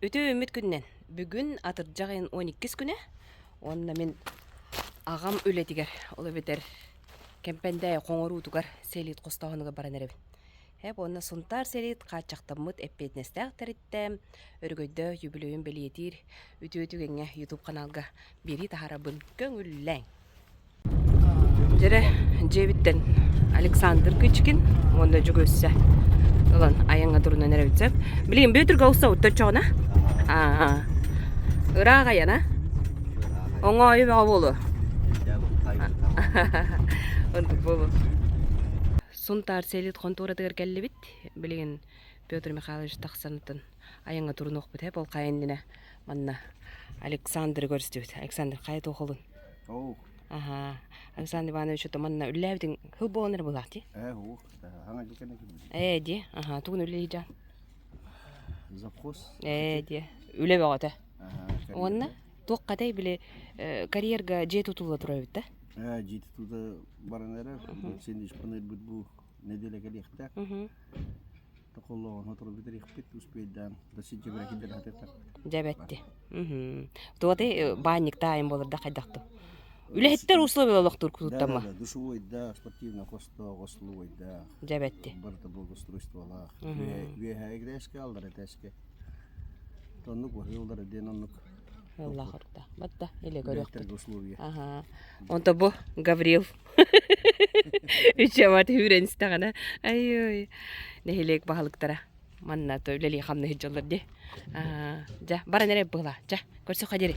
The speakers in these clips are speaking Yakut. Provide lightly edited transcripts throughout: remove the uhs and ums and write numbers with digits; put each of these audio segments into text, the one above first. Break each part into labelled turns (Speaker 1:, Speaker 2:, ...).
Speaker 1: Үтүө үүммүт күнүнэн! Бүгүн атырдьах ыйын 12 күнэ уонна мин аҕам үлэтигэр, ол эбэтэр Кэмпэндээйи хоҥоруутугар сэлиит хостооһунугар баран эрэбин. Эп уонна Сунтаар сэлиит хааччахтаммыт эппиэтинэстээх тэрилтэ өрөгөйдөөх юбилейын бэлиэтиир үтүө түгэҥҥэ YouTube ханаалга биэрии таһаарабын көҥүллээҥ! Дьэрэ дьиэбиттэн Александр Кычкин уонна Дьөгүөссэ ылан айаҥҥа турунан эрэбит сөп. Билигин Бүөтүргэ устабыт оччоҕуна. Аа ыраах айана. Оҥоойу бөҕө буолуо. Онтук буолуо. Сунтаар селит хонтуоратыгар кэллибит. Билигин Петр Михайлович тахсанытын айаҥҥа турунуохпут ээ. Ол хайа иннинэ манна Александры көрүстүбүт. Александр хайа туох олун?
Speaker 2: Оу.
Speaker 1: Аха. Александр Иванович ото манна үллээбитиҥ хыл буолан эрэ былаах дии.
Speaker 2: Ээ, уу. Хаҥа дьикэне килбит.
Speaker 1: Ээ дии. Аха, тугун үлэлиир
Speaker 2: Завхоз.
Speaker 1: Ээ дии. Үлэ бөҕөтө.
Speaker 2: Аха.
Speaker 1: Уонна туоххатай били карьерга дьиэ тутулла турар эбит да?
Speaker 2: Ээ, дьиэ тутуута баран эрэр. Син ишпанырбыт бу неделя кэлиэхтээх. Токоллоҕун сотору бүтэриэхпит, успейдаан да сентябрь киллэрэ сатыахтаахпыт.
Speaker 1: Дьэ бэтти. Туотай баанньыктаайын буолар да хайдах ту. Үлэһиттэр условия олохтуур кутуттамма.
Speaker 2: Да, да, душевойдаах, спортивный хостоох, остоловойдаах.
Speaker 1: Дьэ бэтти.
Speaker 2: Барыта благоустройстволаах. Үөһээ эгрээскэ, аллара этээскэ. Оннук баһыыллара диэн оннук.
Speaker 1: Аллах орта. Батта иле көрүөхпүт.
Speaker 2: условия.
Speaker 1: Аха. Онто бу Гаврил Үчүгэйбат үүрэн истэҕинэ, ай-ой, нэһилиэк баһылыктара манна то үлэлии хамнаһы дьоллор дии. Дьэ, баран эрэ быһла. Дьэ, көрсөххө диэри.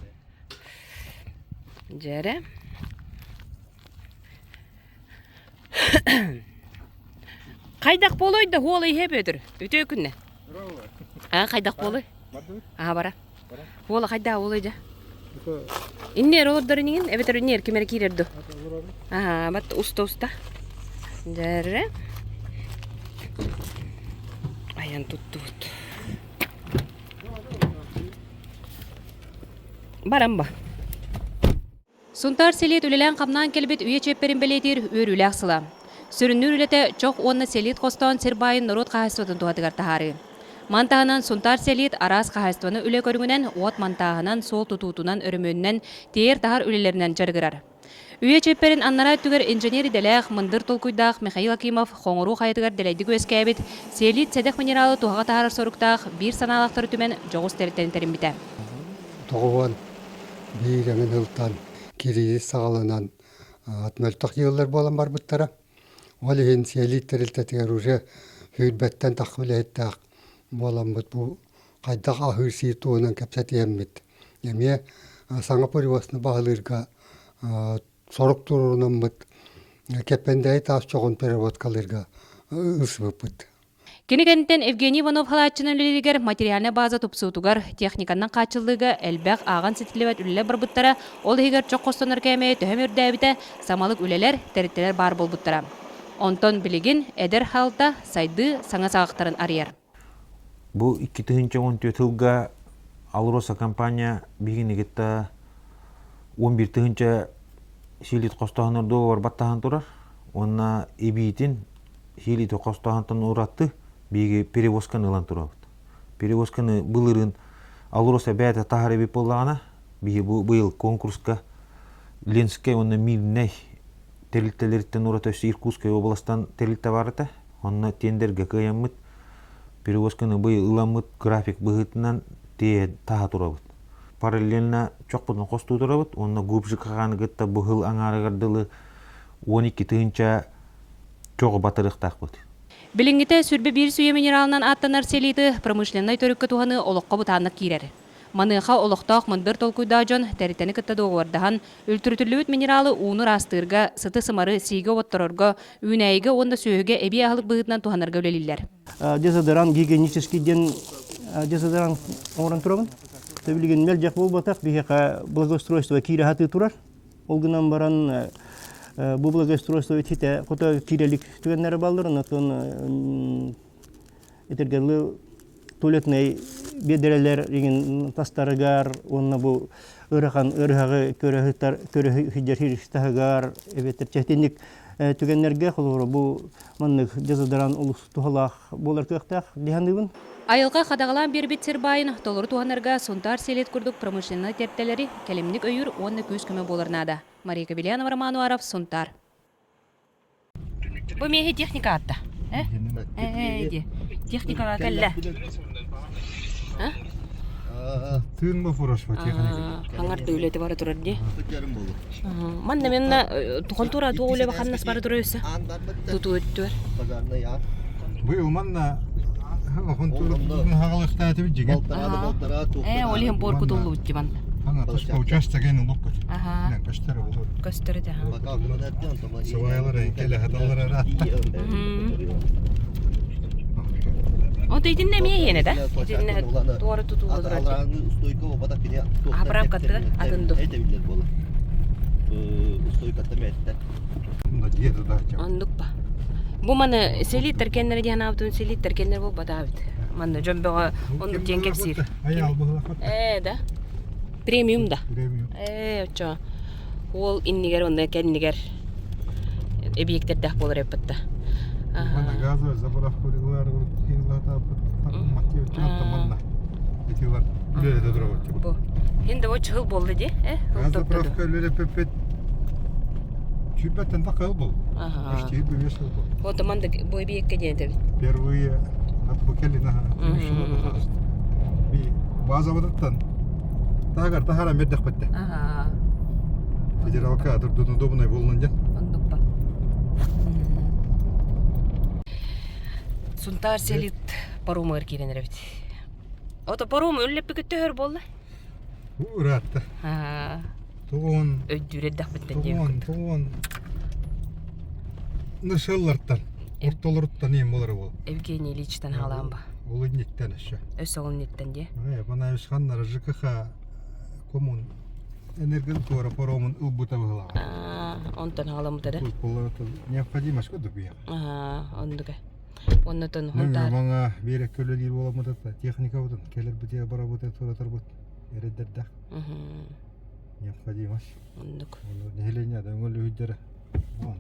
Speaker 1: Дьэ эрэ. Хайдах буолуой да хуола иһэ Петр. Үтүө күннэ. Аа, хайдах буолуой? Аа, бара. Уола хайдаа уолуй дьэ? Иннээр олордор инигин эбэтэр иннээр ким эрэ киирэр ду? Аа, бат уста-уста. Дьэрэ. Айан туттубут. Баран ба. Сунтаар селиит үлэлээн-хамнаан кэлбит үйэ чиэппэрин бэлиэтиир үөрүүлээх сыла. Сүрүннүүр үлэтэ чох уонна селиит хостоон сир баайын норуот хаһаайыстыбатын туһатыгар таһаарыы. Маны таһынан Сунтаар селиит араас хаһаайыстыбаны үлэ көрүҥүнэн, уот монтааһынан, суол тутуутунан, өрөмүөнүнэн, тиэйэр-таһар үлэлэринэн дьарыгырар. Үйэ чиэппэрин аннараа өттүгэр инженер идэлээх, мындыр толкуйдаах Михаил Акимов Хоҥоруу хайатыгар дэлэйдик үөскээбит селиит сэдэх минералы туһаҕа таһаарар соруктаах биир санаалаахтары түмэн дьоҕус тэрилтэни тэриммитэ.
Speaker 3: Тоҕуһуон биир эҥин сылтан кириис саҕаланан мөлтөх дьыаллар буолан барбыттара. Ол иһин сиэлиит тэрилтэтигэр уже сүүрбэттэн тахса үлэһиттээх буоламмыт бу хайдах аһыыр-сиир туһунан кэпсэтиһэммит эмиэ саҥа производствоны баһылыырга сорук туруорунаммыт Кэппэндээйи таас чоҕун переработкалыырга ылсыбыппыт.
Speaker 1: Кини кэнниттэн Евгений Иванов халааччынан үлэлииригэр материальнай база тупсуутугар, техниканнан хааччыллыыга элбэх ааҕан ситиллибэт үлэлэр барбыттара, ол иһигэр чох хостонор кээмэйэ төһө үрдээбитэ, самалык үлэлэр, тэрилтэлэр баар буолбуттара. Онтон билигин эдэр халта сайдыы саҥа саҕахтарын арыйар.
Speaker 4: Бу 2014 сылга АЛРОСА компания биһигини кытта 11 тыһыынча сиилит хостооһунар дуогабар баттаһан турар уонна эбиитин Сиилити хостооһунтан уратты биһиги перевозканы ылан турабыт. Перевозканы былырыын АЛРОСА бэйэтэ таһар эбит буоллаҕына, биһи бу быйыл конкурска Ленскэй уонна Мирнэй тэрилтэлэриттэн ураты өссө Иркутскай областан тэрилтэ бар этэ. Онно тендергэ кыайаммыт перевозканы быйыл ыламмыт график быһыытынан тиэйэ таһа турабыт. Параллельно чохпутун хостуу турабыт уонна Губжикаҕаны кытта бу сыл аҥаарыгар дылы 12 тыһыынча чоҕу батарыахтаахпыт.
Speaker 1: Билиҥҥитэ сүрбэ биир сүүйэ минералынан ааттанар селиты промышленнай төрүккэ туһаныы олоххо бытааннык киирэр. Маныаха олохтоох мындыр толкуйдаах дьон тэрилтэни кытта дуогабардаһан, үлтүрүтүллүбүт минералы ууну ыраастыырга, сыты-сымары сиигэ оботторорго, үүнээйигэ уонна сүөһүгэ эбии аһылык быһыытынан туһанарга үлэлииллэр.
Speaker 5: Дезодорант гигиенический диэн дезодорант оҥорон турабын. Билигин мэлдьэх буолбатах, биһиэхэ благоустройство киирэ сатыы турар. Ол гынан баран бу благоустройство ититэ хото киирэ илик түгэннэрэ бааллар, онон этэргэлыы туалетнай биэдэрэлэр игин тастарыгар уонна бу ыарахан ыарыһаҕы көрө сылдьар таһыгар эбэтэр чэтинник түгэннэргэ холобура бу маннык дезодорант олус туһалаах буолар кыахтаах дии саныыбын.
Speaker 1: Айылҕа хадаҕалаан биэрбит сир баайын толору туһанарга Сунтаар сэлиэт курдук промышленнай тэрилтэлэри кэлимник өйүүр уонна күүс-көмө буолар наада. Мария Кобельянова, Роман Уаров, Сунтаар. Бу миэхэ техника аатта. Э? Э, техникаға кэллэ.
Speaker 3: Тыын вопрос по техника.
Speaker 1: Хаңар үлэти бара турар дии. Манна менна хонтура туох үлэ баханнас бара турар өссө. Тутуу өттүөр.
Speaker 3: Быйыл манна хонтура хагалыктаатыбыт жиген.
Speaker 1: Э, ол иһин буор кутуллубут дии манна.
Speaker 3: Ана туспа участок эн улуппут.
Speaker 1: Аха.
Speaker 3: Көстөр olur.
Speaker 1: Көстөр этэ.
Speaker 3: Сыбайалар кэлэ хаталлар аратта.
Speaker 1: Онто итиннэ эмиэ иһиэнэ да? Итиннэ туора тутууга турар. Аһапыраапкаттыгар атын ду. Оннук ба. Бу маны селиттер кеннер диэн аабытын селиттер кеннер буолбатаабыт. Манна дьон бөҕө оннук диэн кэпсиир. Ээ да. Премиум да. Ээ оччо уол иннигэр онно кэннигэр эбийиэктэрдээх буолар эппит да.
Speaker 3: Манна газовая заправка
Speaker 1: Бу. Хин да чыһыл буолла дии, э?
Speaker 3: Газоправка үлэлэппиппит сүүрбэттэн тахха ыл был. Почти бүүс сыл был.
Speaker 1: Вот манда бу эбийиэккэ диэн этэбит.
Speaker 3: Впервые от Букелина Би базабытыттан тагар тахара мердехпетте.
Speaker 1: Ага.
Speaker 3: Федералка турдун удобный боллун ден.
Speaker 1: Ондукпа. Сунтаар селит паромыгар киирэн эрэбит. Ото паром үллэппикит төһөр буолла?
Speaker 3: Ыраатта. Тугун
Speaker 1: Өйдүүр эрдэхпиттэн диэн
Speaker 3: тугун тугун нышыллартан ортолоруттан ием болар бол.
Speaker 1: Евгений Ильичтан хаалаан ба.
Speaker 3: Ол инниттен өссө.
Speaker 1: Өссө ол инниттен дии.
Speaker 3: Панаевич ханнара ЖКХ коммун энергин туора паромун ылбыта быһылаҕа.
Speaker 1: Онтон халаммыта да.
Speaker 3: Необходимость курдук бия.
Speaker 1: Оннука. Оннотон
Speaker 3: Хонтаар. Маңа биэрек көлөлиир буоламмыта техника бутун келер бутия барабыта туратарбыт эрэддэрдэх. Необходимость.
Speaker 1: Оннук.
Speaker 3: Нэһилиэнньэ да өҥөл үһүддэрэ.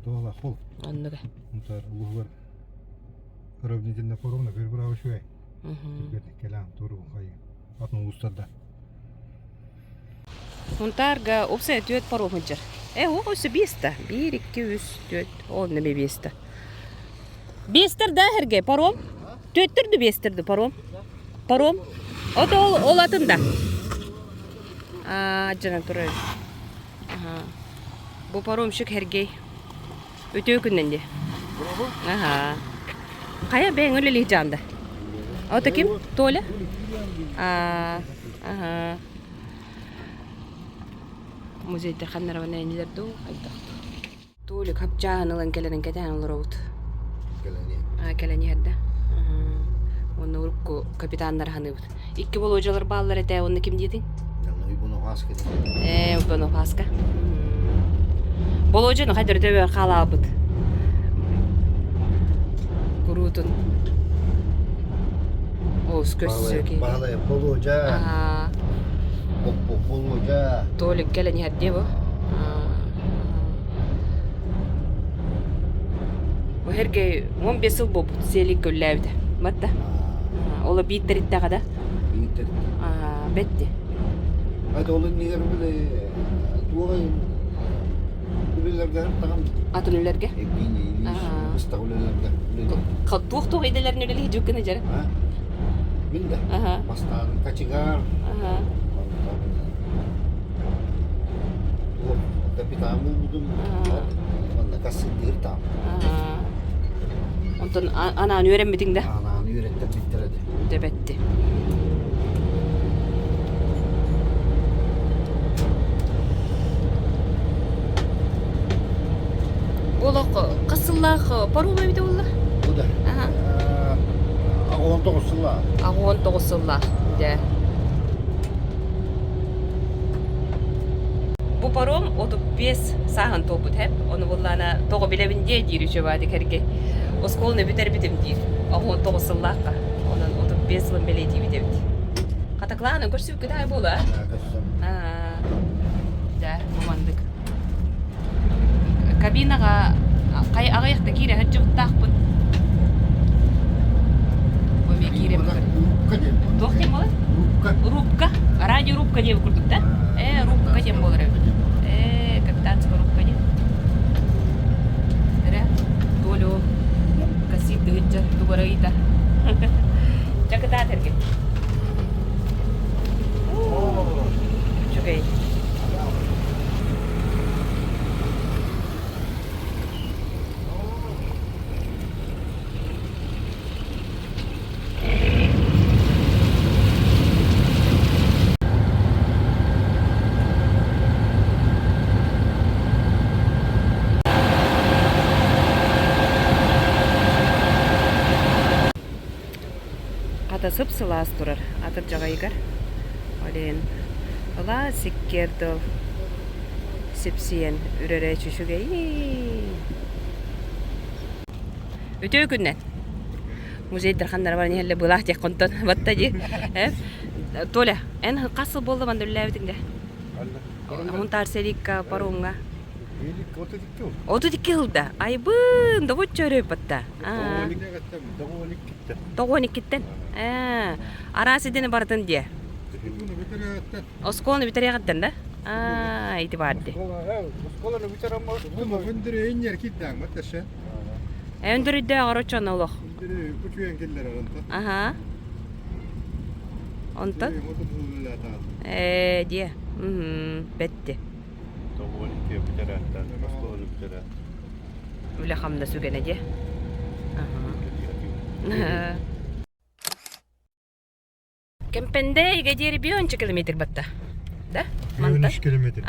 Speaker 3: Туола хол.
Speaker 1: Оннук.
Speaker 3: Унтар улуһугар уравнительно поровну бир браво шуэй. Кэлэн туру хайы. Атын улустарда.
Speaker 1: Сунтаарга уопсайа түөрт паром сылдьар. Э, ол өссө биэстэ. Биир, икки, үс, түөрт. Ол неме биэстэ. Биэстэр да эргэ паром. Түөттэр да биэстэр да паром. Паром. Ото ол, ол атын да. Аа, дьанан турар. Аха. Бу паромщик Сергей. Үтүө күннэн дии. Аха. Хайа бэйэҥ үлэлии дьаанда? Ото ким? Толя? Аа, аха. Музейдар ханнарабана инилэр дуу, хайдах? Толик хапчааһын ылан кэлэрин кэтээн олоробут.
Speaker 2: Кэлэн
Speaker 1: Кэлэн иһэр да. Уонна урукку капитаннар ханыыбыт. Икки Володялар бааллар этэ, уонна ким диэтиҥ?
Speaker 2: Уйбунуһааска
Speaker 1: Ээ, Уйбунуһааска. Болуодьаны хайдары төбөр хаалаабыт. Куруутун. Оус көссө ки.
Speaker 2: Баһылай Болуодьа. Болуодьа.
Speaker 1: Толик кэлэн иһэр дии бу. Бу Сергей 15 сыл буолбут сиэлик көллөөбүтэ. Батта. Ола бииттер иттэҕэ да?
Speaker 2: Бииттер.
Speaker 1: Бетти.
Speaker 2: Айда ол иннигэр били туох үлэлэргэ таҕам
Speaker 1: Атын үлэлэргэ?
Speaker 2: Евгений Ильич быстах үлэлэргэ
Speaker 1: Туох-туох идэлэрин үлэлии дьүк гына дьара?
Speaker 2: Мин да. Бастаан кочегар. Капитан булбутум. Манна кассирдыыр таам.
Speaker 1: Онтон анаан үөрэммитиҥ да?
Speaker 2: Анаан үөрэттэрбиттэр этэ.
Speaker 1: Дэбэтти. Олох хас сыллаах паром эбитэ буолла?
Speaker 2: Бу да. 19 сыллаах.
Speaker 1: 19 сыллаах. Дьэ. Бу паром 35 сааһын туолбут һэп. Ону буллаана тоҕо билэбин диэ диир үчүгэйдик эргэ. Оскуоланы бүтэрбитим диир. 19 сыллаахха. Онон 35 сылын бэлиэтиибит эбит. Хатаклааны көрсүбүккүт аай буолуо аа? Да, бу маннык. Кабинаҕа Хай аҕыйахта киирэ сылдьыбыттаахпын. Бу эмиэ киирэн
Speaker 2: Рубка диэн.
Speaker 1: Туох диэн буолар?
Speaker 2: Рубка.
Speaker 1: Рубка. Радио рубка диэн курдук да? Э, рубка диэн буолар эбит. Э, капитанская рубка диэн. Эрэ, Толю, кассир тыһыынча тугара ыйда. Чакытаат эргин. Үчүгэй. Хата сып-сылаас турар атырдьаҕайыгар. Олен ылаа сиккиэр дыл сипсийэн үрэрэ үчүгэйин. Үтүө күннэн. Музейдар ханнара баран иһэллэ былаах диэх контон батта дии. Толя, эн хас сыл буолла манна үлэлээбитиҥ да? Мунтаар сэрикка, паромҥа. 32 ылда. Айбын, добуччу өрөй батта. 92-ттэн. Араас идэни барытын диэ. Оскуоланы бүтэриэҕиттэн да? Аа, ити баар дии.
Speaker 3: Оскуоланы бүтэрэн
Speaker 1: Өндөрүйдөөх орочон олох. Аха. Онтон? Ээ, диэ. Бэтти. Үлэ хамнас үгэнэ диэ. Аха. Кэмпэндээйигэ диэри 5 километр батта. Да? Мантан?
Speaker 3: 13 километр.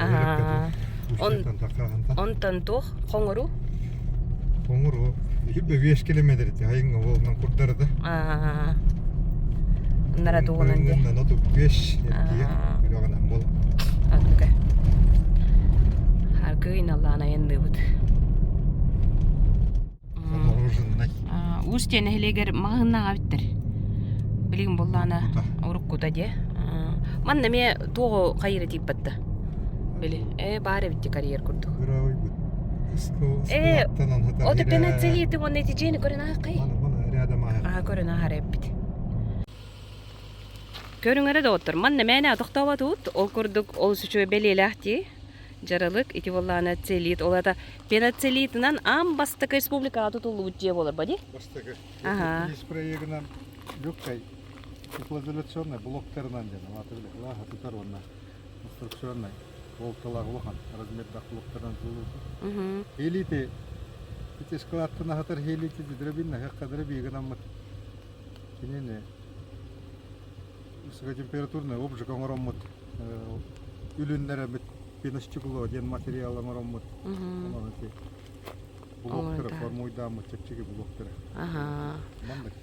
Speaker 1: Онтон туох? Хоҥору?
Speaker 3: Хоҥору. 5 километр ити айыңга волнан курдары да.
Speaker 1: Нара тугунан де.
Speaker 3: 5 эргийэ. Үрөҕүнэн бол.
Speaker 1: Аттыка. Аргыын аллаан айанныыбыт.
Speaker 3: Замороженный.
Speaker 1: Устья нэһилиэгэр маҕаһыыннаах эбиттэр. Билигин буоллаҕына уруккута диэ. Манна эмиэ туоҕу хайыра тиийбэтта. Били, ээ баар эбит ди карьер курдук. Ээ, от пеноцелиты уонна ити дьиэни көрөн ааххай. Аа көрөн аахар эппит. Көрүҥ эрэ доҕоттор, манна мээнэ тохтообот ол курдук ол үчүгэй бэлиэлээх дии. Дьаралык ити буоллаҕына целлит, ол аата пеноцеллитынан аан бастакы республикаҕа тутуллубут дьиэ буолар ба дии?
Speaker 3: Бастакы.
Speaker 1: Аха.
Speaker 3: Ис проегынан легкай теплоизоляционный блоктарынан диэн аата биле лааха тутар уонна конструкционный волталаах улахан размердаах блоктарынан тутуллубут. Элити ити складтан аһатар хелити дробинна хакка дробигынан кинини высокотемпературный обжиг оҥороммут үлүннэрэбит пеностекло диэн материал оҥороммут онон ити блоктары формуйдааммыт чэпчэки блоктары маннык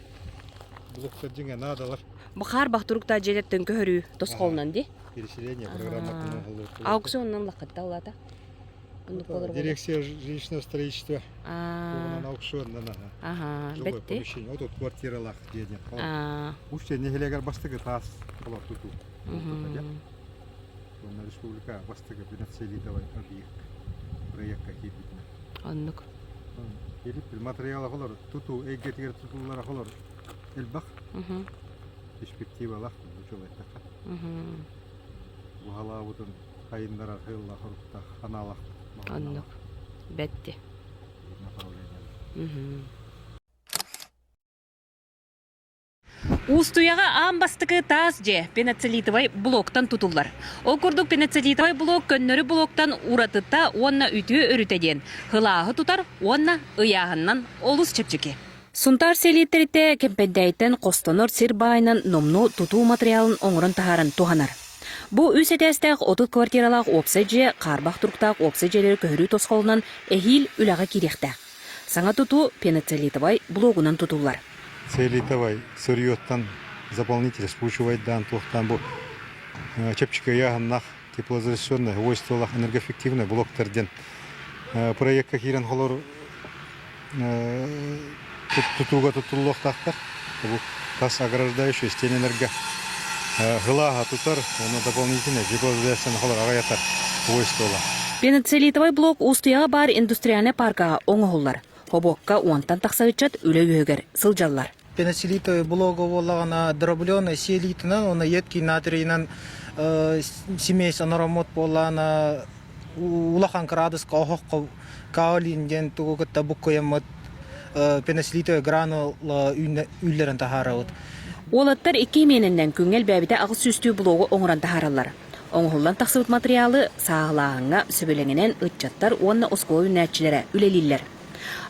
Speaker 3: блоктар дьиҥэ наадалар
Speaker 1: Бу хаарбах туруктаах дьиэлэртэн көһөрүү тосхолунан дии
Speaker 3: переселение программатын оҥоһуллубут
Speaker 1: аукционунан лаххатта улаата оннук буолар
Speaker 3: дирекция жилищного строительства тугунан аукционнан
Speaker 1: аха
Speaker 3: жилой
Speaker 1: бэтти
Speaker 3: помещение вот тут квартиралаах дьиэ диэн Устья нэһилиэгэр бастакы таас олор тутуу Уонна республика бастакы пеноцелитовай объект проекка киирбитинэ.
Speaker 1: Оннук.
Speaker 3: Киирбит материала холор тутуу эйгэтигэр тутуллара холор элбэх перспективалаах учуолайтаха. Буһалаабытын хайыннарар хылла хоруктах ханаалах.
Speaker 1: Оннук. Бэтти.
Speaker 3: Направление.
Speaker 1: Уустуйаҕа аан бастакы таас дьиэ пеноцелитовай блоктан тутуллар. Ол курдук пеноцелитовай блок көннөрү блоктан уратыта уонна үтүө өрүтэ диэн сылааһы тутар уонна ыйааһынынан олус чэпчэки. Сунтаар сэлиэттэритэ Кэмпэндээйтэн хостонор сир баайынан номнуо тутуу матырыйаалын оҥорон таһааран туһанар. Бу үс этээстээх 30 квартиралаах уопсай дьиэ хаарбах туруктаах уопсай дьиэлэри көһөрүү тосхолунан эһиил үлэҕэ киириэхтээх. Саҥа тутуу пеноцелитовай блогунан тутуллар.
Speaker 3: Целитовай сырьеттан заполнитель спучивайдаан туохтаан бу чэпчэки ыйааһыннаах теплоизоляционное свойстволаах энергоэффективный блоктар диэн проекка киирэн холор тутууга туттуллуохтаахтар. Бу тас ограждающий стенелерге һылааһа тутар, уонна дополнительный теплоизоляцияны холор аҕыйатар свойстволаах.
Speaker 1: Пеноцелитовай блок Уустуйаҕа баар индустриальнай паркаҕа оҥоһуллар. Хобуокка уонтан тахса ыччат үлэ үөһүгэр сылдьаллар.
Speaker 6: Пеноцелитовай блога буоллаҕына дробленый селитынан уонна едкий натрийынан смесь онороммут буоллаҕына улахан кыраадыска оһоххо каолин диэн тугу кытта буккуйаммыт пеноцелитовай гранула үллэрэн таһаарабыт.
Speaker 1: Уолаттар икки именинэн күҥҥэ элбээбитэ аҕыс сүүстүү блогу оҥорон таһаараллар. Оҥоһуллан тахсыбыт матырыйаалы сааһылааһыҥҥа сөбүлэҥинэн ыччаттар уонна оскуола үүнээччилэрэ үлэлииллэр.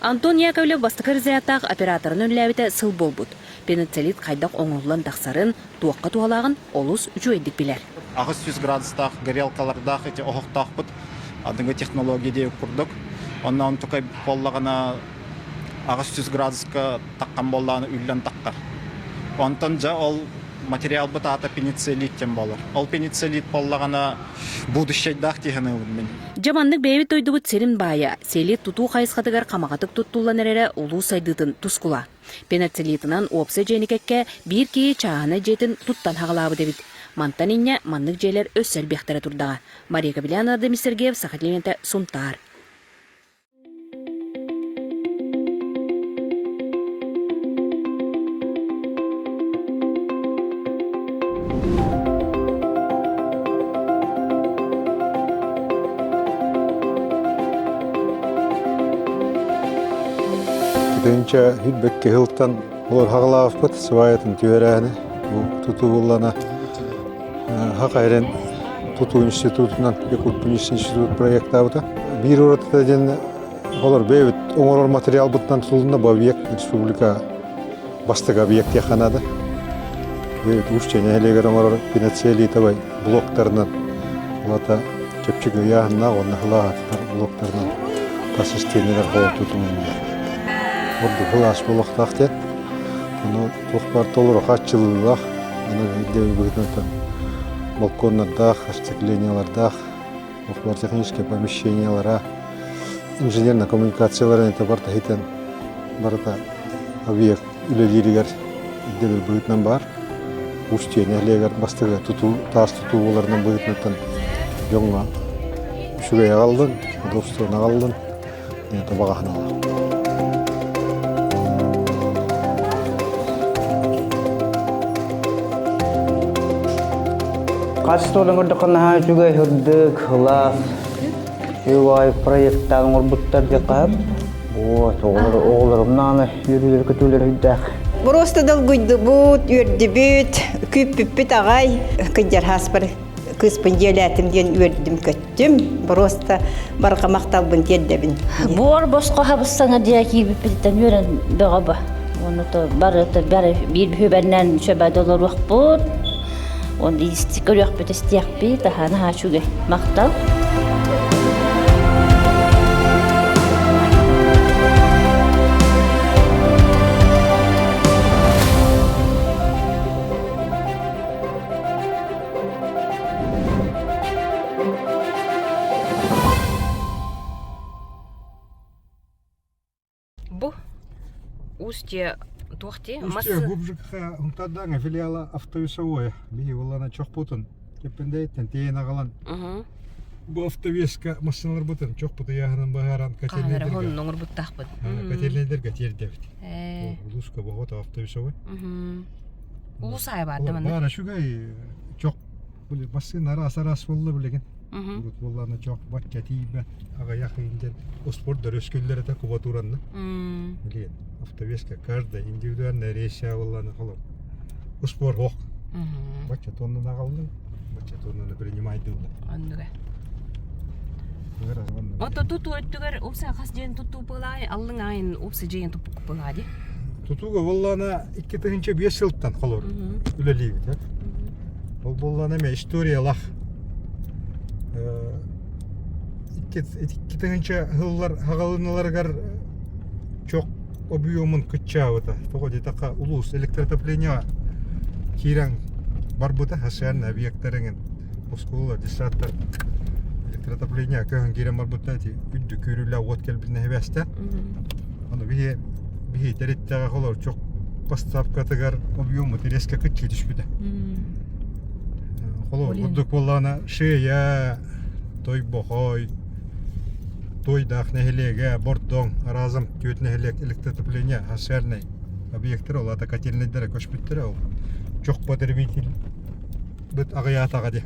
Speaker 1: Антон Яковлев бастакы разрядтаах операторын үлэлээбитэ сыл буолбут. Пеноцелит хайдах оҥоһуллан тахсарын, туохха туһалааҕын олус үчүгэйдик билэр.
Speaker 7: 800 градустаах горелкалардаах ити оһохтоохпут аныгы технология диэбит курдук. Онно онтукай буоллаҕына 800 градуска таххан буоллаҕына үллэн таххар. Онтон дьэ ол материалбыт аата пенициллит диэн буолар. Ол пенициллит буоллаҕына будущайдаах дии саныыбын мин.
Speaker 1: Дьэ маннык бэйэбит дойдубут сирин баайа, сели тутуу хайысхатыгар хамаҕатык туттуллан эрэрэ улуус сайдыытын тускула. Пеноцелитынан уопсай дьиэни кэккэ биир киһи чааһынай дьиэтин туттан хаҕалаабыт эбит. Мантан инньэ маннык дьиэлэр өссө элбиэхтэрэ турдаҕа. Мария Кобеляна, Дмитрий Сергеев, Саха телевидениетэ, Сунтаар.
Speaker 3: Тыһыынча сүүрбэккэ сылтан олор хаҕалаабыппыт сваятын түһэрээһини бу тутууллана Хахайрен тутуу институтунан Якутпунис институт проектаабыта. Биир уратыта диэн олор бэйэбит оҥорор материалбытынан тутулунна бу объект республика бастакы объект диэххэ наада. Бэйэбит Устье нэһилиэгэр оҥорор пеноцелитовай блоктарынан улата чэпчэки ыйааһыннаах уонна сылааһатытар блоктарынан тас истиэнэлэр холон тутулуннулар. Ордук сылаас буолуохтаах диэн. Ону туох баар толору хааччылыылаах, аны ирдэбил быһыытынан балконнардаах, остеклениялардаах, туох баар техническэй помещениялара, инженернэй коммуникациялара это барыта иһитэн барыта объект үлэлииригэр ирдэбил быһыытынан баар. Устье нэһилиэгэр бастакы тутуу, таас тутуу буоларынан быһыытынан дьоҥҥо үчүгэй аҕаллын, удобствоны аҕаллын диэн табаҕаһыналар.
Speaker 8: Хас туолан көрдөххө наһаа үчүгэй, үрдүк, сылаас, үчүгэй проекттаан оҥорбуттар диэххэ сөп. Вот, оҕолор, оҕолорум нааны үөрүүлэр-көтүүлэр өйдөөх.
Speaker 9: Просто долгуйдубут, үөрдүбүт, күүппүппүт аҕай. Кыдьар хааспар кыыспын дьиэлээтим диэн үөрдүм-көттүм. Просто барҕа махталбын тиэрдэбин.
Speaker 10: Буор босхо хабыссаҥа дьиэ киирбиппититтэн үөрэн бөҕө бу. Уонна то бары бары биир бүбэннэн сөбө долоруохпут. Уонна көрүөхпүт истиэхпит, аһаана хаачугай. Махтал.
Speaker 1: Бу Устье туох дии?
Speaker 3: Устье Губжикха Унтардаҥа филиала автовесовое. Биһи буллана чохпутун Кэппэндээйиттэн тиэйэн аҕалан бу автовеска массыыналарбытын чохпут ыйааһынын быһааран
Speaker 1: Хаһан эрэ оҥорбуттаахпыт.
Speaker 3: котельнайдарга тиэрдэбит. Улууска бохото автовесовой.
Speaker 1: Улуус аайы баар да манна?
Speaker 3: Баар үчүгэй чох били массыына араас араас буолла билигин. Урут буоллаҕына чох бачча тиийбэт аҕыйах ыйын диэн успуордар өскүллэр этэ кубатуранна. Билигин автовеска каждая индивидуальная рейсэ буоллаҕына холор успуор суох. Бачча тоннаны аҕаллыҥ, бачча тоннаны принимайдыыллар.
Speaker 1: Оннуга. Ото тутуу өттүгэр упса хас дьиэн тутуу пылаай, аллыҥ аайын упса дьиэн туппукку ди.
Speaker 3: Тутууга буоллаҕына 2005 сылтан холор үлэлиибит. Ол буоллаҕына эмиэ историялаах. Икки тыһыынча сыллар хаҕалыналарыгар чох объемун кыччаабыта. Тоҕо диэтэххэ улуус электроотопление киирэн барбыта социальный объектарыҥын оскуола, детсадтар электроотопление көһөн киирэн барбыта ити үрдүк күүрүүлээх уот кэлбитинэ сибээстээн. Ону биһи биһи тэриттэҕэ холор чох поставкатыгар объеммут резко кыччыы түспүтэ. Холор курдук буоллаҕына шея, тойбохой. Туойдаах нэһилиэгэ, Бордоҥ, Араазам түөрт нэһилиэк электроотопление социальнай объектара, ол аата котельнайдара көспүттэрэ ол чох потребитель быт аҕыйаатаҕа дии.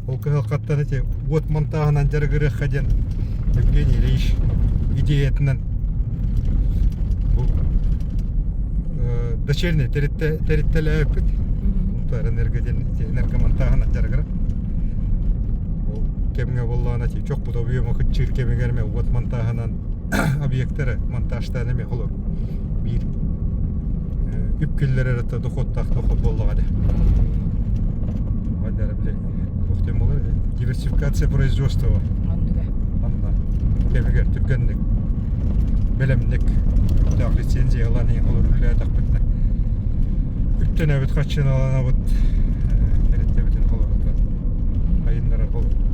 Speaker 3: Ол кыһалҕаттан ити уот монтааһынан дьарыгырыахха диэн Евгений Ильич идеятынан бу дочерний тэриттэлээбиппит. Энерго диэн энергомонтааһынан дьарыгыра. Ол кэмҥэ буоллаҕына чохпут объема кыччыыр кэмигэр эмэ уот монтааһынан объектары монтажтаан эмэ холор биир үп киллэрэр это доходтаах доход буоллаҕа дии. Диверсификация производства. Анна кэмигэр түргэнник бэлэмник үптээх лицензия ылан олор үлэлээтэхпитинэ үптэнэбит хаччыналанабыт тэрилтэбитин холорутан айыннарар көрүҥмүт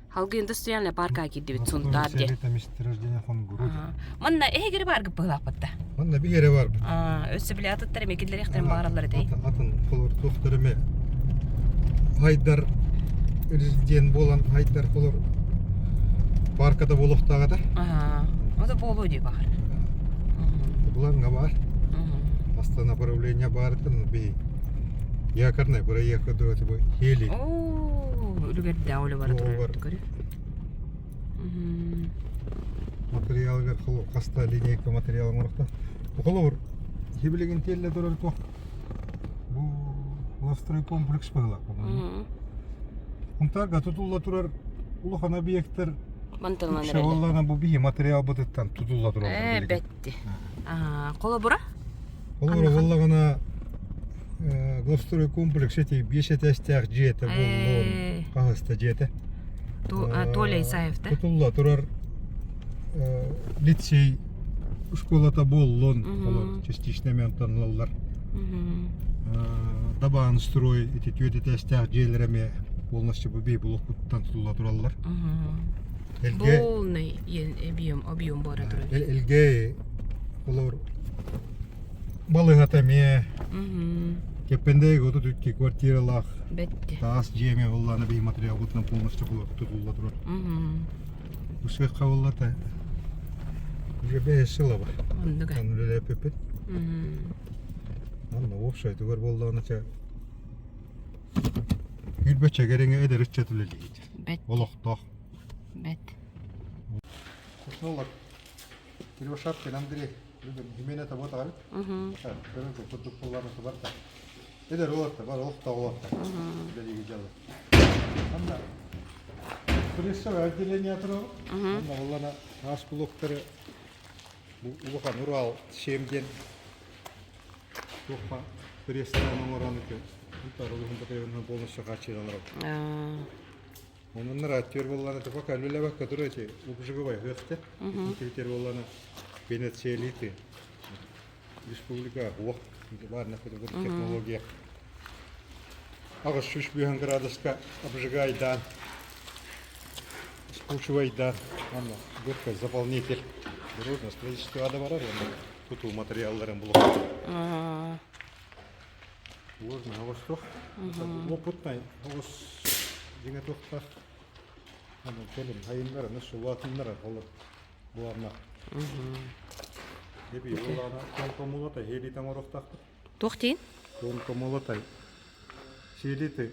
Speaker 1: Халгы индустриальный парка киирдибит Сунтаар диэн. Манна эһигири бааргыт быһылаахпытта.
Speaker 3: Манна биһиэрэ барбыт.
Speaker 1: Өссө били атыттар эмэ киллэриэхтэрин баҕараллар этэй.
Speaker 3: Атын холор туохтар эмэ хайдар диэн буолан хайдар холор паркада буолуохтааҕа да.
Speaker 1: Ото буолуо дии баҕар.
Speaker 3: Буланга бар. Аста направление баарытын би якорный бырайыакка дуо хели.
Speaker 1: Оо, үлүгэрдээх үлэ бара турар көрү.
Speaker 3: Материалыгар хаста линейка материал оҥорохто. Холобур, хибилигин тиэллэ турар туох бу Лавстрой комплекс быһылаах по-моему. Унтарга тутулла турар улахан объекттар
Speaker 1: Мантан
Speaker 3: Шаваллана бу биһи материалбытыттан тутулла тураллар.
Speaker 1: Ээ, бэтти. Холобура?
Speaker 3: Холобура буоллаҕына Главстрой комплекс эти биэс этээстээх дьиэтэ буоллун, хаһыста дьиэтэ.
Speaker 1: Толя Исаев да?
Speaker 3: Тутулла турар лицей школата буоллун, олор частично эмиэ ылаллар. Дабаан строй ити түөрт этээстээх дьиэлэр эмиэ полностью бу блокпуттан тутулла тураллар.
Speaker 1: Полный объем, объем бара турар.
Speaker 3: Элге олор балыыһата эмиэ Кэппэндээги 32 квартиралаах таас дьиэ эмиэ буоллаҕына биһи материалбытынан полностью тутулла турар. Усыахха буоллата уже бэһис сыла бар.
Speaker 1: Оннук.
Speaker 3: Үлэлээппиппит. Онно уопсайтыгар буоллаҕына чэ Үрбэччэ кэриҥэ эдэр ыччат үлэлиир.
Speaker 1: Бэт.
Speaker 3: Олохтоох.
Speaker 1: Бэт.
Speaker 3: Технолог Кривошапкин Андрей бүгүн Химена вот арыт. Көрөн курдук буолларына барда. Эдэр уолаттар бар олохтоох уолаттар. Үлэлиги дьалла. Анна прессовое отделение турар. Онно буоллана аас блоктары бу улахан Урал 7 диэн туохха пресстаан оҥорон улуһун полностью хааччыйалар. Ононнор актер буоллана пока үлэлэбэккэ турар эти обжиговай ыахтар. Ититер буоллана пеноцелиты. Республика уох баар технология. 800 градуска обжигайдаан, спучивайдаан, манна гырка заполнитель. Дорожное строительство да барар, онно тутуу материалларын булуп. Можно оҕустуох. Опытнай оҕус дьиҥэ туохтаах. Аны кэлин айыннар, сулаатыннар олор буларна. Деби улаана тонкомулата хели таҥорохтаахпыт.
Speaker 1: Туох диин?
Speaker 3: Тонкомулатай. Сиэлити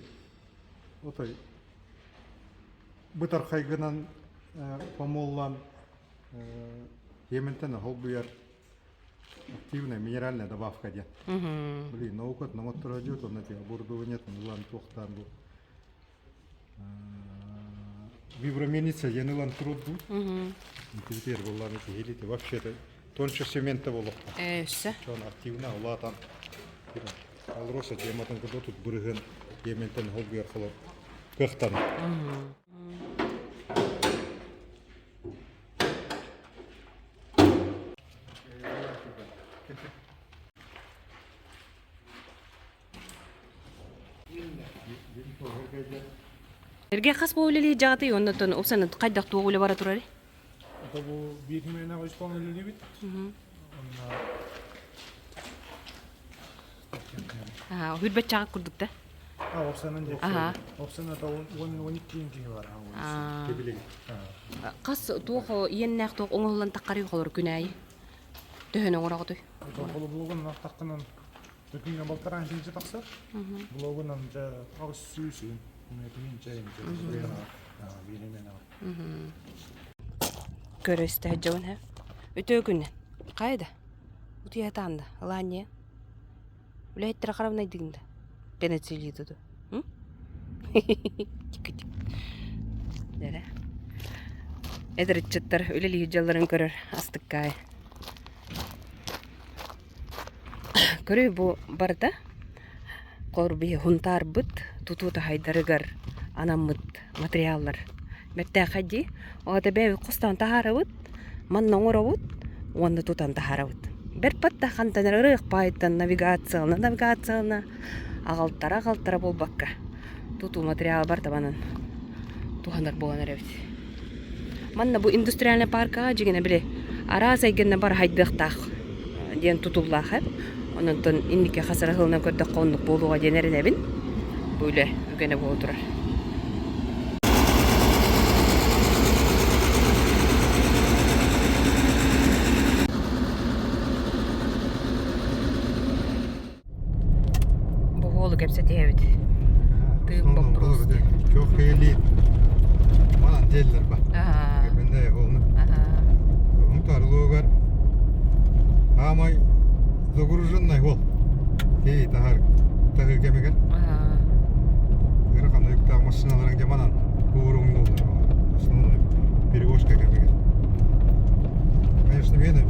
Speaker 3: отой бытархайгынан помоллан Йементен холбуйар активная минеральная добавка диэн. Блин, наука намоттора дьиэт, онно оборудование ылан туохтаан бу вибромельница диэн ылан турудду. Интибитер буоллааны киһилити вообще-то тоньше цемента буолуохта.
Speaker 1: Өссө.
Speaker 3: Чон активно улаатан Алроса тематын курдук тут бырыһын Йементен холбуйар холор кыахтанар.
Speaker 1: Эргэ хас бу үлэлии дьаҕатый оннотон упсан хайдах туох үлэ бара турар?
Speaker 11: Это бу биир миэнэ ойспон үлэлиибит. Онно
Speaker 1: Хүрбэт чаҕа курдук да?
Speaker 11: А, опсанан диэн.
Speaker 1: Аха.
Speaker 11: Опсан это 12 киһи бар.
Speaker 1: Хас туох иэннээх туох оҥоһуллан таххарый холор күн аайы? Төһөн оҥороҕутуй?
Speaker 11: Холобулугун ахтаххынан күҥҥэ балтараан тыһыынча тахсар. Блогунан дьэ 800 тыһыынча биэримэн
Speaker 1: Көрө истэ сылдьабын һэ. Үтүө күннэн. Хайда? Утуйа сатаан да, ылаанньыйа. Үлэһиттэрэ харамнайдыгын да? Пенициллин ду. Дэрэ. Эдэр ыччаттар үлэлиир дьалларын көрөр астыккаай. Көрүй бу барыта Корби Хунтаарбыт тутуу таһайдарыгар анаммыт материаллар бэртээхэй дии. Оҕото бэйэбит хостоон таһаарабыт, манна оҥоробут уонна тутан таһаарабыт. Бэрт батта хантан эрэ ырыах баайыттан навигациялана навигациялана аҕалтара аҕалтара буолбакка тутуу материала барыта манан туһанар буолан эрэбит. Манна бу индустриальнай паркаҕа дьиҥинэ били араас эйгэннэ бары хайдыахтаах диэн тутуллаах ээ. Онон инники хас эрэ сылынан көрдөххө оннук буолуоҕа диэн эрэнэбин. Бу үлэ үгэнэ буола турар. Бу уолу кэпсэтиһэбит. Тыын боппуруос.
Speaker 3: Чох кэлиит. Манан диэллэр ба. Кэпэнде олну. Унтарлугар аамай загруженный ол. Тей тахар тахы кемигер. Ырахан ыктаах машиналарың жаманан кууруңнулар. Основной перевозка кемигер. Конечно, мені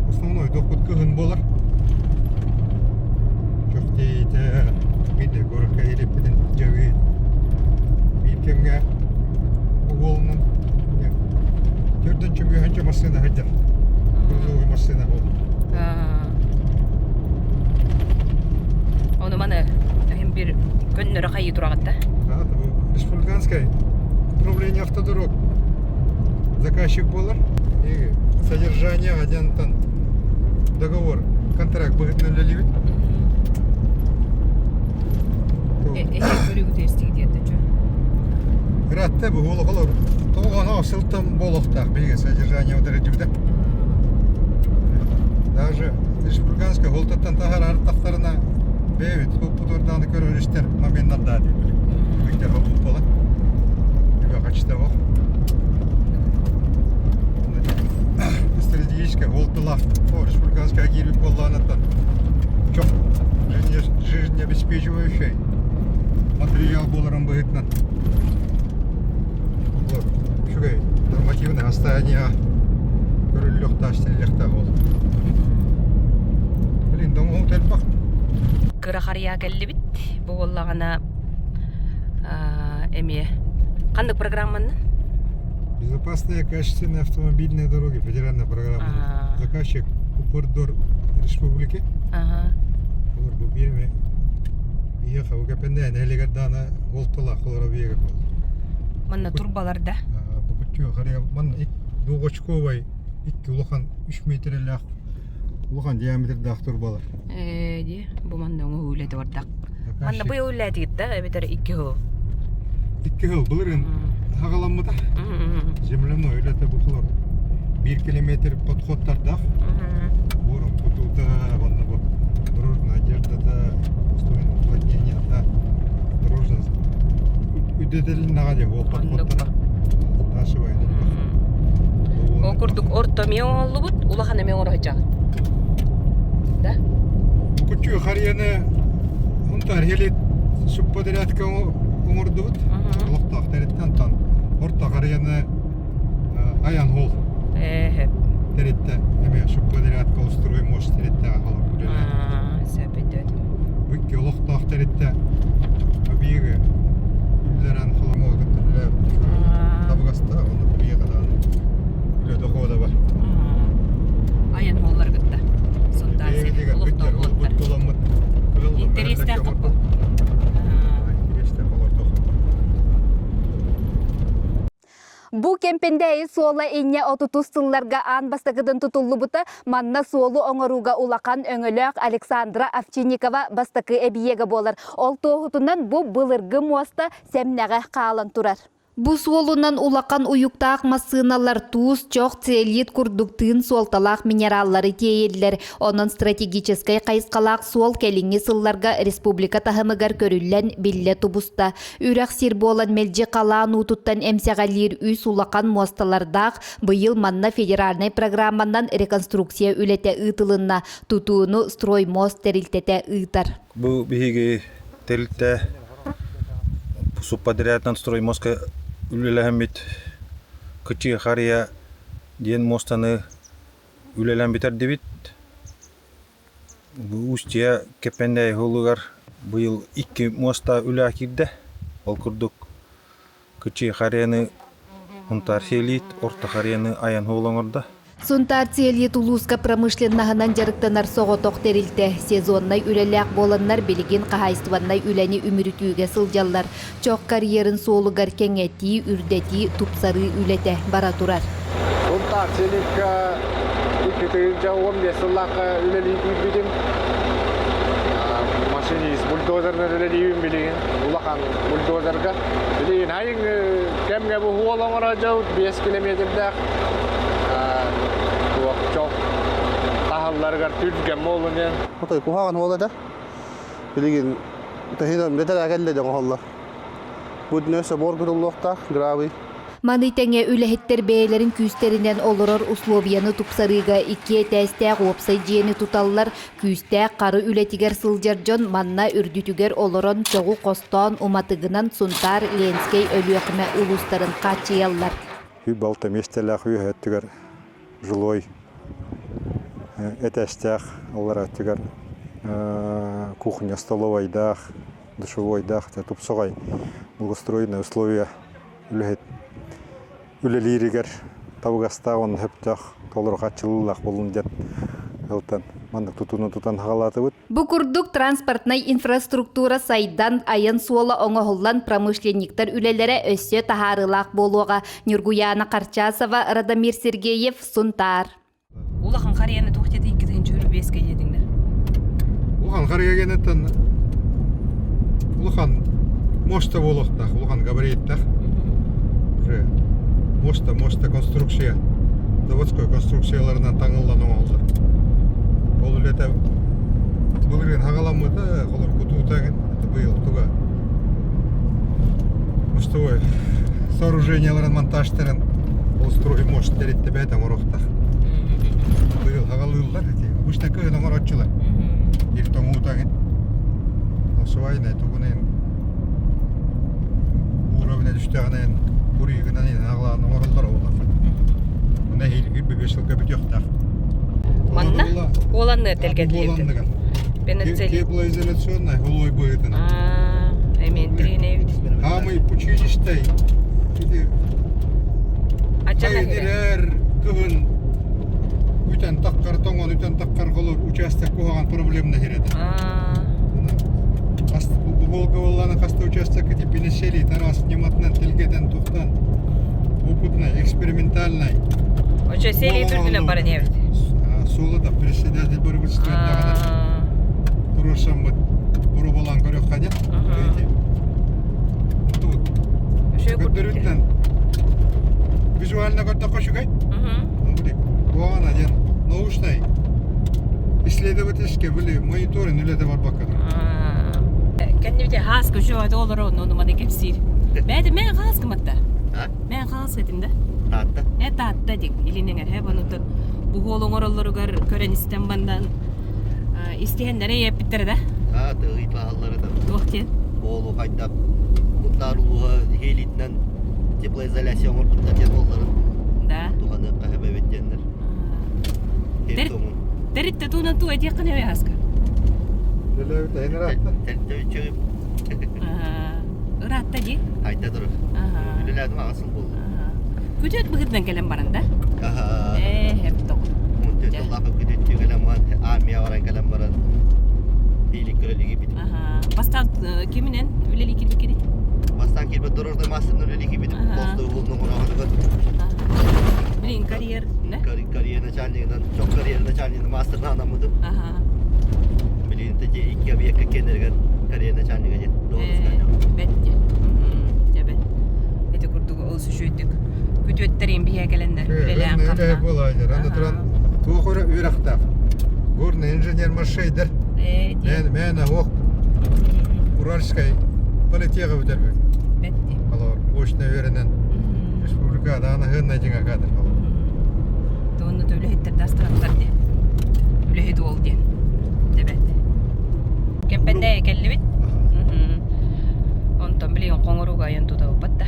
Speaker 3: основной доход кыһын болар. Чөхтейтэ биирдэ куоракка илиппитин дьэбит биир кэмҥэ уолунан төрдүнчү үөһүнчү массыына сылдьар грузовой массыына ол
Speaker 1: Ону маны иһин бир көннөрө хайыы тураҕыт да?
Speaker 3: Республиканское управление автодорог заказчик буолар и содержание агентан договор контракт быһыытынан үлэлиибит. Ыраатта бу олохолор тоҕоно сылтан буолуохтаах биһиги содержание утарыдьыбыта. Даже республиканскай холтаттан таһаар артахтарына бэйэбит хоппутуордааны көрөр истэр моменнарда диибит. Бүктер хоппут буолар. Үбэ хачта бол. Стратегическая уолталаах республиканская киирбит буоллаҕынаттан чох жизнеобеспечивающий материал буоларын быһыытынан үчүгэй нормативное состояние көрүллүөхтээх истиллиэхтээх ол. Блин, доҥоһу элбэх.
Speaker 1: Кыра харыйа кэллибит. Бу буоллаҕына эмиэ ханнык программанан?
Speaker 3: Безопасные качественные автомобильные дороги федеральная программа. Заказчик Упордор Республики.
Speaker 1: Ага.
Speaker 3: Олор бу биирме биһиэхэ УКПН нэһилиэгэр даана уолталаах олоро биэгэ бол.
Speaker 1: Манна турбалар да?
Speaker 3: Бу күттүө харыйа манна двухочковай икки улахан 3 метрелээх Улахан диаметрдаах турбалар.
Speaker 1: Ээ, дии, бу манна оҥоһуу үлэтэ бардах. Манна быйыл үлээтигит да, эбэтэр икки сыл?
Speaker 3: Икки сыл былырыын хаҕаламмыта. Земляной үлэтэ бу холор биир километр подходтардаах. Буорун кутуута, онно бу дорожная одеждата, постоянное уплотнениета, дорожная үдэтэлиннэҕэ дии ол подходтара. Нашего
Speaker 1: Ол курдук орто эмиэ оҥоһуллубут, улахан эмиэ оҥоро сылдьаҕын. Да?
Speaker 3: Кучу харыйаны Унтаар хелит субподрядка оҥордубут. Олохтоох тэриттэн тон орто харыйаны айан хол
Speaker 1: Ээ
Speaker 3: тэритте эмиэ субподрядка уструй мост тэритте холор үлэлээтэ.
Speaker 1: Сөп өйдөөтүм.
Speaker 3: Бу икки олохтоох тэритте обиги үллэрэн холомуга кытта үлэ табыгаста онно биэҕэ даҕаны үлэ дохуода бар.
Speaker 1: Айан буоллар кытта. Сунтаар сир олохтоох уолаттар. Интэриэстээх хоппо.
Speaker 3: Интэриэстээх олордох.
Speaker 12: Бу. Бу Кэмпэндээйи суола инньэ отутус сылларга аан бастакытын тутуллубута. Манна суолу оҥорууга улахан өҥөлөөх Александра Овчинникова бастакы эбийиэгэ буолар. Ол туоһутунан бу былыргы муоста сэмнэҕэ хаалан турар. Бу суолунан улахан уйуктаах массыыналар туус, чох, целлит курдук тыын суолталаах минераллары тиэйэллэр. Онон стратегическай хайысхалаах суол кэлиҥҥи сылларга республика таһымыгар көрүллэн биллэ тубуста. Үрэх сир буолан мэлдьи халаан уутуттан эмсэҕэлиир үс улахан муосталардаах быйыл манна федеральнай программанан реконструкция үлэтэ ыытылынна. Тутууну «Строймост» тэрилтэтэ ыытар.
Speaker 13: Бу биһиги тэрилтэ субподрядынан строймостка үлэлэһэммит Кычыы Харыйа диэн муостаны үлэлээн бүтэрдибит. Бу Устье Кэппэндээйи уһулугар быйыл икки муоста үлэҕэ киирдэ. Ол курдук Кычыы Харыйаны Сунтаар Селит, Орто Харыйаны айан уол оҥордо.
Speaker 12: Сунтаар Селит улууска промышленноһынан дьарыктанар соҕотох тэрилтэ. Сезоннай үлэлээх буоланнар билигин хаһаайыстыбаннай үлэни үмүрүтүүгэ сылдьаллар. Чох карьерын суолугар кэҥэтии, үрдэтии, тупсарыы үлэтэ бара турар.
Speaker 14: Сунтаар Селикка 2015 сыллаахха үлэлии киирбитим. Машинист бульдозерынан үлэлиибин билигин. Улахан бульдозерга. Билигин айыҥ кэмҥэ бу уол оҥоро дьабыт 5 километрдээх туох чох таһалларыгар түргэн буолун диэн.
Speaker 15: Отой куһаҕан уол этэ. Билигин тэһинэн бэтэрээ кэллэ дьон оһоллор. Бу өссө буор кутуллуохтаах, гравий.
Speaker 12: Маны тэҥэ үлэһиттэр бэйэлэрин күүстэринэн олорор условияны тупсарыыга икки этээстээх уопсай дьиэни туталлар, күүстээх хары үлэтигэр сылдьар дьон манна үрдүтүгэр олорон чоҕу хостоон уматыгынан Сунтаар, Ленскэй, Өлүөхүмэ улуустарын хааччыйаллар.
Speaker 3: Үп-балта миэстэлээх үөһэ өттүгэр жилой этээстээх аллара өттүгэр кухня столовайдаах, душевойдаах, тупсаҕай благоустроенные условия үлэһит үлэлииригэр табыгастаах уонна сөптөөх толору хааччыллыылаах буоллун диэн ылтан маннык тутууну тутан хаҕалаатыбыт.
Speaker 12: Бу курдук транспортнай инфраструктура сайдан, айан суола оҥоһуллан промышленниктар үлэлэрэ өссө таһаарыылаах буолуоҕа. Ньургуйаана Харчасова, Радомир Сергеев, Сунтаар.
Speaker 1: Улахан харыйаны туох диэтин иккитин үрбиэскэ диэтиҥнэр?
Speaker 3: Улахан харыйа генеттен улахан моста буолуохтаах, улахан габариттаах. Уже моста, моста конструкция, заводской конструкцияларынан таҥыллан оҥоһуллар. Ол үлэтэ былырыын хаҕаламмыта, холор кутуута это быйыл туга мостовой сооруженияларын монтажтарын ол строй мост тэритте бэйэтэ оҥоруохтаах. Быйыл хаҕалыыллар эти обычно кыһын оҥороччулар. Ир тоҥуута эҥин. Свайнай тугунан уровня түстэҕинэн буруйгунан аҕалаан оҥороллор олар. Мына эһиилги бөбө сылга бүтүөхтээх.
Speaker 1: Манна Уоланны тэлгэтилибит.
Speaker 3: Теплоизоляционная голой быһыытынан.
Speaker 1: Эмиэн треневит.
Speaker 3: Хаамый пучинистай. Ити Хайдирэр кыһын үтэн таххар тоҥон үтэн таххар холор участок куһаҕан проблемна хирэтэ. Бу Волга хаста участок ити пенесели тарас ньыматынан тилгэтэн тухтан опытный экспериментальный.
Speaker 1: Очо сели түрдүнэн баран эбит.
Speaker 3: Суолата председатель барыбытстыаттаҕына туруорсаммыт бороболаан көрүөххэ диэн. Тут көрдөрүүттэн визуально көрдөххө үчүгэй. Ну, били, куһаҕана диэн научнай исследовательский били мониторинг үлэтэ барбакка
Speaker 1: Кэннибите хаас көчө олору онну маны кэпсиир. Бэйэтэ мэн хаас кыматта. Мэн хаас этим да.
Speaker 16: Таатта.
Speaker 1: Э таатта дик илинеңер хэ бонутун буһуол оҥороллоругар көрөн истэн бандан истиһэннэрэ еппиттэрэ да.
Speaker 16: Аа тыый пааллары да.
Speaker 1: Туох диэн?
Speaker 16: Буолу хайдах Куттаар улууһа хелитинэн теплоизоляция оҥорбуттар диэн буолларын.
Speaker 1: Да.
Speaker 16: Туһаныахха сөбөбүт диэннэр.
Speaker 1: Тэритте туунан туу этиэххин эбэ хаска.
Speaker 3: Үлэлээбит эһин ыраатта.
Speaker 16: Тэритте
Speaker 1: Ыраатта дии.
Speaker 16: Айда турар. Үлэлээтим аҕа сыл буолла.
Speaker 1: Күтүөт быһыытынан кэлэн баран да?
Speaker 16: Ээ,
Speaker 1: хэп тоҕо.
Speaker 16: Тыллаах күтүөттүү кэлэн баран, армия баран кэлэн баран, биилик көрөлүгү бит.
Speaker 1: Бастаан киминен үлэлии кирбиккиний?
Speaker 16: Бастаан киирбит дорожный мастерынан үлэлии киирбитим. Толстой уһулун оҥороһугар.
Speaker 1: Блин, карьер, да?
Speaker 16: Карьер начальнигынан, чох карьер начальнигынан мастерынан анаммытым. Билигин ити икки объекка киэннэригэр карьер начальнига диэн должностка
Speaker 1: Бэтти. Дьэбэт. Ити курдук ол сүшүйдүк күтүөттэрин биһэ кэлэннэр үлэлээн
Speaker 3: Үлэ буолаайдар. Аны туран туох өрө үөрэхтээх. Горный инженер машейдер. Мен мен ох Уральскай политеха бүтэрбит.
Speaker 1: Бэтти.
Speaker 3: Алор очно үөрэнэн республика даана хынна дьиҥа кадр
Speaker 1: Туонна үлэһиттэр дастыраттар диэн. Үлэһит уол диэн. Дебет. Кэмпэндээ кэллибит. Онтон билигин хоҥорууга айан тутабыппат да.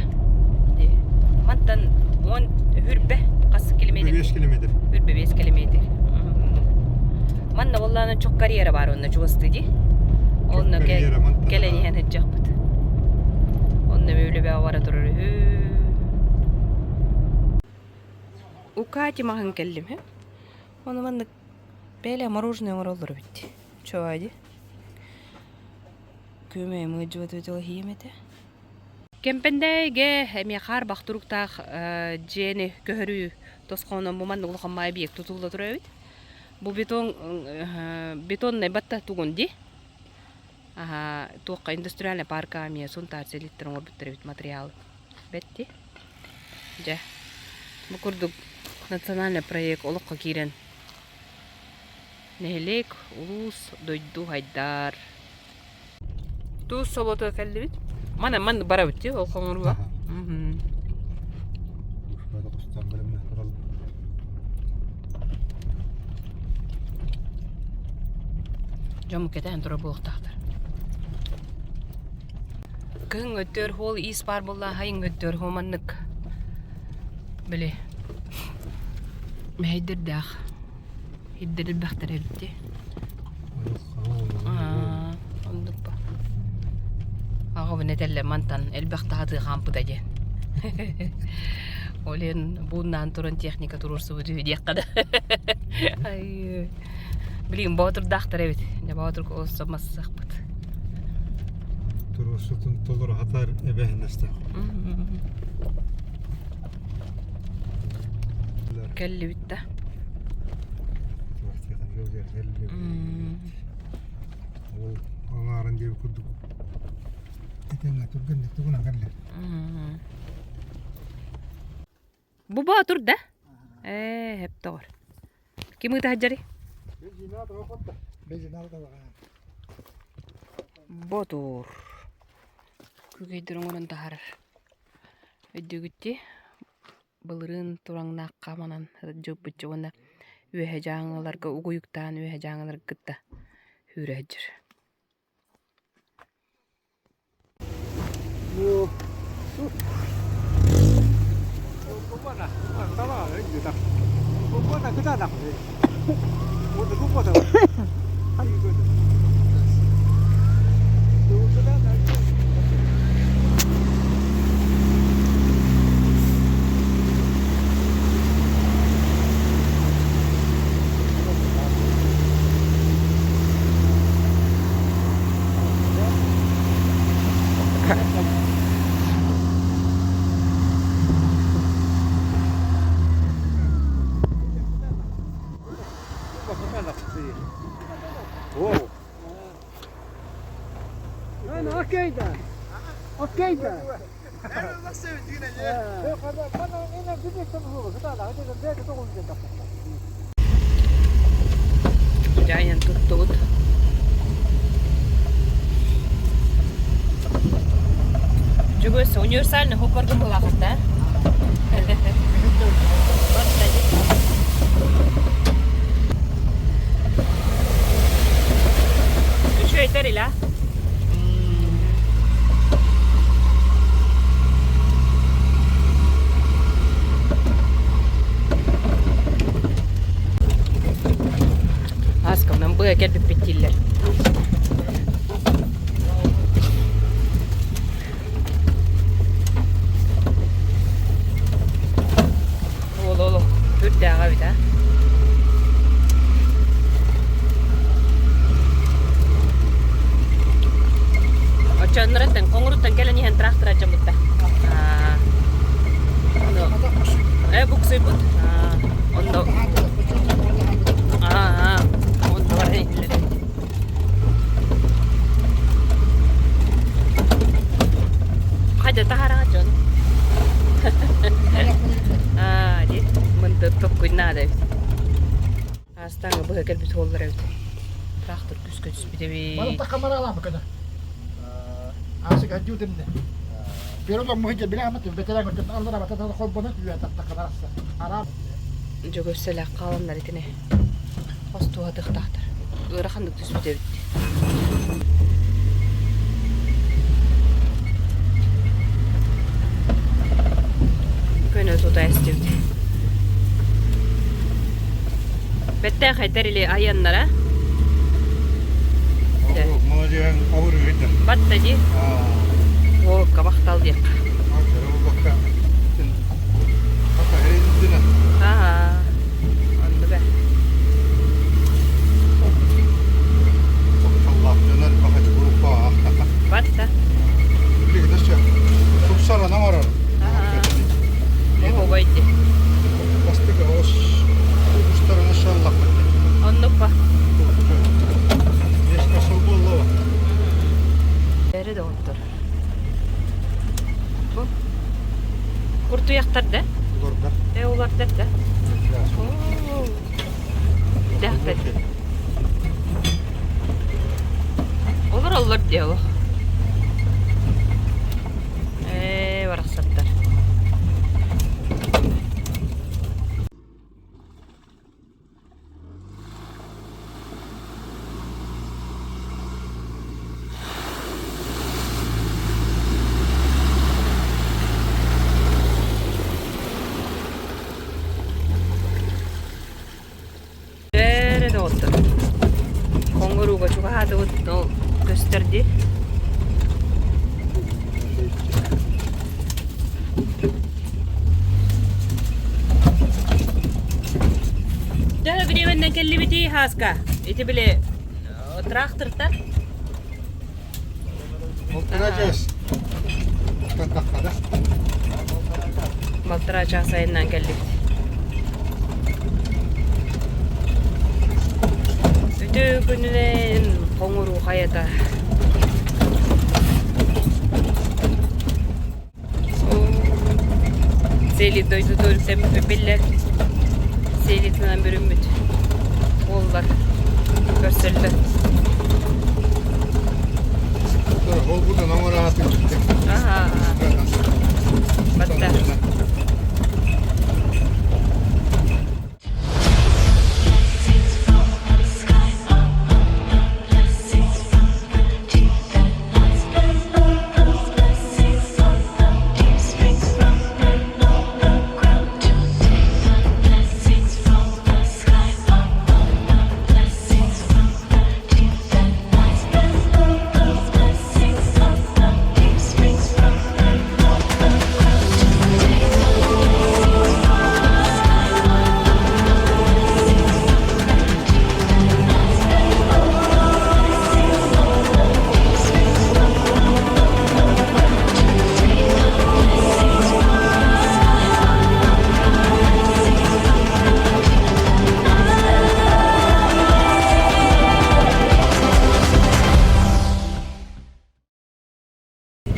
Speaker 1: Мантан он үрбэ хас километр?
Speaker 3: 5 километр.
Speaker 1: Үрбэ 5 километр. Манна боллаана чок карьера бар онно чугасты ди. Онно кэлэн иһэн сылдьахпыт. Онно үлэбэ бара турар үһү. Укати маһын кэллим хэ. Ону маннык бээлэ мороженое оҥороллор эбит. Чуо ди. Күөмэй мыдьыбат өтө иһиэм этэ. Кэмпэндээйгэ эмиэ хаарбах туруктаах дьиэни көһөрүү тосхоонон бу маннык улахан маай объект тутулла турар эбит. Бу бетон бетоннай батта тугун ди. Аха туохха индустриальный парка эмиэ Сунтаар сэлиттэр оҥорбуттар эбит материал. Бэтти. Дьэ, бу курдук национальный проект олоххо киирэн нэһилиэк, улуус, дойду хайдар. Туус солото кэллибит. Мана ман барабыт дии ол хоҥоруга. Дьон кэтээн турар буолуохтаахтар. Кыһын өттүгэр хуол иис баар буолла, хайын өттүгэр хуо маннык били мэһэйдэрдээх ирдэрилбэхтэр эбит дии. Оннук ба. Аҕабын этэллэр мантан элбэх таһатыы хаампыта диэн. Ол иһин бууннаан туран техника туруорсубут үһү диэххэ да. Билигин боотурдаахтар эбит. Дьэ боотурга олорсо массыахпыт.
Speaker 3: Туруорсутун толору хатар эбэһинэстээх.
Speaker 1: Кэллибит да.
Speaker 3: Ол аҥаарын диэби курдук этэҥҥэ түргэнник тугунан кэллэ.
Speaker 1: Бу боотур да? Ээ, хэптоҕор. Ким ыытаһдьарый? Ботур. Күгэйдэр оҥорон таһаарар. Өйдүүгүт дии, былырыын тураҥнаахха манан дьылбычча уонна үөһэ дьааҥыларга угуйуктаан үөһэ дьааҥыларга кытта сүүрэ сылдьар. Дьайан туттубут. Жүгөс универсальный хоппоргун булаахыт да? Үчүгэйдэр ила. Аскамнан быа кэлбиппит дииллэр. Ол ол үрдээҕэ эбит аа. Чоннораттан, Хоҥуруттан кэлэн иһэн трактор алдьаммытта. Э, буксуйбут. Онно Аа, онно баран иһиллэр. Хайда таһараҕа дьон. Аа, ди мындыр токкуй наада эбит. Астаҥа быһа кэлбит уоллар эбит. Трактор күүскэ түспүт эбит.
Speaker 17: Балта камералаамы көтө. Аасык хаддьуутимне. Первый муһи билаамат бэтерэн көтөн аллара батата холбонот үөтатта канарса. Арам
Speaker 1: Дьөгөссөлөөх хааланнар итини хос туһатыахтаахтар. Ыараханнык түспүт эбит. Көнө тута эстибит. Бэртээхэйдэр или айаннара.
Speaker 3: Молодежь ауыр үйдер.
Speaker 1: Батта ди. О, кабахтал диэк. Ага. Онду бе. Батта. Оһуобай дии. Оннук ба. Бэрэ доҕоттор. Бу куртуйахтар да?
Speaker 3: Улардар.
Speaker 1: Э, улардар да? Дэхтэр. Олороллор дии олох. Ээ, барахсаттар. Бэрэ доҕоттор. Хоҥорууга чугаһаатыбыт, ол көстөр дии. Төһө бириэмэннэн кэллибитий Хааска? Ити били трактортан?
Speaker 3: Полтора час. Таххада.
Speaker 1: Полтора час айынан кэллибит. Үтүө күнүнэн хоҥуруу хайата. Сели дойдутугар үктэммиппит биллэр. Селитынан бүрүммүт уоллар көрсөллөр.
Speaker 3: Ол оҥораатын
Speaker 1: Аха. Батта.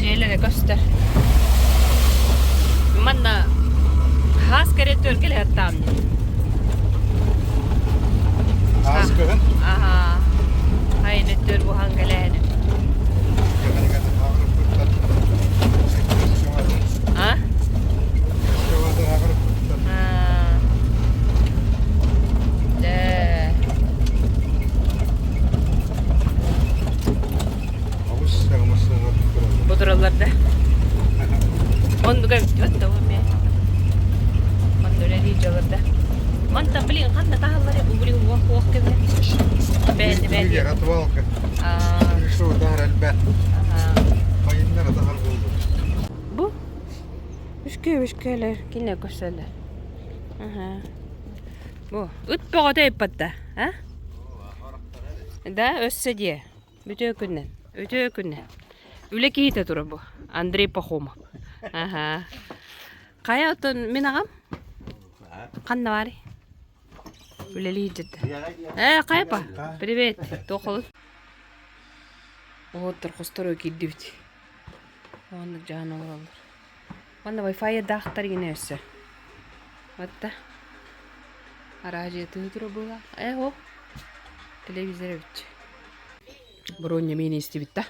Speaker 1: Дьиэлэрэ көстөр. Манна хаас кэрэ кэлэ аттаам
Speaker 3: Хаас кыһын?
Speaker 1: Аха. Хайын өттөр буһан кэлэһин. А? Дэ. Бу тураллар да. Оннуга бүттүбэт да эмиэ. Манна үлэлии дьалар да. Мантан блин ханна таһаллар бу блин уох уох кэмҥэ. Бэйэтэ бэйэтэ.
Speaker 3: Отвалка. Решил тахар элбэх. Хайыннар тахар болду.
Speaker 1: Бу үшкө үшкөлөр кине көрсөлөр. Аха. Бу ыт бөҕөтө ыппатта, а? Да, өссө диэ. Үтүө күннэн. Үтүө күннэн. Үлэ киһитэ турар бу. Андрей Пахомов. Аха. Хайа оттон мин аҕам? Ханна баарый? Үлэлии дьиттэ. Э, хайапа? Привет. Туох Оһоттор хостору киирдибит. Оннук дьаһан олороллор. Манна Wi-Fi даахтар гине өссө. Батта. Араадьыйа тура буолла. Э, о. Телевизор эбит. Броня миини истибит да.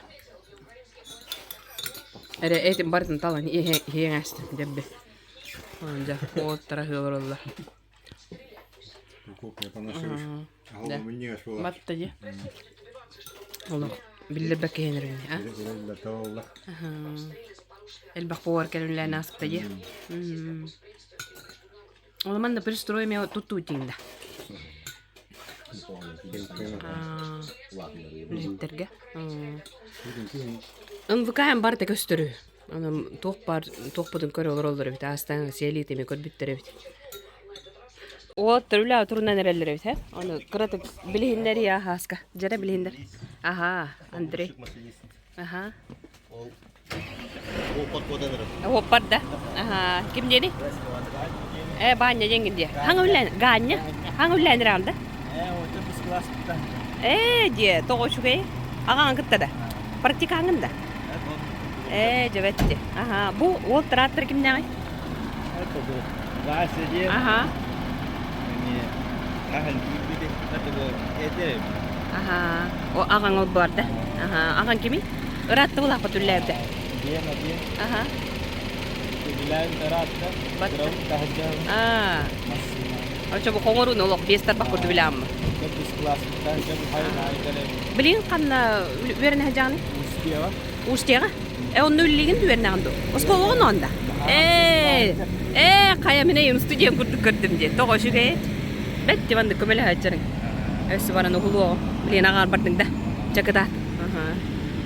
Speaker 1: Эрэ этим барытын талан иһиэҥ астым дебби. Дьэ, уоттара олороллор. Батта дии. Олох биллэрбэккэ иһэн а? Элбэх повар кэлэн ааспыта дии. Ол манна пристрой эмиэ туттуу тиинда. Үлэһиттэргэ. МВК барыта көстөрү. Онон туох баар туохпутун көрө олороллор эбит. Аастаан сиэлии тими көрбүттэр эбит. Уолаттар үлэ турунан эрэллэр эбит, э? Ону кыратык билиһиннэр я хааска. Дьэрэ билиһиннэр. Аха, Андрей. Аха.
Speaker 16: Ол
Speaker 1: Уоппар да? Аха. Ким диэни? Э, Баанньа диэҥҥин диэ. Хаҥа үллээн, Гаанньа. Хаҥа үллээн ирэҕин да?
Speaker 2: Э, оту бис класс
Speaker 1: Ээ, диэ, тоҕо үчүгэй. Аҕаҥ кытта да. Практикаҥын да. Ээ, дьэбэтти. Аха, бу уол трактор кимнээҕий?
Speaker 2: Это бу Вася диэн.
Speaker 1: Аха.
Speaker 2: Эмиэ хаһан киирбити, это бу эдэр
Speaker 1: Аха. О, аҕаҥ ол барда. Аха, аҕаҥ кимий? Ыраатта булаахпыт үллээбитэ.
Speaker 2: Диэн, диэн.
Speaker 1: Аха.
Speaker 2: Үллээбит ыраатта.
Speaker 1: Батта. Аа. Очо бу хоҥоруун олох биэс тарбах курдук билээммин. Билигин ханна үөрэнэ сылдьаҕыный?
Speaker 2: Устьеҕа.
Speaker 1: Устьеҕа? Э, онно үллигин үөрэнэҕин дуу? Оскуолаҕын онда? Ээ, ээ, хайа мин эйим студент курдук көрдүм дии. Тоҕо үчүгэй? Бэт диванды көмөлөһөөччөрүҥ. Өссө баран уһулуоҕум. Билигин аҕаар бардыҥ да. Чакытаат.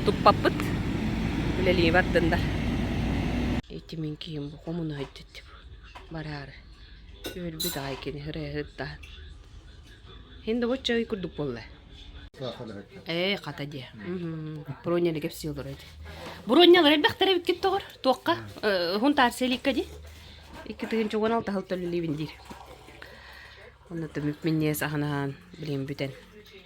Speaker 1: Туппаппыт. Үлэлии бардын да. Ити мин киһим бу хомунаһыйдыт бараары. Өлбүт аҕай кини ырыаһыттаан. Хин да боччо ый курдук буолла. Ээ, хата диэ. Броняны кэпсии олорор ити. Бронялар элбэхтэр эбиккит тоҕор. Туохха? Хунтаар селикка ди. 2016 сыл төлөлүүбүн диир. Онно түмүк минньиэс аһан-аһаан билигин бүтэн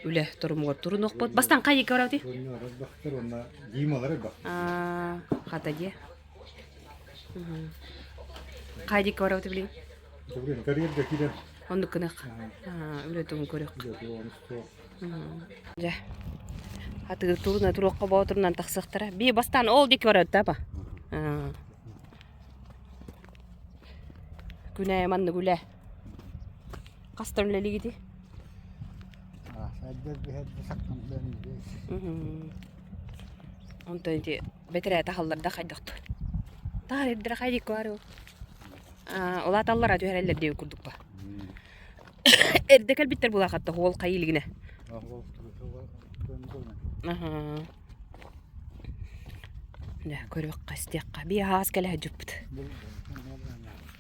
Speaker 1: үлэ торумугар турунуохпут. Бастаан хайыка барабыт?
Speaker 3: Бронялар элбэхтэр уонна Дималар элбэх.
Speaker 1: Хата диэ. Хайдикка барабыт билигин?
Speaker 3: Билигин карьерга киирэн.
Speaker 1: Оннук гыныах. Үлэ тугун көрүөх. Дьэ. Атыыр туруна туруохха боотурунан тахсыахтара. Би бастаан ол диэки барабыт да апа. Күнэ маннык үлэ. Хастан үлэлиигити? Онтон ити бэтэрээ таһаллар да хайдахтуй? Таһар эрдэрэ хайдикко баар Улааталлара түһэрэллэр диэбит курдук ба. Эрдэ кэлбиттэр булаахатта хуол хайы илигинэ. Аха. Дэ көрүөххэ истиэххэ. Бии аһаас кэлэ сылдьыппыт.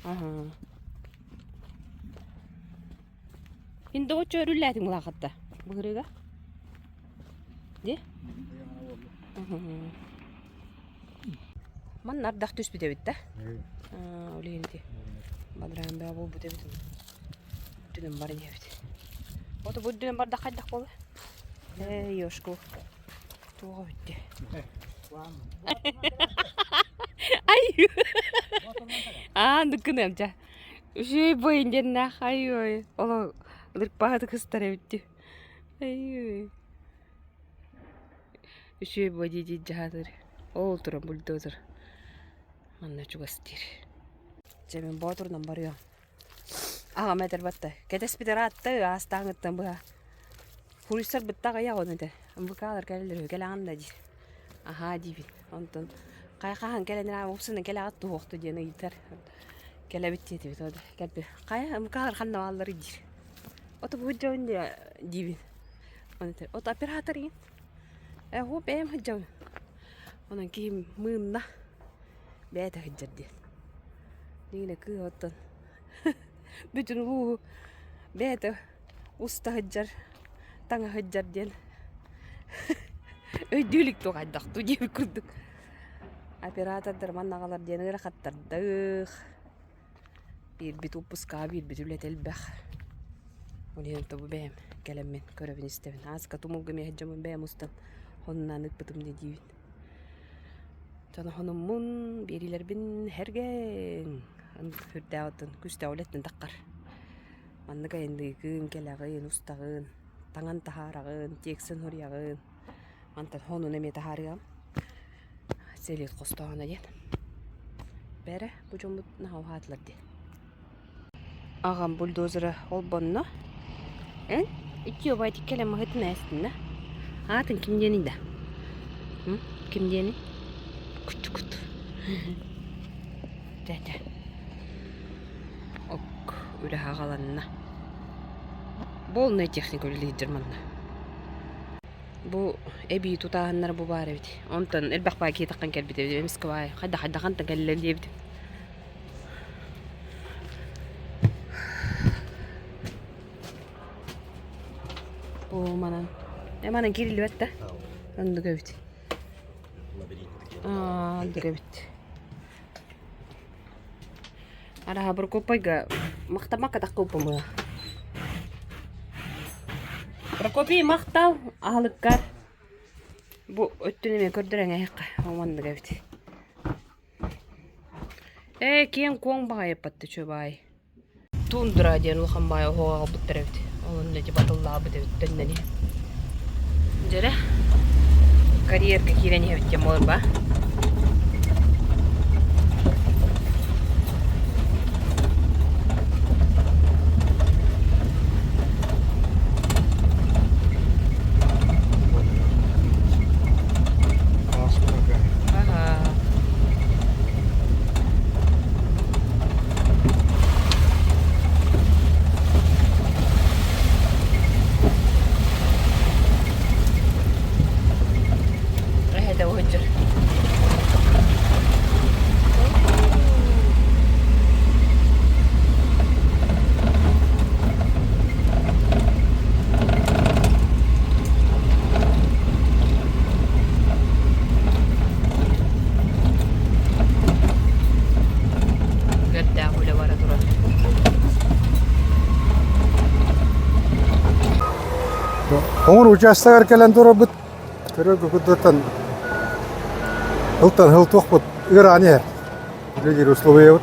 Speaker 1: Аха. Ин доҕоччу өрүллээтиҥ булаахатта быһырыыга? Дии? Манна ардах түспүт эбит да? Ол иһин ити бадараан бөҕө буолбут эбит. Үрдүнэн баран иһэбит. Ото бу үрдүнэн бардах хайдах буолла? Ээ, ёшку. Туоҕа бүттэ. Ай! Аа, дыккыныам ча. Үчүгэй бойын диэннээх ай-ой. Оло ылырпааты кыстар эбит. Ай-ой. Үчүгэй бо дии-дии дьаһатыр. Ол туран бульдозер. Манна чугас диир. Дьэ мин боотурунан барыам. Аҕам этэр батта. Кэтэспит ыраатта аастааҥыттан быһа. Хуруйсар бытта аҕыйах ону этэ. МВК-лар кэлэллэр үһү кэлэҕин да диир. Аһаа диибин. Онтон хайа хаһан кэлэн эрэ уопсайынан кэлэҕит туһуохту диэн ыйытар. Кэлэбит диэтибит ол кэлби. Хайа МВК-лар ханна баалларый диир. Ото бу дьон диибин. Ону этэр. Ото оператор игин. Э хоо бэйэм сылдьабын. Онон киһим мыынна. Бэйэтэ сылдьар диэн. Дигинэ кыыһа оттон бүтүн улууһу бэйэтэ уста сылдьар, таҥа сылдьар диэн өйдүү илик туох хайдах дуу диэбит курдук. Оператордар манна аҕалар диэн ыарахаттардаах. Биирбит уоппускаҕа биирбит үлэтэ элбэх. Ол иһин бу бэйэм кэлэммин көрөбүн-истэбин. Ааска тумулга эмиэ сылдьаммын бэйэм устан хонунаан ыыппытым дии диибин. Дьоно хонуммун, биэриилэрбин сэргээҥ. Сүрдээх оттон күүстээх үлэттэн таххар. Маннык айанныыгын, кэлэҕин, устаҕын, таҥан таһаараҕын, тексын суруйаҕын. Мантан хонун эмиэ таһаарыам. Сэлиэт хостооһуна диэн. Бээрэ, бу дьоммут наһаа уһаатылар дии. Аҕам бульдозера холбонно. Эн икки убайдык кэлэн маһытын ээстиннэ. Аатын ким диэний да? Ким диэний? Кут-кут. Тэтэ. Ок, үлэ аҕаланна. Полная техника үлэлиир манна. Бу эбии тутааһыннара бу баар эбит. Онтон элбэх баай киһи таххан кэлбит эбит. Эмискэ баай хайда-хайда хантан кэллэ диэбит. Бу манан. Э манан киириллибэт да? Оннук эбит. Аа, оннук эбит. Араха Прокопайга махтаммакка таххыппын Прокопий махтал аһылыккар. Бу өттүн эмиэ көрдөрөн эһиэхэ маннык эбит. Ээ киэҥ-куоҥ баҕайыппатты чубаай. Тундра диэн улахан баай оһоҕо аҕалбыттар эбит. Ол онно ити батыллаабыт эбит төннөн иһэн. Дьэрэ карьерга киирэн иһэбит диэн буолар баа. Эһэтэ уһуччур. Көрдөөх үлэ бара турар.
Speaker 3: Хоҥор учаастагар кэлэн турарбыт көрөргө курдуктан ылтан ылтуохпут ыараан иһэр. Үлэлиир условиябыт.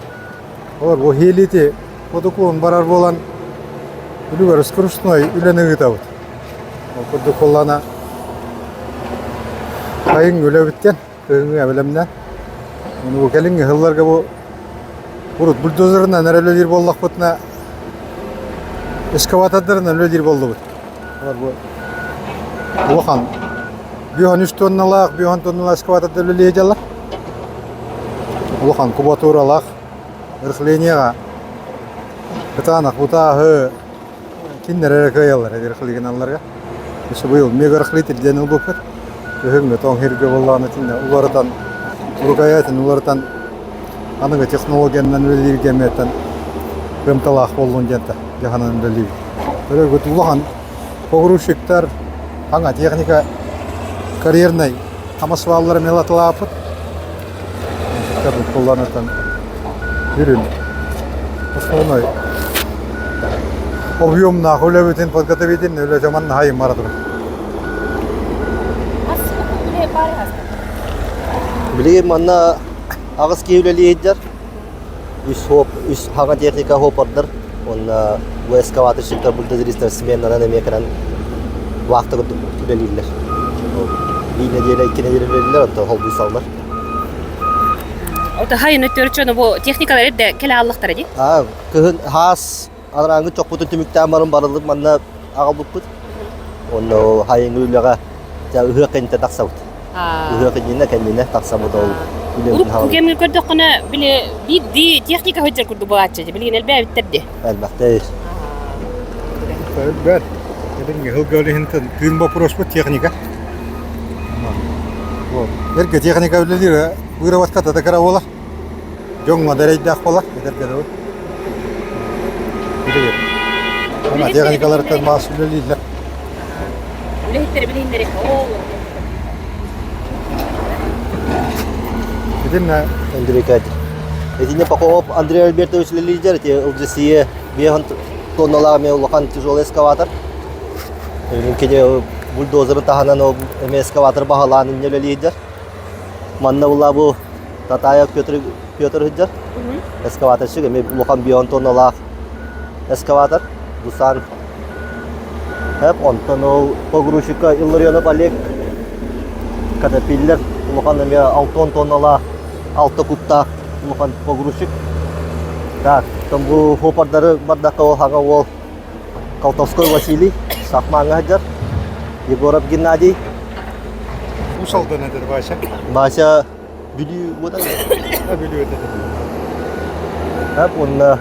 Speaker 3: Олор бу хиэлити подокуон барар буолан үлүгэр скоростной үлэни ыытабыт. Ол курдук буоллаҕына сайыҥҥы үлэбиттэн кыһыҥҥы бэлэмнээн Ону бу кэлиҥҥи сылларга бу урут бульдозерынан эрэ үлэлиир буоллахпытына эскаватордарынан үлэлиир буоллубут. Олор бу улахан бүһөн үс тонналаах, бүһөн тонналаах эскаватордар үлэлиэ дьаллар. Улахан кубатуралаах рыхлениеҕа кытаанах бутааһы кинилэр эрэ кыайаллар рыхлигиналларга. Өссө быйыл мегарыхлитель диэн ылбыппыт. Күһүҥҥү тоҥ сиргэ буоллаҕына итиннэ уларытан, рукоятин уларытан аныгы технологиянан үлэлииргэ эмиэтэн кыамталаах буоллун диэн дьаһанан үлэлиибит. Өрөгүт улахан погрузчиктар, саҥа техника карьернай самосваллары мелатылааппыт. Кулланытан бүрүн основной объемнаах үлэбитин подготовительный үлэ жаман хайым бара турар.
Speaker 16: Билигин манна аҕыс киһи үлэлии сылдьар. Үс хоп, үс хаҥа техника хопордар уонна бу эскаваторщиктар, бульдозеристар сменанан эмиэ кэлэн вахта курдук үлэлииллэр. Биир нэдиэлэ, икки нэдиэлэ үлэлииллэр, онтон холбуйсаллар.
Speaker 1: Ото хайын өттүөрүччү бу техникалар эрдэ кэлэ аллахтара дии?
Speaker 16: Аа, кыһын хаас Анарааҥҥы чохпутун түмүктээн баран барыллык манна аҕалбыппыт. Онно хайыҥҥы үлэҕэ ыһыах кэнниттэн тахсабыт. Ыһыах иннинэ кэннинэ тахсабыт ол үлэбитин
Speaker 1: Урукку кэмҥэ көрдөххүнэ, били биирдии техника сылдьар курдук буолааччы дии. Билигин элбээбиттэр дии.
Speaker 16: Элбэхтэр.
Speaker 3: Элбэт. Кэлиҥҥи сылга иһинтэн тыын боппуруоспут техника. Вот. Эргэ техника үлэлиир выработката да кыра буолар. Дьоҥҥо да эрэйдээх буолар, этэргэ дылы. Билигин. Ана техникаларыттан маас үлэлииллэр.
Speaker 1: Үлэһиттэр билиһиннэри.
Speaker 3: Итиннэ
Speaker 16: Андрей Катя. Итиннэ Пахомов Андрей Альбертович лидер, эти ЛДСЕ 5 тонналаах эмиэ улахан тяжелый эскаватор. Кини бульдозеры таһынан ол эмиэ эскаватор баһылаан инньэ үлэлиир. Манна була бу Татаев Петр Петр сылдьар. Эскаваторщик эмиэ улахан бион тонналаах эскаватор. Дусан Хэп, онтон ол погрузчикка Илларионов Олег Катапиллер улахан эмиэ 6 тонналаах, 6 куттаах улахан погрузчик. Так, там бу хопардары бардакка ол хаҥа уол Колтовской Василий Сахмаҥҥа сылдьар. Егоров Геннадий.
Speaker 3: Уус Алдан этэр Вася.
Speaker 16: Вася Бүлүү уота.
Speaker 3: Бүлүү этэ.
Speaker 16: Хап уонна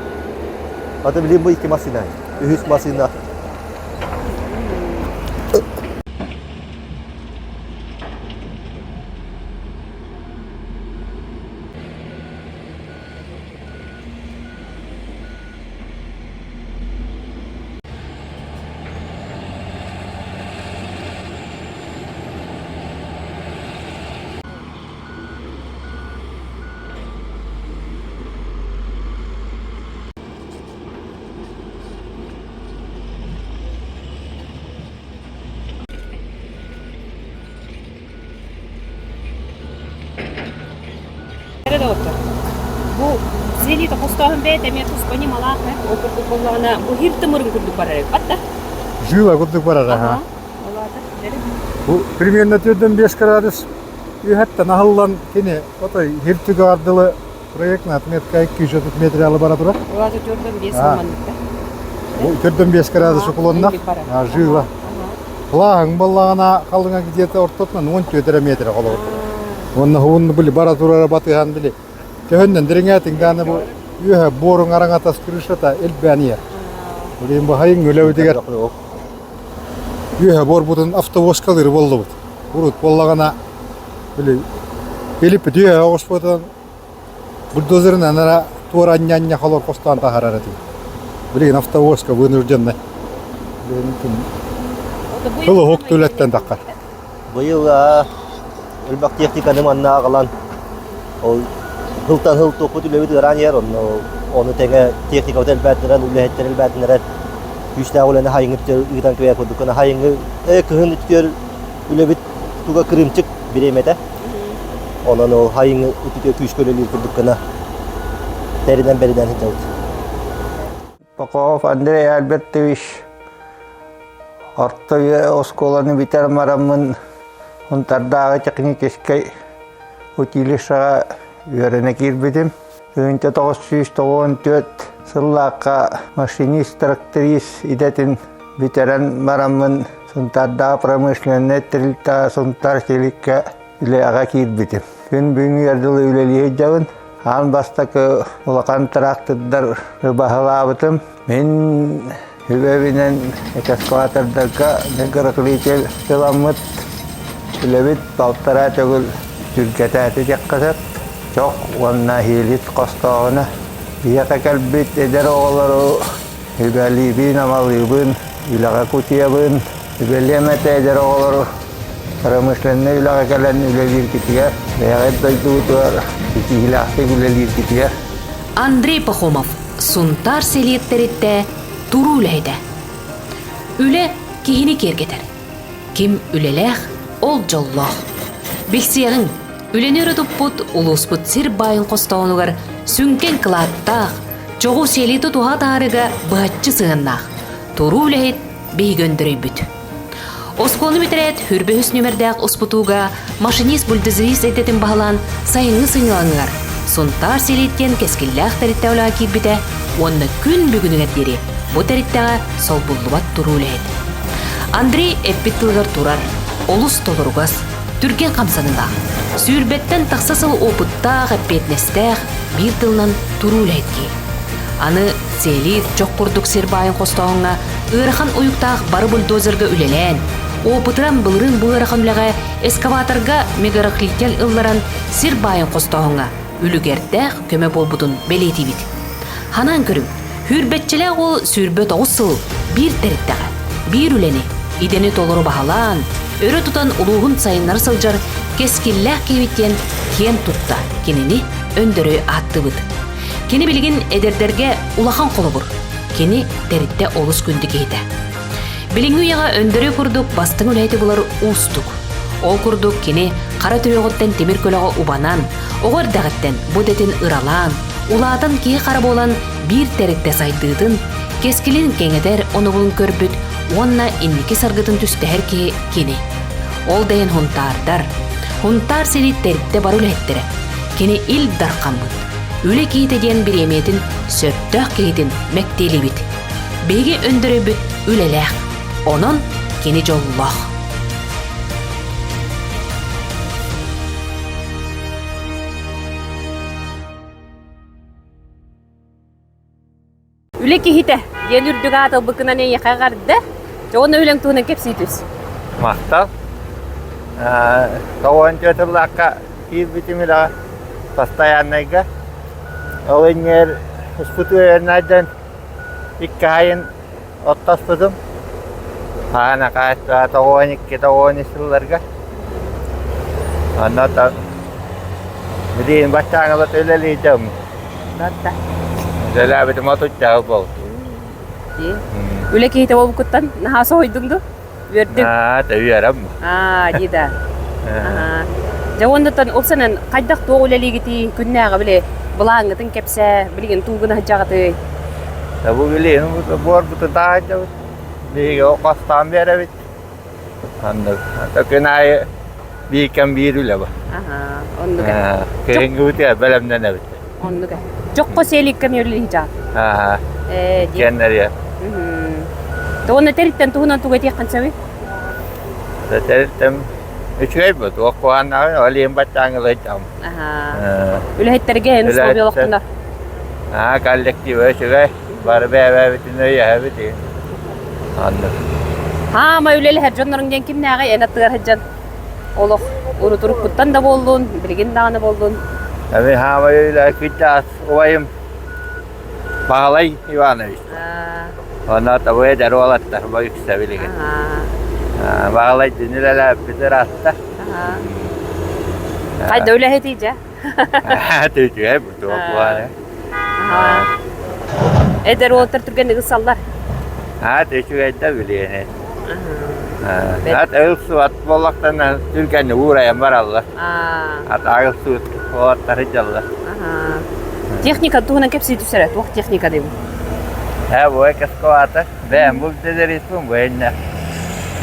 Speaker 16: аты билим бу икки массыына. Үһүс массыына.
Speaker 1: Эрэ доҕоттор, бу сиэлиитэ хостооһун бэйэтэ эмиэ туспа ньымалаах ээ. Ол курдук буоллаҕына, бу хир тымырын курдук барар эбит да?
Speaker 3: Жила курдук барар аха. Бу примерно 4-5 градус үһэттэн аһыллан кини отой хир түгэҕэр дылы проектная отметка 230 метр бара турар.
Speaker 1: Улаата 4-5 манныкта.
Speaker 3: Бу 4-5 градус уклонна жила. Плаһың баллаҕына халыҥа где-то ортотунан 14 метр холобур. Уонна хуун били бара турара батыһан били төһөннөн дириҥээтиҥ дааны бу үөһэ буоруҥ араҥатас крышата элбээн иһэр. Билигин бу хайыҥ үлэбитигэр үөһэ буорбутун автовозкалыыр буоллубут. Урут буоллаҕына били Филиппит үөһэ оҕуспутун Бульдозерынан ара туора анньа-анньа холор хостоон таһаарар этим. Билигин автовозка вынужденный. Тыл уһук түлэттэн таххар.
Speaker 16: Быйыл элбэх техниканы манна аҕалан ол сылтан сыл туохпут үлэбит ыараан иһэр, онно ону тэҥэ техникабыт элбээтинэрэн, үлэһиттэр элбээтинэрэн күүстээх үлэни хайыҥы ыытан кэбиһэр курдук гына хайыҥы кыһын үтүөр үлэбит туга кырыымчык бириэмэтэ. Онон ол хайыҥы үтүө күүскэ үлэлиир курдук гына тэринэн бэринэн сылдьабыт.
Speaker 8: Попов Андрей Альбертович орто оскуоланы бүтэр мараммын Унтардааҕы техническэй училищеҕа үөрэнэ киирбитим. 1994 сыллаахха машинист-тракторист идэтин бүтэрэн бараммын Сунтаардааҕы промышленнай тэрилтэ Сунтаар селиккэ үлэҕэ киирбитим. Күн бүгүнүгэр дылы үлэлии сылдьабын. Аан бастакы улахан трактордар баһылаабытым. Мин үбэбинэн экскаватордарга граклитель ыламмыт үлэбит балтараа төгүл түргэтээтэ диэххэ сөп. Чох уонна хиилит хостооҕуна биһиэхэ кэлбит эдэр оҕолору үбэлиибин, амалыыбын, үлэҕэ кутуйабын. Үбэлиэм этэ эдэр оҕолору промышленнай үлэҕэ кэлэн үлэлииргитигэр, бэйэҕит дойдугутугар ситиһиилээхтик үлэлииргитигэр.
Speaker 1: Андрей Пахомов Сунтаар сэлиэттэриттэ туруу үлэһитэ. Үлэ киһини киэргэтэр. Ким үлэлээх, ол дьоллоох. Билсиэҕиҥ, үлэни өрө туппут улууспут сир баайын хостооһунугар сүҥкэн кылааттаах, чоҕу сиэлии тутуһа таарыга быһаччы сыһыаннаах, туруу үлэһит биһиги өндөрөйбүт. Оскуоланы бүтэрээт, хүрбөһүс нүмердээх успутууга машинист-бульдозерист идэтин баһылаан сайыҥҥы сынньалаҥыгар Сунтаар сэлиэттиэн кэскиллээх тэрилтэ үлэҕэ киирбитэ уонна күн бүгүнүгэр диэри бу тэрилтэҕэ солбуллубат туруу үлэһит. Андрей эппит тылыгар турар, олус толоругас, түргэн хамсаныылаах, сүүрбэттэн тахса сыл опыттаах, эппиэтинэстээх, биир тылынан туруу үлэһит киһи. Аны Сэлиир чох курдук сир баайын хостооһуҥҥа ыарахан уйуктаах бары бульдозерга үлэлээн, опытыран былырыын бу ыарахан үлэҕэ эскаваторга мегарахлитель ылларан сир баайын хостооһуҥҥа үлүгэрдээх көмө буолбутун бэлиэтиибит. Ханаан көрүҥ, сүүрбэччэлээх уол 29 сыл биир тэрилтэҕэ, биир үлэни, Идэни толору баһылаан, өрө тутан улууһун сайыннара сылдьар кэскиллээх киһибит диэн киэн тутта кинини Өндөрөй ааттыыбыт. Кини билигин эдэрдэргэ улахан холобур. Кини тэрилтэ олус күндү киһитэ. Билиҥҥи үйэҕэ Өндөрөй курдук бастыҥ үлэһити булар уустук. Ол курдук кини хара төрүөҕүттэн тимир көлөҕө убанан, оҕо эрдэҕиттэн бу идэтин ыралаан, улаатан киһи хара буолан биир тэрилтэ сайдыытын, кэскилин кэҥэтэр онобулун көрбүт уонна инники саргытын түстэһэр киһи кини. Ол да иһин Һунтаардар, Һунтаар сири тэрилтэ бары үлэһиттэрэ. Кини Ил Дархаммыт, үлэ киһитэ диэн бириэмийэтин сөптөөх киһитин мэктиэлиибит. Биһиги өндөрөйбүт үлэлээх, онон кини дьоллоох. Үлэ киһитэ диэн үрдүк аат ылбыккынан эйиэхэ эҕэрдэ. Дьэ уонна үлэҥ туһунан кэпсии түс.
Speaker 18: Махтал. Тоҕуон тыллаахха киирбитим үлэҕэ постояннайга. Ол иннигэр испытыаннайдан икки айын оттоспутум. Хаана хааччаҕа 92 93 сылларга. Онно билигин баччааҥҥа үлэлиитим.
Speaker 1: Барда.
Speaker 18: Үлэлээбитим отучча буолбут.
Speaker 1: Үлэ киһитэ буолбуккуттан наһаа соһуйдуҥ дуу? Үөрдүҥ?
Speaker 18: Аа, үөрэм.
Speaker 1: Аа, дии да. Дьэ уоннаттан упсанан хайдах туох үлэлиигитий күннээҕи били былааҥҥытын кэпсээ, билигин туугун сылдьаҕытый?
Speaker 18: Бу билигин буорбутун таһайдабыт. Биһиги хостаан биэрэбит. Оннук. Күн аайы биир кэм биир үлэ бу.
Speaker 1: Аха, оннук.
Speaker 18: Кыһыҥҥыбытыгар бэлэмнэнэбит.
Speaker 1: Оннук. Дьокко сиэликкэ мүөллү дьаат.
Speaker 18: Аха.
Speaker 1: Ээ, дии.
Speaker 18: Кэннэриэ.
Speaker 1: Уонна тэриттэн туһунан тугу этиэххин сөбүй?
Speaker 18: Тэриттэн үчүгэй бу туох куһааннаҕын ол иһин баччааҥылайдам.
Speaker 1: Аха. Үлэһиттэргэ эн условия олохтунар.
Speaker 18: Аа, коллектива үчүгэй. Бары бэйэ-бэйэбитин өйөһөбүт. Оннук.
Speaker 1: Хаама үлэлэһэр дьонноруҥ диэн кимнээҕий эн аттыгар сылдьан олох урут-уруккуттан да буоллун, билигин даҕаны буоллун.
Speaker 18: Эми хаама үлэ кыттаас убайым Баһылай Иванович. Онно табы эдэр уолаттар бу үксэ билигин. Баһылай дин үлэлээбит ыраатта.
Speaker 1: Хайда үлэһитий дьэ?
Speaker 18: Үчүгэй бу туох буолар.
Speaker 1: Эдэр уолаттар түргэнник ылсаллар.
Speaker 18: Аат үчүгэйдэ билиэни. Аат ылсыбат буоллахтарына түргэнник уурайан бараллар. Ат ылсыбыт уолаттар сылдьаллар.
Speaker 1: Техника туһунан кэпсии түсэрэ. Туох техника дейбин?
Speaker 18: Ээ, бу экскаватор. Бэйэм бу дезеритпин бу иннэ.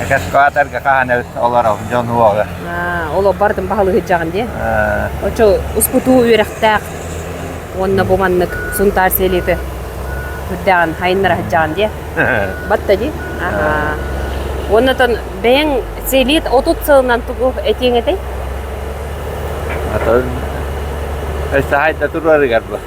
Speaker 18: Экскаваторга хаһан эбит олоробун дьон уоҕа.
Speaker 1: Ол бардым баһылыһыдьаҕын дии. Очо успутуу үөрэхтээх уонна бу маннык Сунтаар сэлиэтэ үрдээҕин хайыннара сылдьаҕын дии. Батта дии. Уоннатан бэйэҥ селит 30 сылынан тугу этиэҥ этэй?
Speaker 18: Атын өссө хайда турарыгар бу.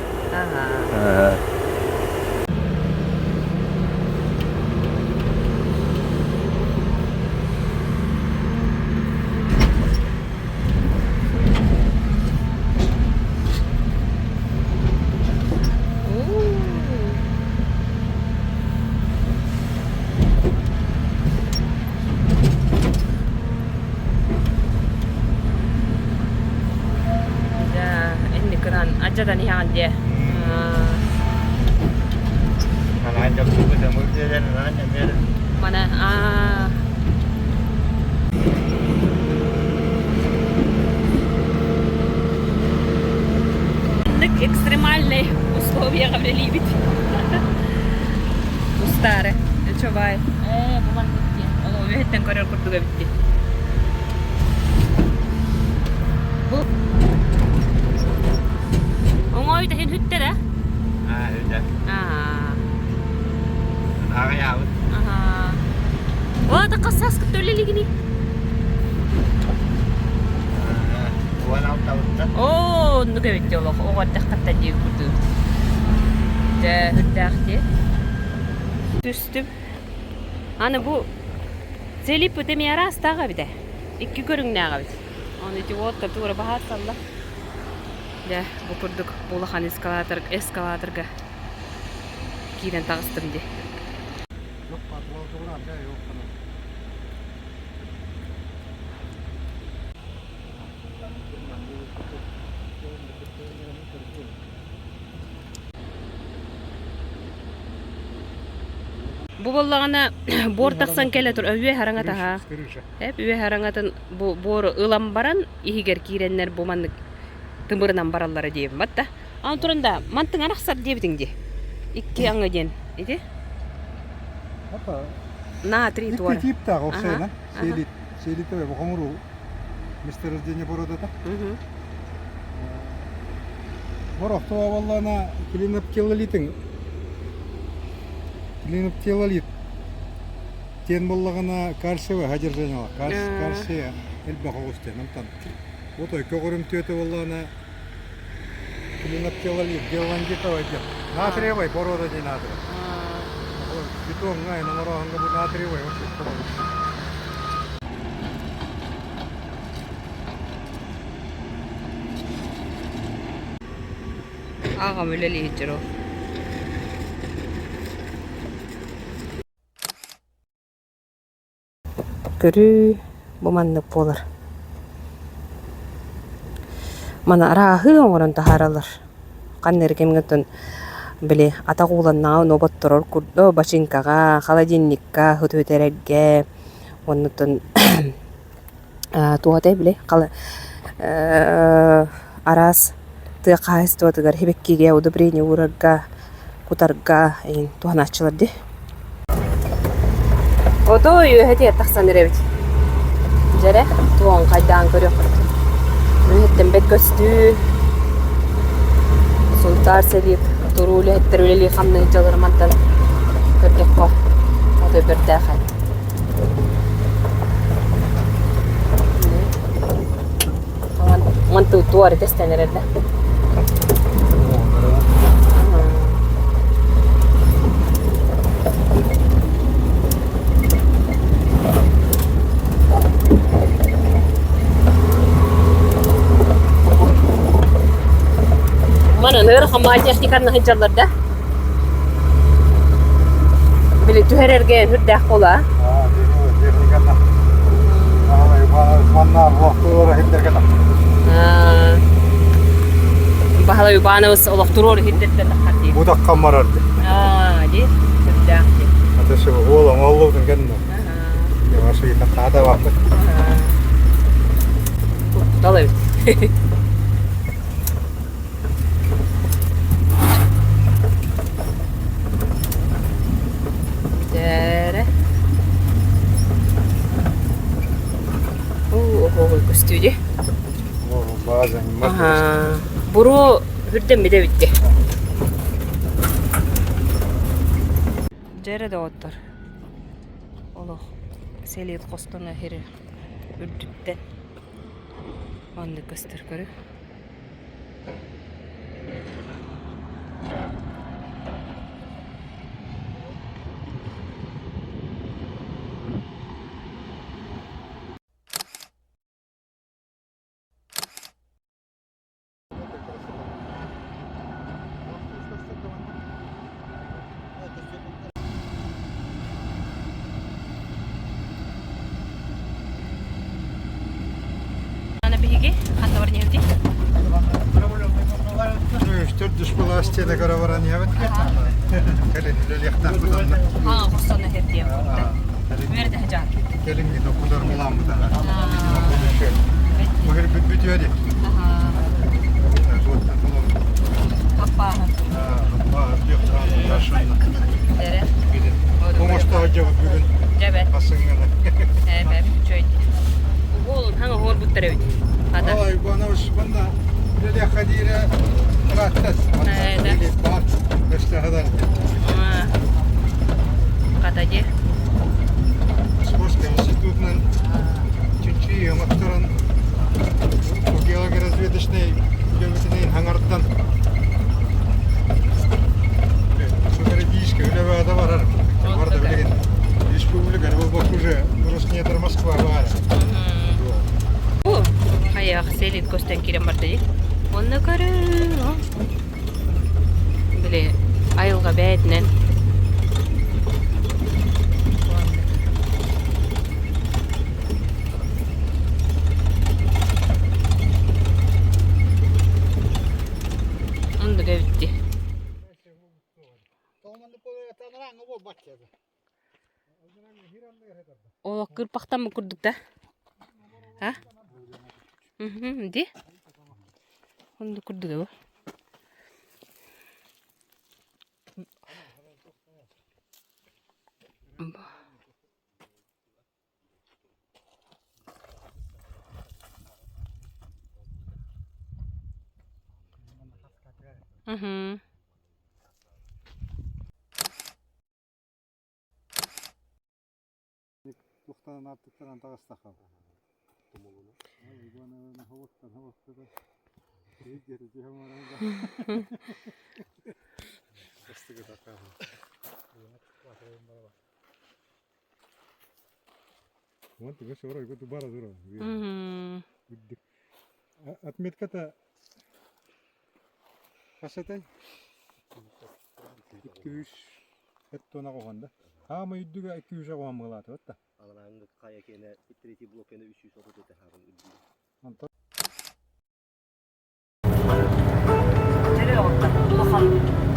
Speaker 1: Инникынан адьадан иһэҕин диэ. Мана аа экстремальные условияҕа үлэлиибит. Устаары. Чобай. Ээ, бу маннык дии. Ол үөһэттэн көрөр курдук эбит дии. Бу Оҥой иһин хүттэр ээ?
Speaker 18: Аа, үтэ.
Speaker 1: Аа.
Speaker 18: Аҕыйаабыт.
Speaker 1: Аха. О, да хас кытта үлэлигини?
Speaker 18: 16 бытта.
Speaker 1: Оо, оннук эбит дии олох оҕо эрдэххиттэн дии курдук. Дьэ, үрдээх дии. Түстүм. Аны бу Целиппыт эмиэ араастаах эбит ээ. Икки көрүҥнээх эбит. Оны ити уоттар туора баһаатталлар. Дьэ, бу курдук улахан эскалатор, эскалаторга киирэн таҕыстым дии. Бу буоллаҕына буор тахсан кэлэ тур үө хараҥата аһаа. Эп үө хараҥатын бу буору ылан баран иһигэр киирэннэр бу маннык тымырынан бараллара диэбин батта. Аны туран да мантыҥ арахсар диэбитиҥ дии. Икки аҥы диэн ити. Натрий
Speaker 3: Икки
Speaker 1: туора.
Speaker 3: тииптээх опсайынан селит селитовый бу хомуруу месторождение породата. Борохтоо буоллаҕына клиноптилолитын клиноптилолит диэн буоллаҕына кальциевое содержание кальция элбэх оҕус диэн онтон отой көҕөрүмтүөтэ буоллаҕына клиноптилолит геландитовай диэн натриевай порода диэн аатырар бетоҥҥа оҥорооһуҥҥа бу натриевай
Speaker 1: Аҕам үлэлии сылдьар ол. Көрүү бу маннык буолар. Маны арааһы оҥорон таһаараллар. Ханна эрэ кэмҥэ оттон били атах ууланнаҕа ону оботторор курдук бачыыҥкаҕа, холодильникка сытыытэрэргэ уонна оттон туох этэй били араас тыа хаһаайыстыбатыгар сибэккигэ удобрение уурарга, кутарга эҥин туһанааччылар дии. Ото үөһэ тиэр тахсан эрэбит. Дьэрэ, туоҕун хайдаан көрүөххүт. Үөһэттэн бэт көстүү. Сунтаар сэлиит туруу үлэһиттэр үлэлии хамныы дьаллар мантан көрдөххө отой бэртээхэй. Мантыы туора тэстэн эрэр да. Манан ыарахан баҕайы техниканы сылдьаллар да. Били түһэрэргэ үрдээх буолаа. Баһылай Иванович олохтуруор иһирдэртэн таххар дии.
Speaker 3: Бу таххан барар дии.
Speaker 1: Аа, дии. Үрдээх дии.
Speaker 3: Ата сөбө уол оҥоллубутун кэннэ. Ваша хаата баппыт.
Speaker 1: Куттал эбит. Бүтээрэ. Оо, көстүү дии. Буруо үрдэммитэ эбит Дьэрэ доҕоттор. Олох сэлиэт хостоно иһэр үрдүттэн маннык көстөр көрү. Аны биһиги ханна баран иһэбитий?
Speaker 3: Төрдүс былаас диэни көрө баран иһэбит. Кэлин үлэлиэхтээхпит онно.
Speaker 1: Аа, хостонно иһэрдиэм. Үөрэтэ сылдьаҕын.
Speaker 3: Кэлиҥҥи токкутар буламмыта. Бу бүтүө дии.
Speaker 1: Аппааһын.
Speaker 3: Аппааһын. Оҥосто сылдьабыт бүгүн.
Speaker 1: Дьэбэ.
Speaker 3: Асыҥҥаны.
Speaker 1: Эбэ, үчүгэй. Уолун хаҥа оһуорбуттар эбит. Хата.
Speaker 3: Ой, Иванович, манна үлэлиэххэ диирэ ырааттас. Көстөһөдөн.
Speaker 1: Хата дии.
Speaker 3: Московскай институтунан чинчийии оҥотторон геологоразведочнай үлэбитинэн хаҥардан стратегическай үлэ баада барар. Барда билигин республика буолбакка уже Роснедр Москва баар.
Speaker 1: Хайах селит көстөн киирэн барда дии. Онно көрүү. Били айылҕа бэйэтинэн Оннук эбит дии. Олох кырпахтаммыт курдук да? А? Ди? Оннук курдук эбит. Мгм.
Speaker 3: Туохтан аартыктаран таҕыстаха.
Speaker 1: Мгм.
Speaker 3: Отметката хас этэй? 200 эт тона оҕон да. Хаама үрдүгэ 200 оҕон мылаатыбат да.
Speaker 16: Аларааҥҥы хайа киэнэ третий блок киэнэ 330 этэ хаабын үрдүгэ.
Speaker 3: Онтон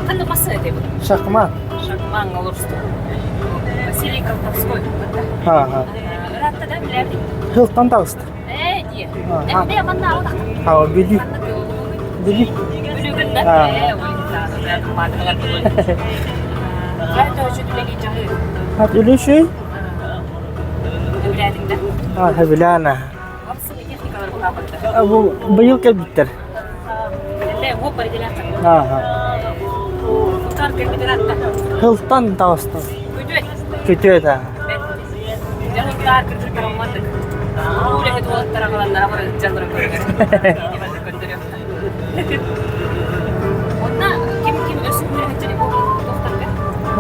Speaker 1: Ханнык массыына этэй бу?
Speaker 8: Шахман.
Speaker 1: Шахман олорусту. Василий Колтовской.
Speaker 8: Ха-ха.
Speaker 1: Ыраатта да билээбит.
Speaker 8: Хылтан таҕыста.
Speaker 1: Ээ дии. Эмбэ манна аҕалах.
Speaker 8: Ха, Бүлүү. Бүлүү.
Speaker 1: Бүлүүгүн да? Ээ, ой,
Speaker 8: Хат үлүшүй?
Speaker 1: Өбүлээтиҥ да?
Speaker 8: А, хөбүлээн. Бу быйыл кэлбиттэр. Ааха. Хылтан таҕыстым. Күтүөт аа.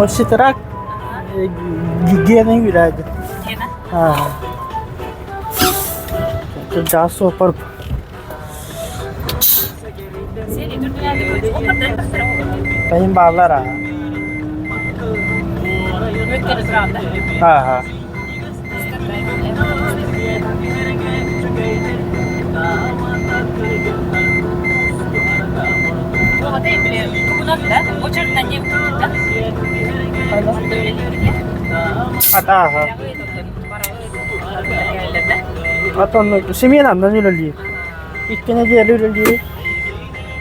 Speaker 8: Осетрак гигиена үрэди. Аа. Кырдьаҕас суоппар Тайын бааллар аа. Ааха. Атааха. Отон семенаннан үлэлиир. Икки нэдиэлэ үлэлиир.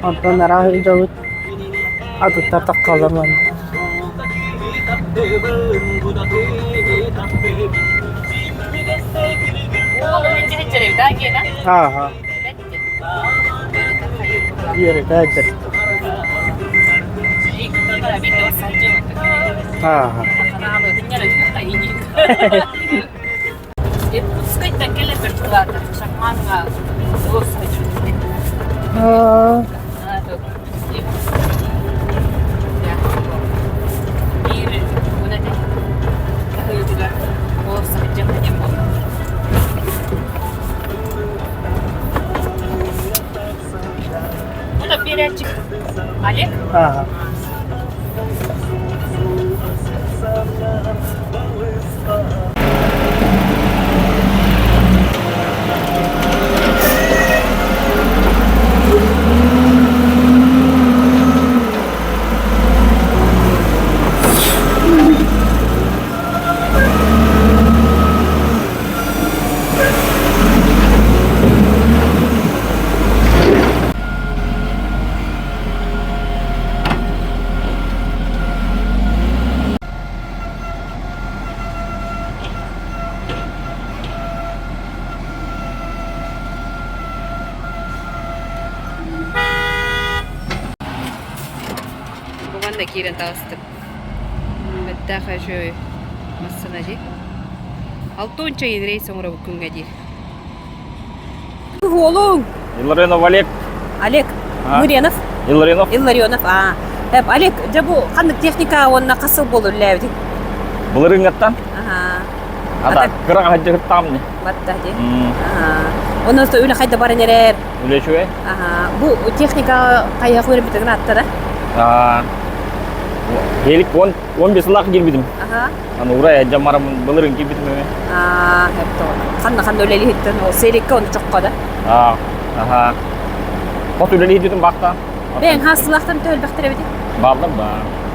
Speaker 8: Онтон араас дьабыт атыттар таххаллар манна. Ааха. Үөрэтээдэр. Ааха.
Speaker 1: Иркутскайтан кэлэ бэртулаата Шахманга Олег?
Speaker 8: Ага.
Speaker 1: Буган да киирэн таҕыстым. Бэттэх үчүгэй массыына дии. Алтонча рейс оҥоробут күҥҥэ диир. Уолуҥ!
Speaker 19: Илларионов Олег.
Speaker 1: Олег Мыренов.
Speaker 19: Илларионов.
Speaker 1: Илларионов, аа. Олег, дьэ бу ханнык техника уонна хас сыл буолур үлэлээбитиҥ?
Speaker 19: Былырыыҥҥаттан.
Speaker 1: Аха.
Speaker 19: Ата кыра хаһыдьыгыттаам не.
Speaker 1: Батта дии. Аха. Онон үлэ хайда баран эрэр?
Speaker 19: Үлэ үчүгэй.
Speaker 1: Аха. Бу техника хайыһах үөрэммитигин аттара?
Speaker 19: Аа. Елик 15 сыллаах киирбитим.
Speaker 1: Аха.
Speaker 19: Аны урай дьаммарым былырын киирбитим эме.
Speaker 1: Аа, хэп Ханна ханна үлэлиһиттэн ол селикке оны чокко да?
Speaker 19: Аа, аха. Хот үлэлиһитим бакта.
Speaker 1: Бэйэҥ хаастылаахтан төһөлбөхтөр эбити?
Speaker 19: Бааллар ба.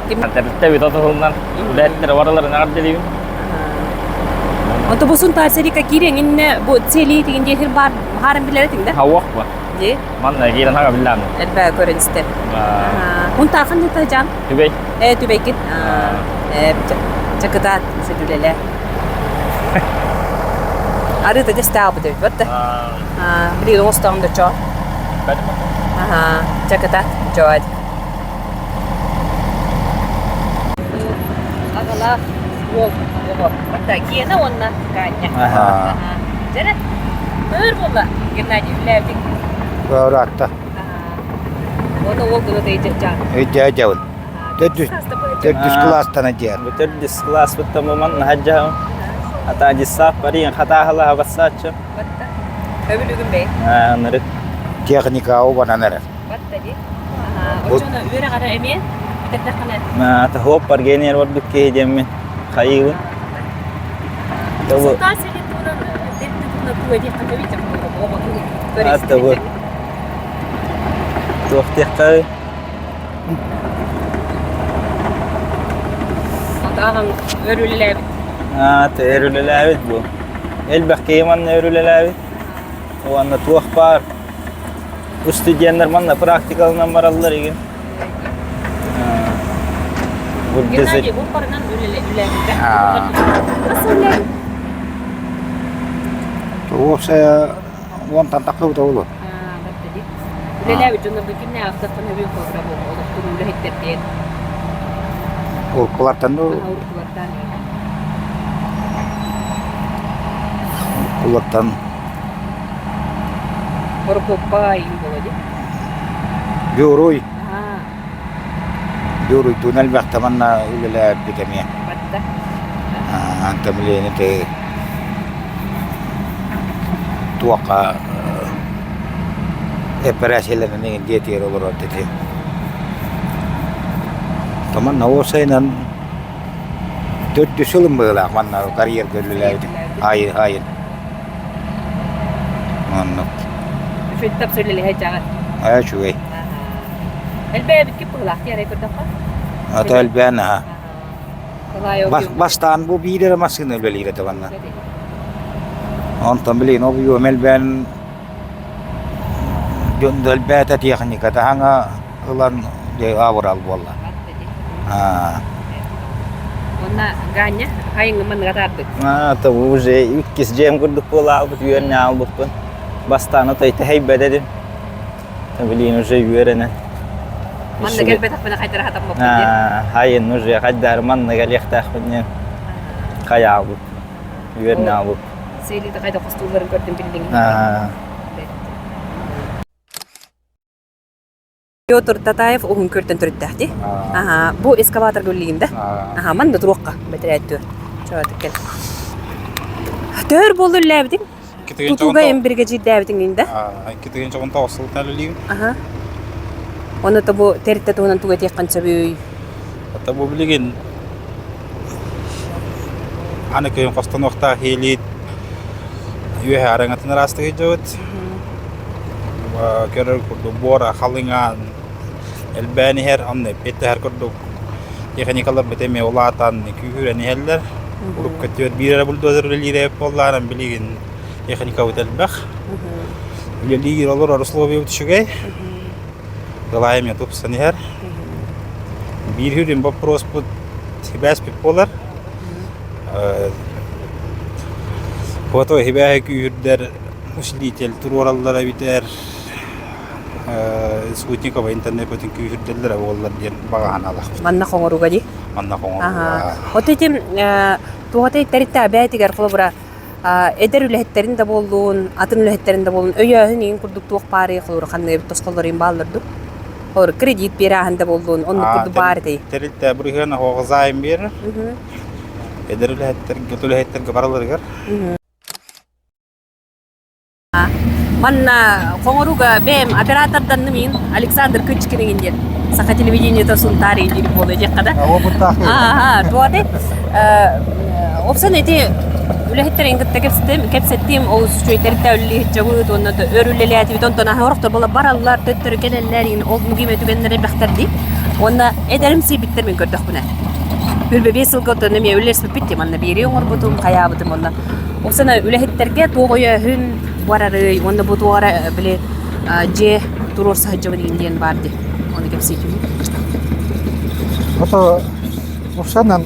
Speaker 19: Тэрилтэ бүт отуһунан үлэһиттэр барыларын эҕэрдэлиибин.
Speaker 1: Онто бу Сунтаар сэрика киириэҥ иннэ бу целии тигин диэхир баар хаарын билэр этиҥ да?
Speaker 19: Хауах ба.
Speaker 1: Ди.
Speaker 19: Манна киирэн хаga биллааны.
Speaker 1: Элбэ көрөн истэр. Унтаахан да жан?
Speaker 19: Түбэй.
Speaker 1: Э түбэйгин. Э чакытаат сүдүлэлэ. Арыыта дьэстээҕбит эбит барда. Билигин оҥостоҕум да чоо. Аха, чакытаат чоо Аҕалаах уол оҕо. Барда Гена уонна Ганя. Дьэрэ, өр буолла Геннадий үлээбитиҥ.
Speaker 8: Ыраатта.
Speaker 1: Уонна уол гына тыйдьа
Speaker 8: Өйдөөдьөбүн. Төрдүс төрдүс кылаастан диэн.
Speaker 19: Бу төрдүс кылааспыттан бу манна хаджаһым. Ата дьыссаах барыйын хатааһылаһа бассааччы.
Speaker 1: Батта. Өбүлүгүн бэй.
Speaker 19: Аа, нырык.
Speaker 8: Техника убанан эрэр.
Speaker 1: Батта ди. Очоно үөрэҕэр эмиэ бүтэрдэххинэ.
Speaker 19: Ата хуоппар генер барбыт киһи диэммин хайыыбын.
Speaker 1: Султан сирин туһунан дэрти туһунан тугу этиэххэ сөбүй
Speaker 19: Ата бу туох диэххэ
Speaker 1: Атааҕыҥ өр үлэлээбит.
Speaker 19: Аата өр үлэлээбит бу. Элбэх киһи манна өр үлэлээбит. Уонна туох баар студеннар манна практикалынан бараллар игин.
Speaker 1: Геннадий бу парынан үлэлээбитэ. Хас үлэлээбит?
Speaker 8: Уопсайа уонтан тахсыбыта буолуо.
Speaker 1: Үлэлээбит дьоннорго кимнээх ахтаххын өбүн холобура олохтун үлэһиттэр диэн.
Speaker 8: Уруккулартан ну
Speaker 1: Уруккулартан.
Speaker 8: Уруккулартан
Speaker 1: Прокоппа иин буола дии.
Speaker 8: Дьууруй. Дьууруйдуун элбэхтэ манна үлэлээбит эмиэ.
Speaker 1: Батта.
Speaker 8: Антон Ленин туохха эпэрээссийэлэринэн иҥин диэтигэр олорор ити. Манна уопсайынан төрдүс сылым быһыылаах манна карьерга үлэлээбитим айын айын. Оннук.
Speaker 1: Үчүгэй тапса үлэлэһэ дьаҕар.
Speaker 8: Аа үчүгэй.
Speaker 1: Элбээбиккит быһыылаах дии арай көрдөххө.
Speaker 8: Ата элбээн аха. Бастаан бу биир эрэ массыына үлэлиир этэ манна. Онтон билигин объем элбээн дьон да элбээтэ техниката хаҥа ылан дьэ абырал буолла. Аа.
Speaker 1: Уонна Ганя хайыҥҥы манныга таардык.
Speaker 19: Аа, то уже иккис дьиэм курдук буолаабыт үөрэнэ аалбыппын. Бастаан отой тэһэйбэт этим. Билигин уже үөрэнэн.
Speaker 1: Манна кэлбэтэхпинэ хайдара хатаммаппын диэн.
Speaker 19: Хайын уже хайдары манна кэлиэхтээхпин диэн хайаабыт. Үөрэнэ аалбыт.
Speaker 1: Сиэлиитэ хайда хостуулларын көрдүм биллиҥ. Петр Татаев уһун көртөн төрүттээх дии. Аха, бу эскаваторга үллигин да? Аха, манна туруохха бэтэрээттүөр. Чоотук кэл. Төр буолла үллээбитиҥ? Тутууга эм биригэдьиирдээбитиҥ да?
Speaker 7: 2019 сылтан үлэлиибин.
Speaker 1: Аха. Оны то бу тэрилтэ туһунан тугу этиэххин сөбүй?
Speaker 7: Ата бу билигин аны кыйын хостонуохтаах иилиит үөһэ араҥатын ыраастык сылдьабыт. Көрөр курдук буора халыҥаан элбээн иһэр, онно эппиэттэһэр курдук техникаларбыт эмиэ улаатан күүһүрэн иһэллэр. Урукку өттүгэр биир эрэ бульдозер үлэлиир эбит буоллаҕына билигин техникабыт элбэх. Үлэлиир олорор условиябыт үчүгэй. Ылай эмиэ тупсан иһэр. Биир сүрүн боппуруоспут сибээспит буолар. Фото сибээһи күүһүрдэр усилитель туруораллара эбитэр спутниковай интернеппытын күүһүрдэллэрэ буоллар диэн баҕа санаалаахпыт.
Speaker 1: Манна хоҥоруга дии?
Speaker 7: Манна хоҥоруга.
Speaker 1: Вот этим туоҕатай тэрилтэ бэйэтигэр холобура эдэр үлэһиттэрин да буоллун, атын үлэһиттэрин да буоллун, өйөөһүн иин курдук туох баарый холобура ханнык эбит тосхоллорун бааллар дуу? Холобура кредит биэрээһин да буоллун, оннук курдук баар этэй?
Speaker 7: Тэрилтэ бырыһыан оһоҕо займ биэрэр. Эдэр үлэһиттэргэ, үлэһиттэргэ бараларыгар.
Speaker 1: Манна Хоҥоруга бэйэм операторданным иин Александр Кычкин иҥин диэн Саха телевидениета Сунтаар диир буолуо диэххэ да.
Speaker 3: Опыттаах
Speaker 1: Ааха, туоты. Опсан эти Үлэһиттэрин кытта кэпсэттим, кэпсэттим, олус үчүгэйдэрдэ үлэлиһиччэбыт уонна өр үлэлээтибит, онтон аһа орохтор буола бараллар, төттөрү кэлэллэр, иин ол мугиме түгэннэр элбэхтэр дии. Уонна эдэрим сиэбиттэр мин көрдөхпүнэ. Хүрбэ биэс сылга оттон эмиэ үлэлэспиппит дии, манна биэрии оҥорбутум, хайаабытым уонна Оксана үлэһиттэргэ туох өйөөһүн барарый уонна бу туох эрэ били дьиэ туруорса сылдьабын диэн баар дии. Ону кэпсии түһүү.
Speaker 3: Ото Оксанан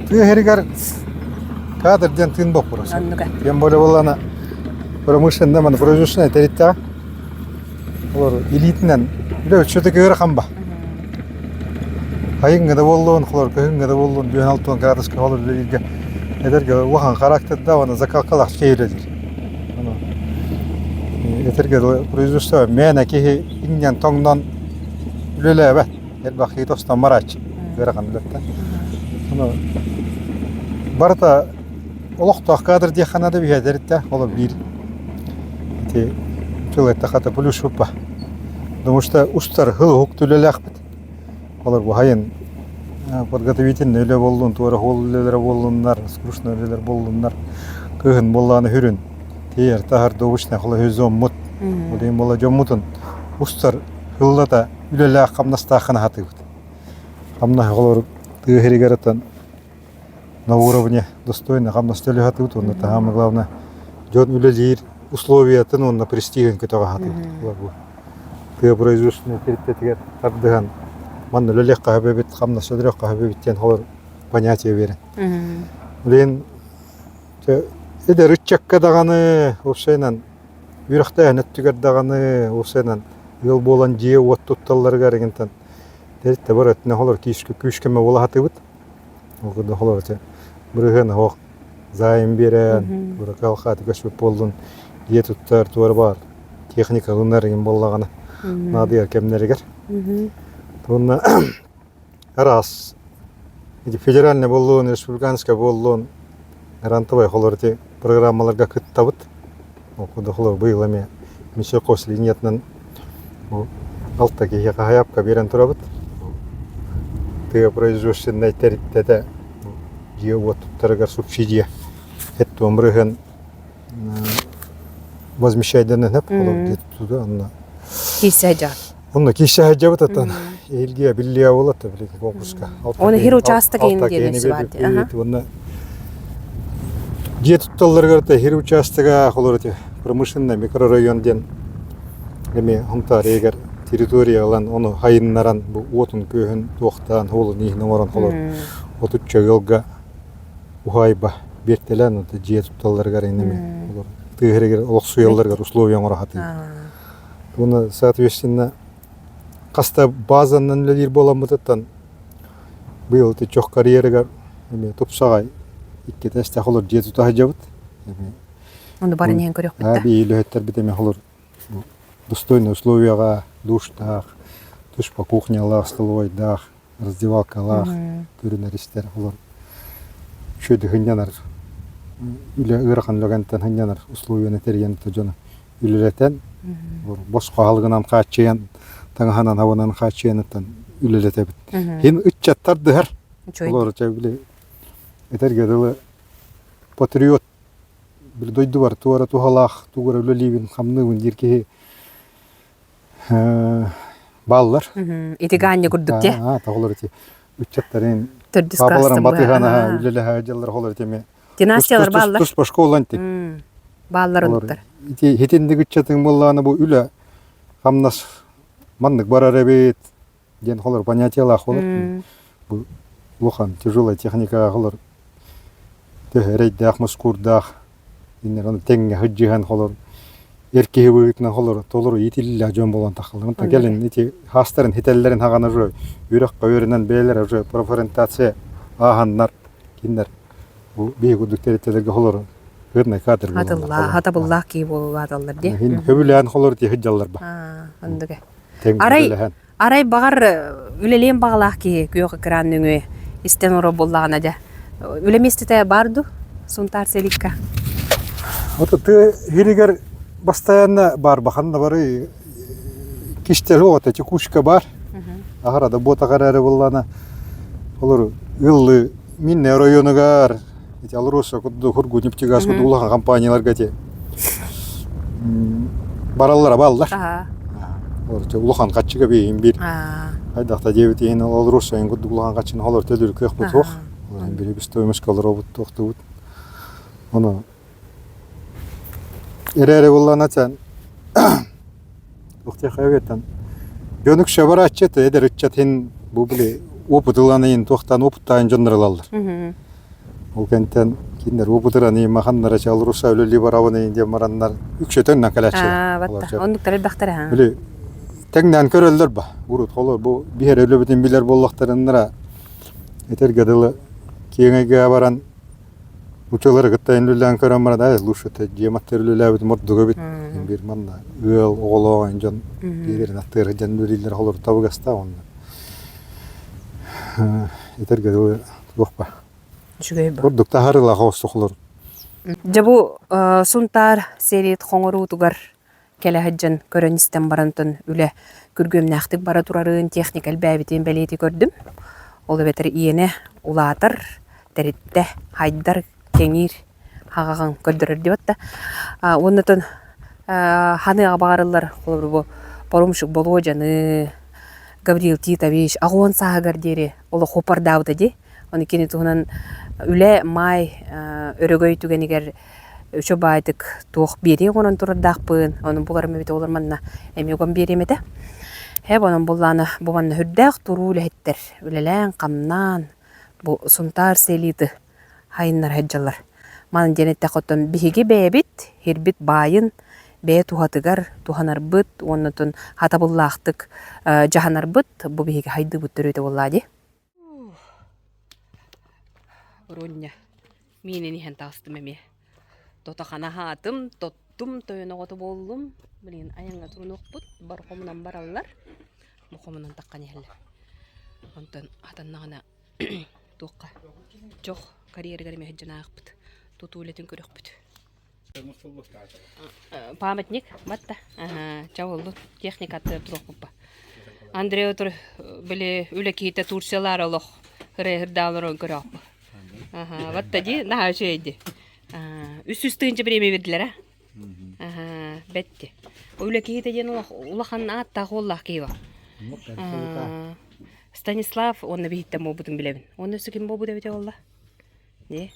Speaker 3: тыа сиригэр кадр диэн тыын боппуруос. Тем более буоллаҕына промышленный маны производственный тэрилтэҕэ олор илиитинэн үлэ все-таки ыарахан ба. Хайыҥҥа да буоллун, холор кыһыҥҥа да буоллун, бүөн алтуон градуска холор үлэлииргэ эдэргэ улахан характердаах уонна закалкалаах киһи үлэлиир. Этэргэ дылы производство мээнэ киһи иҥнэн тоҥнон үлэлээбэт. Элбэх киһи тостон барааччы ыарахан үлэттэн. Ону барыта олохтоох кадр диэххэ наада биһиэтэриттэ олор биир ити тыл эттэххэ плюс шуппа. Потому что устар хыл уһук үлэлээхпит. Олор бу хайын подготовительный үлэ буоллун, туора хуол үлэлэрэ буоллуннар, скучный үлэлэр буоллуннар, кыһын буоллааны хүрүн тиэр таһар добучный холо зоммут. Ол иһин буолла дьоммутун устар хыллата үлэлээх хамнастааххын аһатыыбыт. Хамнаһы холор тыа сиригэр atan на уровне достойно хамнас төлө сатыыбыт уонна самое главное дьон үлэлиир условиятын уонна престижин көтөҕө сатыыбыт. Бу тыа производственной тэрилтэтигэр тардыһан манна үлэлиэх хаһа хамнас өлөрөх хаһа диэн холор понятие биэрэн. Билигин эдэр ыччакка даҕаны уопсайынан үөрэхтээһин өттүгэр даҕаны уопсайынан ыал буолан дьиэ-уот тутталларыгар эҥинтэн тэрилтэ бар өттүнэн холор күүскэ буола сатыыбыт. Ол курдук холор ити бырыһыан оһох займ биэрэн, уракал хааты көспүт буоллун, дьиэ туттар туора баар техника ылынар эҥин буоллаҕына наадыйар кэмнэригэр. Уонна араас ити федеральный буоллун, республиканскай буоллун грантовай холор ити программаларга кыттабыт. Ол курдук холор быйыл эмиэ Минсельхоз линиятынан бу алта киһиэхэ хаһаайапка биэрэн турабыт. Тыа производственнай тэрилтэтэ дьиэ-уот туттарыгар субсидия эттуон бырыһыан возмещайданан сөп холор дьиэ тутууга онно
Speaker 1: Киирсэ сылдьаҕыт.
Speaker 3: Онно киирсэ сылдьабыт оттон эһилгиэ биллиэ буолла билигин конкурска.
Speaker 1: Оны хир учаастак иһин диэн өссө баар дии.
Speaker 3: Уонна дьиэ тутталларыгар да хир учаастага холор ити промышленный микрорайон диэн эмиэ Сунтаар иһигэр территория ылан ону хайыннаран бу уотун күөһүн туохтаан уолун иһин оҥорон холор отучча ыалга уһаайба биэртэлээн дьиэ тутталларыгар эмиэ олор тыа сиригэр олохсуйалларыгар условия оҥоро сатыыр. Уонна соответственно хаста базанан үлэлиир буоламмытыттан быйыл ити чох карьерыгар эмиэ тупсаҕай икки этээстээх олор дьиэ тута сылдьабыт. Эмиэ
Speaker 1: Ону баран иһэн көрүөхпүт да.
Speaker 3: Биһиги үлэһиттэрбит эмиэ холор достойный условияҕа душтаах, туспа кухнялаах, столовойдаах, раздевалкалаах көрүнэр истэр олор үчүгэйдик сынньанар үлэ ыарахан үлэгэнтэн сынньанар условияны тэрийэн дьону үлэлэтэн босхо аһылыгынан хааччыйан таҥаһынан хабынан хааччыйаныттан үлэлэтэбит. Хин ыччаттар дыһар. Олор били этэргэ дылы патриот били дойдубар туора туһалаах тугу эрэ үлэлиибин хамныыбын диир киһи бааллар.
Speaker 1: Ити гаанньа курдук те.
Speaker 3: Тоҕолор ити ыччаттарын
Speaker 1: Төрдүс
Speaker 3: папаларын
Speaker 1: класстан
Speaker 3: батыһан үлэлэһэ дьаллар холор ити эми
Speaker 1: Династиялар бааллар.
Speaker 3: Туспа школан ти.
Speaker 1: Бааллар онуктар.
Speaker 3: Ити хитинник ыччатыҥ буоллаҕына бу үлэ хамнас маннык барар эбит диэн холор понятиелаах холор. Бу улахан тяжелая техникаҕа холор төһө эрэйдээх мускуурдаах иннэр ону тэҥҥэ сылдьыһан холор эр киһи быһыытынан холор толору иитиллээх дьон буолан тахаллар. Онтон кэлин ити хаастарын хитэллэрин хаҕана уже үөрэххэ үөрэнэн бэйэлэрэ уже профориентация ааһаннар кинилэр бу биһиги курдук тэрилтэлэргэ холор ырный кадр
Speaker 1: Хатыллаах, хатабыллаах киһи буолулааталлар дии.
Speaker 3: Хөбүлээн холор тиһи дьаллар ба.
Speaker 1: Оннук. Арай Арай баҕар үлэлиэн баҕалаах киһи күөх экран нөҥүө истэн олорор буоллаҕына дьэ үлэ миэстэтэ баар дуу Сунтаар Селикка?
Speaker 3: Вот тыа сиригэр постоянно баар бахан бары кистэл оҕото текучка бар. Аһара да буотаҕар эрэ буоллаҕына олору ыллы Минне оройуонугар Эти Алроса курдук Сургутнефтегаз курдук улахан компанияларга эти бараллара баллар. Улахан хаччыга бейин бир. Хайдахта диэбит иһин Алроса курдук улахан хаччыны холор төлүр кыах суох. Бiri стоимость олоробут туохтубут. Ону эрээри буллана сен Ухтехаветтан дьон үксэ барааччы эдэр ыччат иһин бу били опыт ылан иһин туохтан опыттаан дьоннор ылаллар. Ол кэнтэн кинилэр опытыран иһин маханнара чалруса үлэлии барабын иһин диэн бараннар үксэ тэҥнэн кэлээччилэр.
Speaker 1: Оннуктар элбэхтэр аха.
Speaker 3: Били тэҥнээн көрөллөр ба. Урут холор бу биһэр өлөбүтүн билэр буоллахтарыннара этэргэ дылы киэҥ эйгэҕэ баран Учуолары кытта үлэлээн көрөн баран, ээ, лучше это дьиэм аттыгар үлэлээбитим ордук эбит. Биир манна ыал оҕолоох дьон биирин аттыгар дьон үлэлииллэр холобур табыгастаах онно. Этэргэ дылы туох ба.
Speaker 1: Үчүгэй ба.
Speaker 3: Ордук таһаарыылаах оҕустухлар.
Speaker 1: Дьэ бу Сунтаар серият хоҥоруутугар кэлэ сылдьан көрөн-истэн барантан үлэ күргүөмнээхтик бара турарын, техника элбээбитин бэлиэтии көрдүм. Ол эбэтэр иэнэ улаатар, тэриттэ, хайдар, кэҥиир хаҕаҕын көрдөрөр диэбит да. Уоннатан ханыаҕа баҕарыллар, холобур бу Паромщик Болуодьаны, Гаврил Титович аҕуон сааһыгар диэри олох хопардаабыта дии. Ону кини туһунан үлэ маай өрөгөй түгэнигэр үчү баайдык туох биэрии оҥорон турардаахпын, ону буларым эбитэ олор манна эмиэ уган биэриэм этэ. Һэ онон буллаана бу манна үрдээх туруу үлэһиттэр үлэлээн-хамнаан бу Сунтаар селиты хайыннара сылдьаллар. Манан диэн эттэххэ оттон биһиги бэйэбит һирбит баайын бэйэ туһатыгар туһанарбыт уонна оттон хатабыллаахтык дьаһанарбыт бу биһиги хайдыыбыт төрүөтэ буоллаа дии. Руння миинин иһэн таҕыстым эмиэ. Тото-хана аһаатым, тоттум, тойон оҕото буоллум. Блин, айаҥҥа турунуохпут, бар хомунан бараллар. Бу хомунан таххан иһэллэр. Онтон атаннаҕына туохха чох карьерыгар эмиэ сылдьан аахпыт. Тутуу үлэтин көрүөхпүт. Памятник батта. Ча боллун. Техникаты туруохпуппа. Андрей отур били үлэ киһитэ Турциялаары олох ырыаһырдаан олорон көрөөхпү. Батта ди наһаа үчүгэй ди. Үс тыынча бириэмэ бердилэр а. Бэтти. Үлэ киһитэ диэн улахан ааттаах уоллаах киһи бар. Станислав уонна биһиттэн буолбутун билэбин. Уонна өссө ким буолбут эбитэ буолла? Не?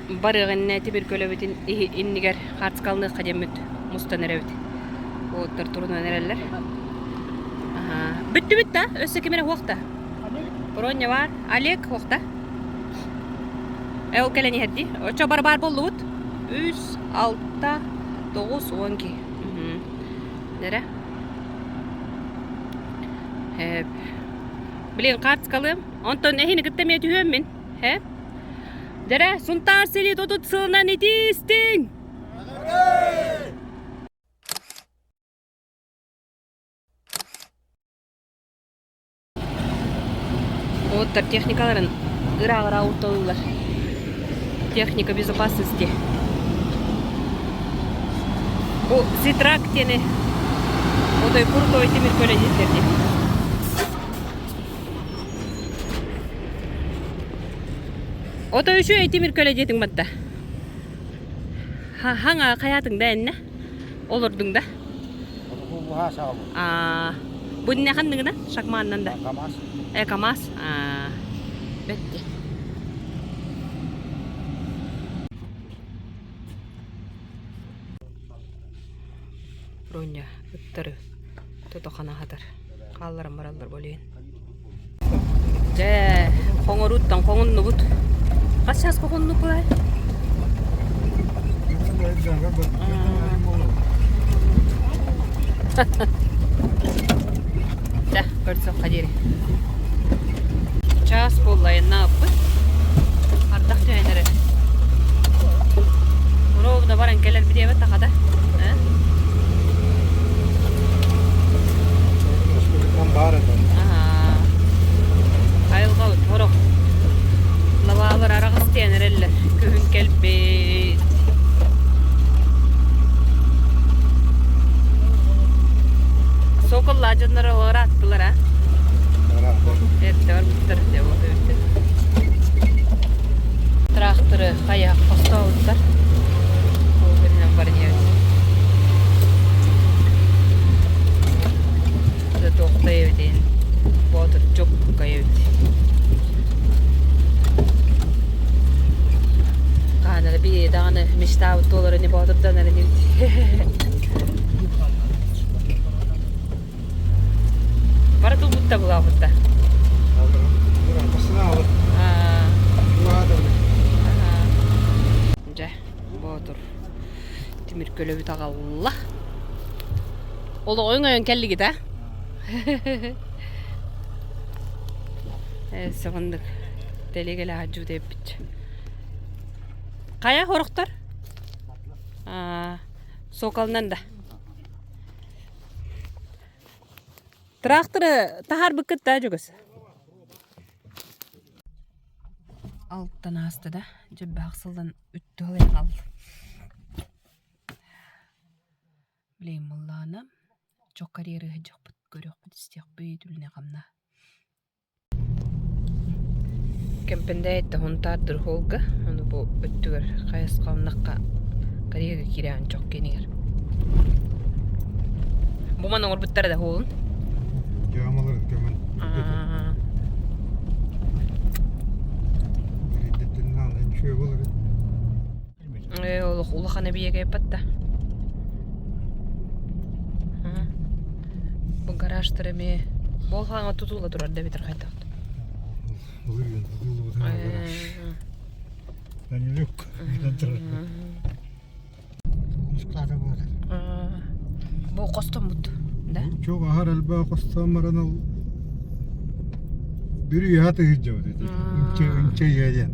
Speaker 1: Барыах иннэ тимир көлөбүтүн иннигэр хаартыскаланыахха диэммит мустан эрэбит. Уоттар турунан эрэллэр. Бүттүбүт да? Өссө ким эрэ уох да? Броня баар. Олег уох да? Э, ол кэлэн иһэр дии. Оччо бар баар буоллубут. Үс, алта, тоҕус, уон ки. Нэрэ? Блин, хаартыскалыам. Онтон эһини кытта эмиэ түһүөм мин. Һэ? Дэрэ, Сунтаар силит отут сылынан итиистиҥ! Уоттар техникаларын ыраах-ыраах уурталыыллар. Техника безопасности. Бу Зитрак диэни отой крутой тимир көлө дииллэр дии. Ото үчүгэй тимир көлө диэтиҥ батта. Хаҥа хайаатыҥ да эннэ? Олордуҥ да? Аа, бу иннэ ханныгына? Шакмааннан да?
Speaker 17: КамАЗ.
Speaker 1: Э, КамАЗ. Аа, бэтти. Роня ыттары тото-хана аһатар. Хаалларан бараллар болейин. Дьэ, хоҥорууттан хоҥуннубут. Хас чаас хоҥуннук былай? Дьэ, көрсөххө диэри. Чаас буолла айаннаабыппыт. Ардах түһэн эрэр. Ровно баран кэлэр диэбэт хата. Айылҕа сорох лабаалар араҕастыйан эрэллэр. Күһүн кэлбит. Соколлаа дьонноро ырааттылар а. Эрдэ барбыттар дьэ вот эбиттэр. Тыраахтыры хайа хостообуттар. Ол гынан баран иһэбит. Туохтай эбитин Боотурчук эбит. Хаанара бии даҕаны мечтаабыт туолар ини боотурданар инибит. Бары тулбутта булаабытта. Дьэ, Боотур тимир көлөбүт аҕалла. Олоҕу өҥөйөн кэллигит а? Э, сығыннык тэлигэлэ хаджуу эппит. Хайа хорохтор? Соколынан да. Тракторы таһаарбыккыт да дьөгөс? Алтан ааста да, дьэббээх сылдан үттү халайан ал. Билейм мыллаана, чок карьеры дьахпыт көрүөхпүт истиэхпит үлүнэ хамна. Кэмпэндээйиттэ Һунтаар Дырхуолга, ону бу өттүгэр хайысхаланнахха Кореяга киирэҕин чох киинигэр. Бу маны оҥорбуттара да уолун?
Speaker 3: Дьаамаларын көмөн
Speaker 1: Олох улахан эбийиэгэ да. Бу гаражтар эмиэ болхааҥа тутулла турар да эбитэр хайдах.
Speaker 3: Былырыын тутуллубут гараж. Данилюк турар.
Speaker 1: Бу хостоммут, да?
Speaker 3: Чок аһар элбэх хостоон баран ол бір үйэ тыһыдьабыт ити. Ынча ынча үйэ диэн.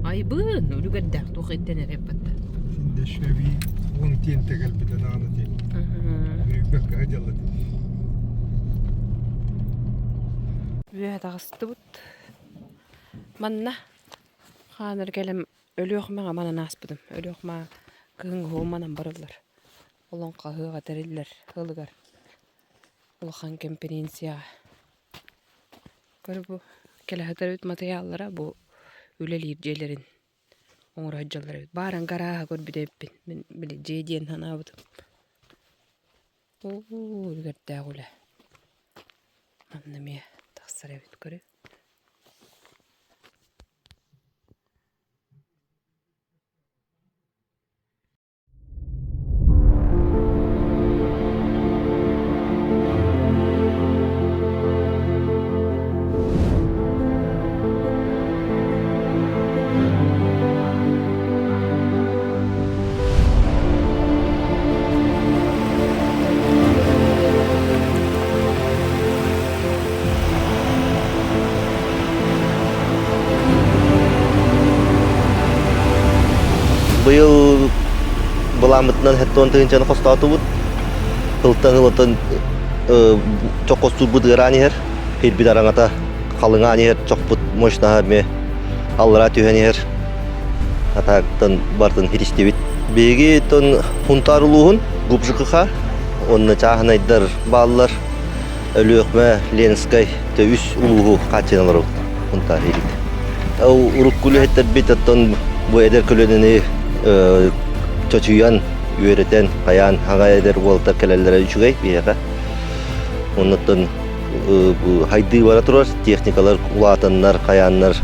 Speaker 1: Айбын, үлүгэрдээх туох ирдэнэр эппэтта.
Speaker 3: Синде шөби уон тиэнте кэлбитэ даҕаны тиэн. Бүрүйбэккэ дьалла
Speaker 1: Үөһэ таҕыстыбыт. Манна хаанар кэлем Өлүөхүмэҕэ манан ааспытым. Өлүөхүмэ кыһыҥҥы уһугун манан барыллар. Олоҥхо ыһыаҕа тэриллэр ыалыгар улахан кэмпириэнсийэҕэ. Көрө бу кэлэ сытар эбит матырыйааллара бу үлэлиир дьиэлэрин оҥоро сылдьаллар эбит. Баарын гарааһы көрбүт эбиппин. Мин били дьиэ диэн санаабытым. Оо, үлүгэрдээх үлэ. Манна эмиэ тахсар эбит көрү.
Speaker 16: Быйыл былааммытынан 70 тыһыынчаны хостоотубут. Ылтан ылатын чох хостуурбут ыараан иһэр. Киирбит араҥата халыҥаан иһэр, чохпут мощнаһа эмиэ аллараа түһэн иһэр. Атаактан бартын хитистибит. Биһиги тон Хунтаар улууһун ГУПЖКХ уонна чааһынайдар бааллар. Өлүөхмэ, Ленскэй, үс улууһу хааччыйан олоробут Хунтаар иһит. Урукку үлэһиттэрбит оттон бу эдэр көлүөнэни чочуйан, үөрэтэн, хайаан хаҥа эдэр уолаттар кэлэллэрэ үчүгэй биһиэхэ. Оннуттан хайдыы бара турар, техникалар улаатаннар, хайааннар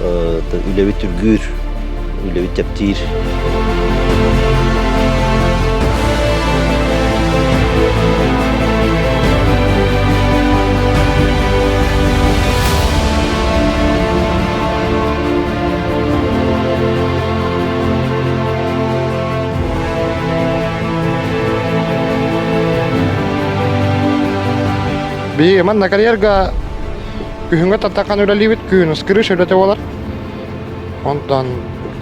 Speaker 16: үлэбит үргүүр, үлэбит чэпчиир.
Speaker 14: Биһиги манна карьерга күһүҥҥэ таттахан үлэлиибит, күһүн скрыш үлэтэ буолар. Онтон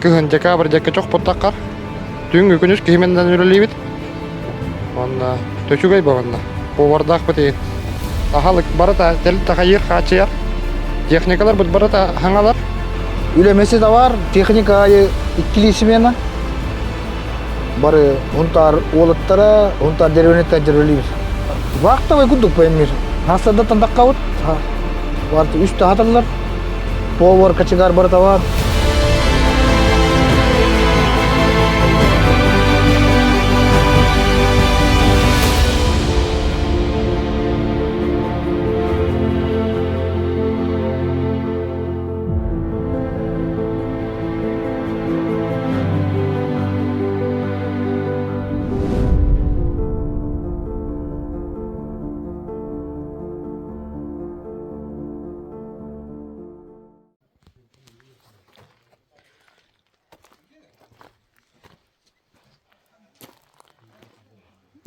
Speaker 14: кыһын декабрь диэки чохпуттахха, түүҥҥү күнүс киһименнэн үлэлиибит. Уонна үчүгэй буоланна. Повардаахпыт иһин. Аһалык барыта тахайыр хааччыйар. Техникаларбыт барыта хаҥалар.
Speaker 17: Үлэмэси да бар, техника аайы иккилии смена. Бары Һунтаар уолаттара, Һунтаар деревнеттен дьөрүлүүбүт. Вахтовый курдук эмир. Хастардаттан таххабыт. Барыта үс тахаталлар.
Speaker 20: Повар кочегар барыта бар.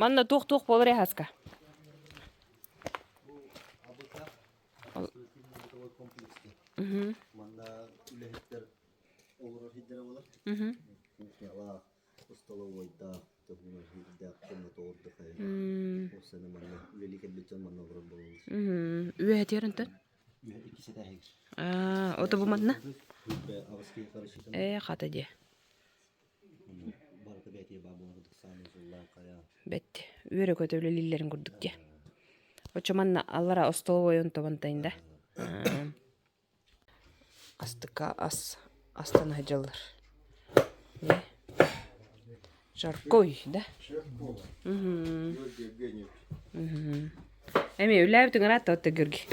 Speaker 1: Манна туох-туох буолар эһаска?
Speaker 16: Манна үлэһиттэр олорор сирдэрэ буолар. Кухнялаах, остолобуойдаах, туһунар комната отдыха. Осыны манна үлэлии кэлбит дьон манна олорор буолаллар.
Speaker 1: Үөһэтигэр онтон?
Speaker 16: Үөһэ иккис этээһигэр.
Speaker 1: Аа, ото бу манна? Ээ, хата диэ.
Speaker 16: Барыта бэйэтигэр баар буолар курдук саамай суллаан хайа.
Speaker 1: Бэт. Үөрэ-көтө үлэлииллэрин курдук диэ. Оччо манна аллара остолобуой онтобонтайын да. Астыкка ас астана сылдьаллар. Жаркой, да? Эми үлээбитиҥ ыраатта отто Георгий.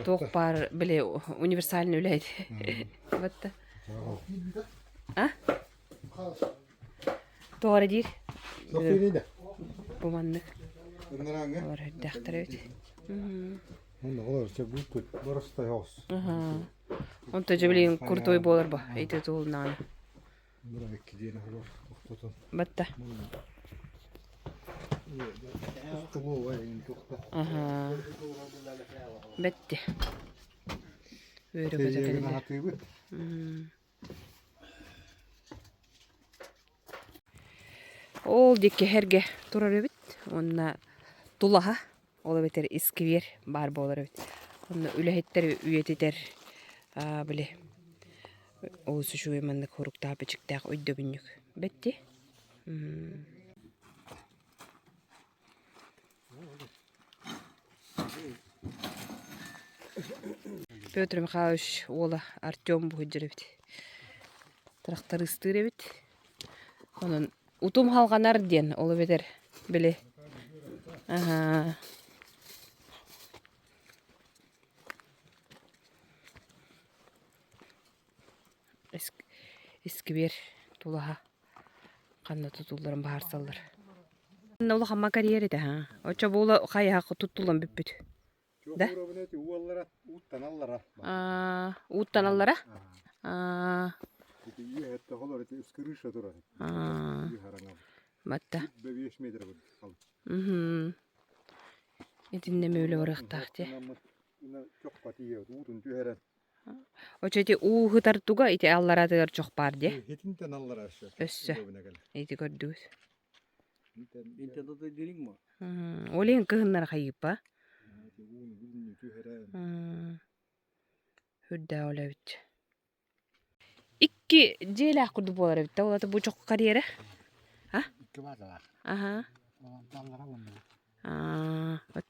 Speaker 1: Туох баар били универсальный үлэһит. Батта. А? Тоҕо эрэ диир? Бу маннык. Олор өрдөхтөр эбит. Онто дьэ билигин крутой буолар бо ити туһулнаҕына. Батта. Бэтти. Үөрэ-көтө кэллилэр. Ол диэки эргэ турар эбит уонна тулаһа, ол эбэтэр искибиэр баар буолар эбит. Онно үлэһиттэр үйэтитэр били олус үчүгэй маннык хоруктаах-бичиктээх өйдөбүнньүк бэт дии. Петр Михайлович уола Артем буһуйдьар эбит. Тырахтарыыстыыр эбит. Онон утум халҕанар диэн ол эбэтэр били аһаа Искибиэр тулаһа ханна тутулларын быһаарсаллар. Манна улахамма карьер этэ ха. Оччо буола хайаһах туттуллан бүппүт. Да? Ууттаналлара? Батта. Итиннэ мөлө барыахтаах дии. Оччо ити уу ыһытар туга ити аллараатыгар чох баар дии.
Speaker 3: Итинтэн аллара өссө.
Speaker 1: Өссө. Ити көрдүгүт.
Speaker 2: Интен дириҥ мо?
Speaker 1: Ол иһин кыһыннары хайыыппа. Үрдээх үлэбит. Икки дьиэлээх курдук буолар эбит да, ол ата бу чох карьера. А?
Speaker 17: Икки баазалаах.
Speaker 1: Аха.
Speaker 17: Аллара уонна.
Speaker 1: Аа, вот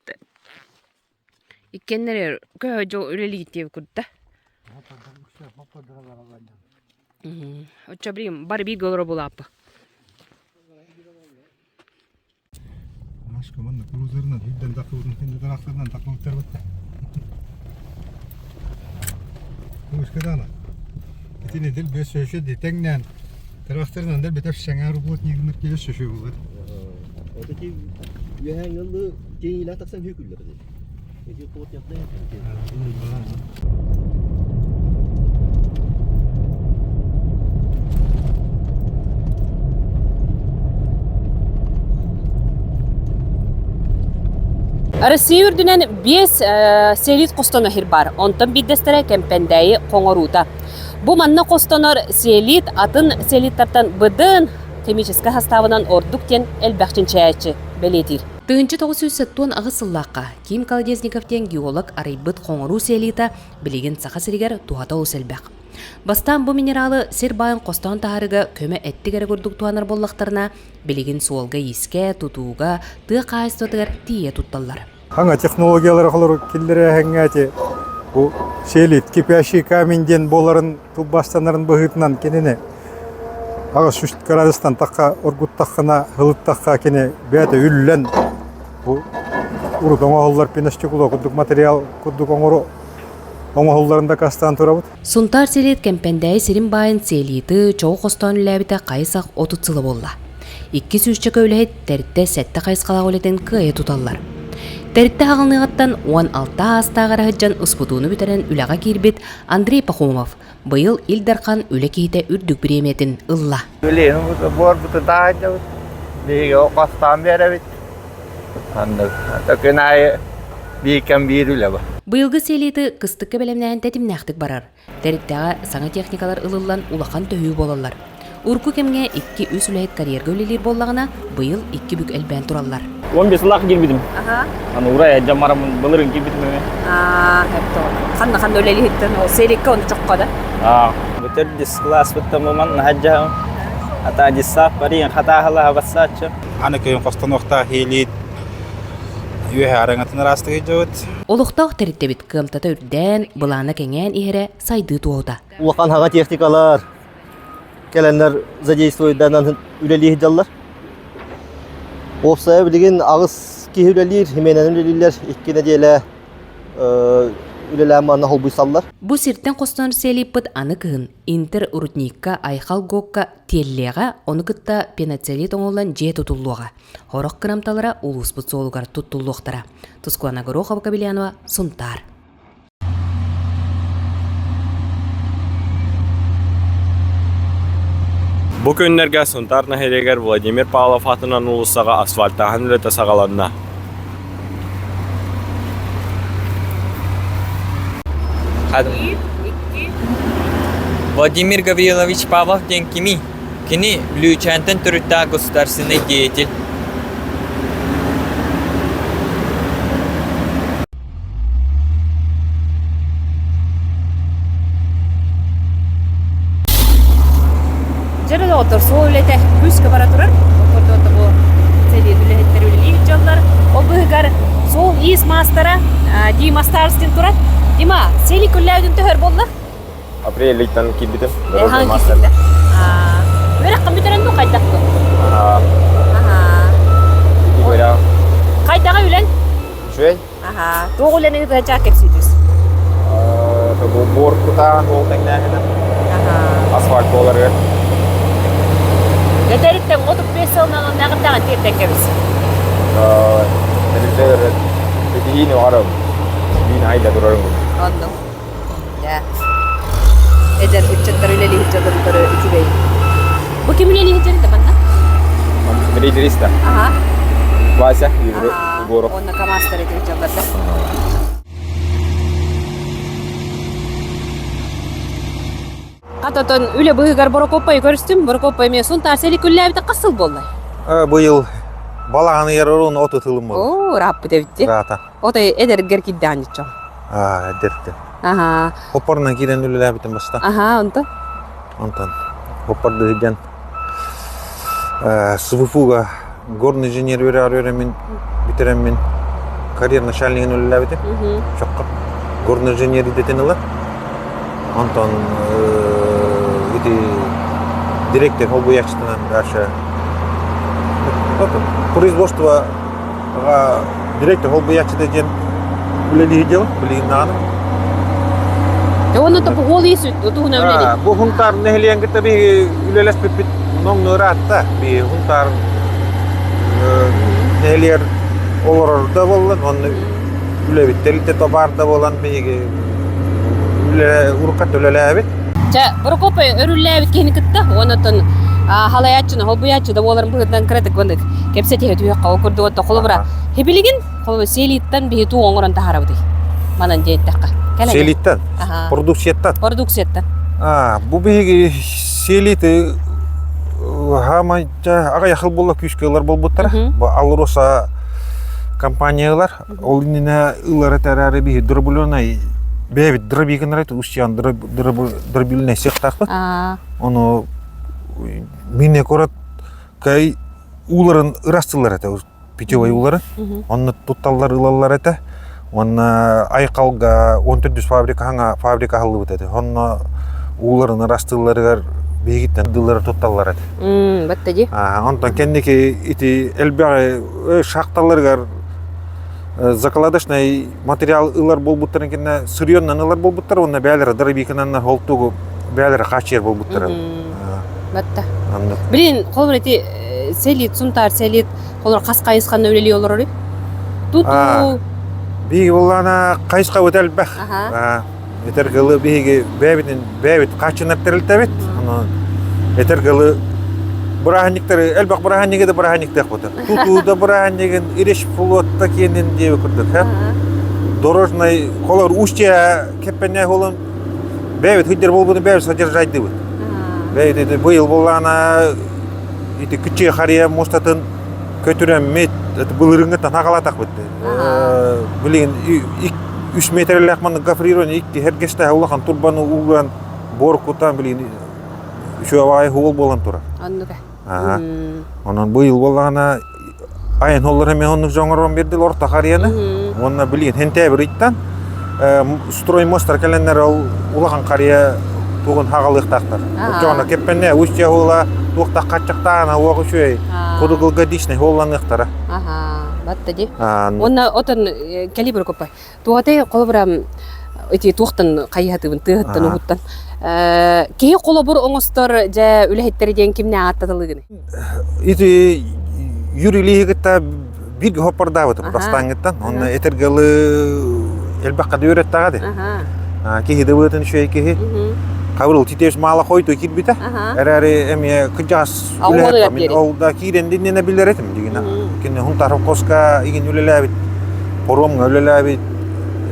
Speaker 1: иккиэннэрэ көһө дьол үлэлиир диэбит курдук да. Оччо билигин бары бииргэ олоро булааппы.
Speaker 3: Машка манна крузерынан үрдэн такылытын кэннэ тараахтарынан такылыттар батта. Ушкадана. Итини дил бес сөшө дитеңнен тараахтарынан дел бетер сеңер плотнигинер келе сөшө булар.
Speaker 16: Вот эти үөһээҥҥи тиэйиилээх тахсан үһү күллэр эти. Эти плотняктан
Speaker 1: Россия үрдүнэн биэс селит хостонор сир бар. Онтон биирдэстэрэ Кэмпэндээйи хоҥоруута. Бу манна хостонор селит атын селиттартан быдан химическэй састаабынан ордук диэн элбэх чинчийээччи бэлиэтиир. 1978 сыллаахха Ким Колодезников диэн геолог арыйбыт хоҥоруу селита билигин Саха сиригэр туһата олус элбэх. Бастаан бу минералы сир баайын хостоон таһаарыыга көмө эттик эрэ курдук туһанар буоллахтарына, билигин суолга-иискэ, тутууга, тыа хаһаайыстыбатыгар тиийэ тутталлар.
Speaker 3: Хаҥа технологиялары холору киллэрээһиҥҥэ ити Бу селит кипящий камень диэн буоларын тылбаастанарын быһыытынан кинини 8 градустан тахха оргуттаххына, һылыттахха кини бэйэтэ үллэн бу урут оҥоһуллар пеностекло курдук материал курдук оҥору оҥоһулларын дакаастаан турабыт.
Speaker 1: Сунтаар сэлиэт Кэмпэндээйи сирин баайын сиэлииты чоҕу хостоон үлэлээбитэ хайы-сах 30 сыла буолла. Икки сүүсчэкэ үлэһит тэрилтэ сэттэ хайысхалаах үлэтин кыайа туталлар. Тэрилтэ аҕылныаҕыттан 16 аастаах эрэ сылдьан УСПТУ-ну бүтэрэн үлэҕэ киирбит Андрей Пахомов быйыл Ил Дархан үлэ киһитэ үрдүк бириэмийэтин ылла.
Speaker 18: Билигин буорбутун таһаардыбыт. Биһиги хостаан биэрэбит. Оннук. Күн аайы биир кэм биир үлэ бу.
Speaker 1: Быйылгы сиэлииты кыстыкка бэлэмнээһин тэтимнээхтик барар. Тэрилтэҕэ саҥа техникалар ылыллан улахан төһүү буолаллар. Урукку кэмҥэ икки-үс үлэһит карьерга үлэлиир буоллаҕына, быйыл икки бүк элбээн тураллар.
Speaker 19: 15 сыллаах киирбитим. Аны урай дьамарамын былырын киирбитим эме.
Speaker 1: Аа, ханна ханна үлэлиһиттен ол серикке ону чокко да.
Speaker 19: Аа, бу төрдүс класс быттан буман наһаджаһым. Ата дисаап бариын хатааһыла бассааччы.
Speaker 13: Аны кыйын хостоноохтаах иилиит үөһэ араҥатын ыраастык ыйдыбыт.
Speaker 1: Олохтоох тэрилтэбит кыамтата үрдээн, былаана кэҥээн иһэрэ сайдыы туоһута.
Speaker 16: Улахан хаҥа техникалар кэлэннэр задействуйданан үлэлии сылдьаллар. Уопсайа билигин аҕыс киһи үлэлиир, именэн үлэлииллэр, икки нэдиэлэ үлэлээн манна холбуйсаллар.
Speaker 1: Бу сиртэн хостонор сиэлиппыт аны кыһын Интер рудникка Айхал ГОКка тиэллиэҕэ, ону кытта пеноцелит оҥоһуллан дьиэ тутуллуоҕа. Сорох кырамталара улууспут суолугар туттуллуохтара. Тускуана Горохова-Кобельянова, Сунтаар.
Speaker 20: Бу күннэргэ Сунтаар нэһилиэгэр Владимир Павлов аатынан уулуссаҕа асфальтааһын үлэтэ саҕаланна.
Speaker 21: Владимир Гаврилович Павлов диэн кимий? Кини Бүлүүчээнтэн төрүттээх государственнай деятель.
Speaker 1: Дьэ доҕоттор, суол үлэтэ күүскэ бара турар. Ол бу сэлиэт үлэһиттэр үлэлии сылдьаллар. Ол быһыгар суол-иис маастара Дима Старостин турар. Дима, сели күллээбитин төһөр буолла?
Speaker 20: Апрель ыйтан киирбитим.
Speaker 1: Дорожный мастер. Үөрэххин бүтэрэн дуу хайдах дуу?
Speaker 20: Аха.
Speaker 1: Аха. Хайдаҕа үлэн?
Speaker 20: Үчүгэй.
Speaker 1: Аха. Туох үлэни ыытыһачаах кэпсиитис?
Speaker 20: Бу буор кутаан ол тэҥнээһинэ. Асфальт буоларыгар.
Speaker 1: Этэриттэн 35 сылынан оннааҕыттааҕын тиэрдэн кэбис.
Speaker 20: Тэрилтэлэр ситиһиини оҥором. Ситиһиини айда турарым.
Speaker 1: Оннук. Эдэр ыччаттар үлэлиир дьоннору үчүгэй. Бу ким үлэлиир дьон манна?
Speaker 20: Рейдериста.
Speaker 1: Аха.
Speaker 20: Вася Егоров.
Speaker 1: Онно КамАЗтар этин дьалларда. Хататон үлэ быһыгар Борокуоппайы көрүстүм. Борокуоппай эмиэ Сунтаар сели күллээбитэ хас сыл буолла?
Speaker 13: Быйыл балаҕан ыйар орун от ытылым буолар.
Speaker 1: Оо, ырааппыт эбит.
Speaker 13: Ыраата.
Speaker 1: Отой эдэргэр кирдээн дьиччо.
Speaker 13: Аа, эдэртэн.
Speaker 1: Аха.
Speaker 13: Хоппорунан киирэн үлэлээбитим баста.
Speaker 1: Аха, онтон?
Speaker 13: Онтон хоппорду сылдьан СВФУ-га горный инженер үөрэҕэр үөрэммин бүтэрэммин карьер начальнигын үлэлээбитим. Чокко горный инженер идэтин ыла. Онтон ити директор холбуйааччытынан дальше производство директор холбуйааччыта диэн үлэлии дьыл билигин даҕаны.
Speaker 1: Уонна бу ол ис туһунан үлэлиир.
Speaker 13: Бу Хунтаар нэһилиэгин кытта биһиги үлэлэспиппит номнуо ыраатта. Биһиги Хунтаар нэһилиэгэр олорор да буоллан, онно үлэбит тэрилтэ баар да буолан биһиги үлэ уруккат үлэлээбит.
Speaker 1: Чэ, Прокопий өрүллээбит киһини кытта уонна халайааччыны, холбуйааччы да буоларын быһыытынан кыратык маннык кэпсэтиһэ түһүөххэ ол курдук отто холобура хибилигин холобура селиттан биһи туу оҥорон таһаарабытый манан диэттэххэ
Speaker 13: Селиттан? Продукцияттан?
Speaker 1: Продукцияттан.
Speaker 13: А, бу биһиги селиты хаамайча аҕыйах буолла күүскэ ылар буолбуттара. Бу Алроса компаниялар Ол иннинэ ылар этэрээри биһи дробленай бэйэбит дробигыннар устьян дробленай сыахтаахпыт. Ону мин курат кай ууларын ырастылар этэ питьевой уулары. Онно тутталлар ылаллар этэ. Уонна Айхалга 14 фабрика хаҥа фабрика аһыллыбыт этэ. Онно ууларын ырастыылларыгар биһигиттэн дыллары тутталлар этэ.
Speaker 1: Батта дии.
Speaker 13: Онтон кэнники ити элбэҕи шахталарыгар закладочный материал ылар буолбуттарын кэннэ сырьённан ылар буолбуттар уонна бээлэрэ дробиканан холтугу бээлэрэ хааччыйар буолбуттара.
Speaker 1: Батта. Блин, холобур ити селит, сунтаар селит Олор хас хайысханы үлэлии олорор Тутуу.
Speaker 13: Биһиги буоллаана хайысхабыт элбэх. Этэр гылы биһиги бэйэбитин бэйэбит хааччынар тэрилтэбит. Онон этэр гылы бырааһынньыктары элбэх бырааһынньыгы да бырааһынньыктыахпыт. Тутуу да бырааһынньыгын, Ириш флотта киэнин диэби курдук. Дорожный холор устья кеппеннээх болон бэйэбит хыддер болбутун бэйэбит содержайдыбыт. Бэйэбит быйыл буоллаана ити күччэ харыйа муостатын көтүрэммит былырыыҥҥыттан хаҕалаатахпыт билигин үс метрэлээх маннык гофрирование икки эргэстээх улахан турбаны ууран буор кутан билигин үчүгэй уол буолан турар
Speaker 1: оннука
Speaker 13: онон быйыл буоллаҕына айан холлор эмиэ оннук дьоҥорон биэрдилэр орто харыйаны уонна билигин хэнтээбир ыйтан строймостар кэлэннэр ол улахан харыйа тугун хаҕалыахтаахтар. Оччоҕуна кэппэннэ устья хула туохтах хаччахтаана уох үчүгэй круглогодичный хуолланыахтара.
Speaker 1: Аха, батта ди. Уонна отон кэлии Прокопай. Туотай холобура ити туохтан хайыһатыбын тыаһыттан уһуттан киһи холобур оҥостор дьэ үлэһиттэри диэн кимнэ ааттатылыгыный?
Speaker 13: Ити Юрий Ильиһи кытта бииргэ хоппордаабытым бастааҥҥыттан. Онно этэргэ ылы элбэххэ да үөрэттэҕэ дии. Киһи да быатын үчүгэй киһи. Хабырыл Титевич маала хойду киирбитэ. Эрээри эмиэ кырдьаҕас үлэһит мин ол да киирэн диннэнэ билэр этим дигинэ. Кини Хунтар холкуоска игин үлэлээбит, паромҥа үлэлээбит,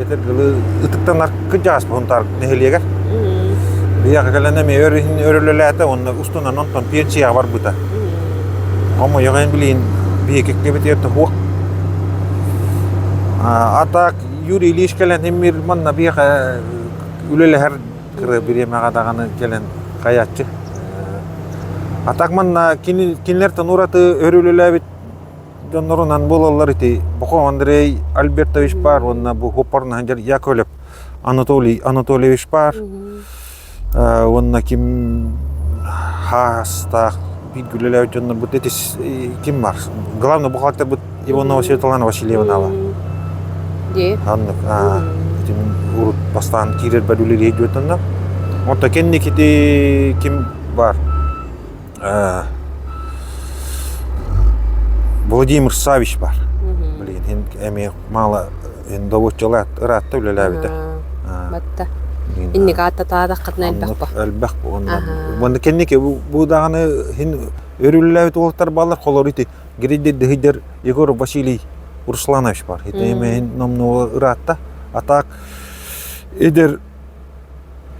Speaker 13: этэргэ ылы ытыктанар кырдьаҕас Хунтар нэһилиэгэр. Биһиэхэ кэлэн эмиэ өр иһин өр үлэлээтэ уонна устунан онтон пенсияҕа барбыта. Хомойуох иһин билигин биһиги кэккэбитигэр туһуох. А так Юрий Ильич кэлэн иммир манна биһиэхэ үлэлэһэр кыра бириэмэҕэ даҕаны кэлэн хайааччы. А так манна кинилэртэн ураты өр үлэлээбит дьоннорунан буолаллар ити Бохо Андрей Альбертович бар уонна бу Хоппарнаһан Яковлев Анатолий Анатольевич баар уонна ким хаастаах бииргэ үлэлээбит дьоннорбут ити ким бар главный бухгалтербыт Иванова Светлана Васильевна Аннык ити урут бастаан киирэрбэр үлэлиир диэтэннэ онто кэнники ким бар Владимир Савич бар билигин эмиэ мало добуччалаат ыраатта үлэлээбитэ.
Speaker 1: Батта. Инник ааттатаатаххытына элбэх ба.
Speaker 13: Элбэх бу онно. Уонна кэнники бу даҕаны хин өр үлэлээбит уолаттар бааллар холор ити гриддер Егор Василий Русланович бар. Ити эмиэ номнуо ыраатта. А так эдэр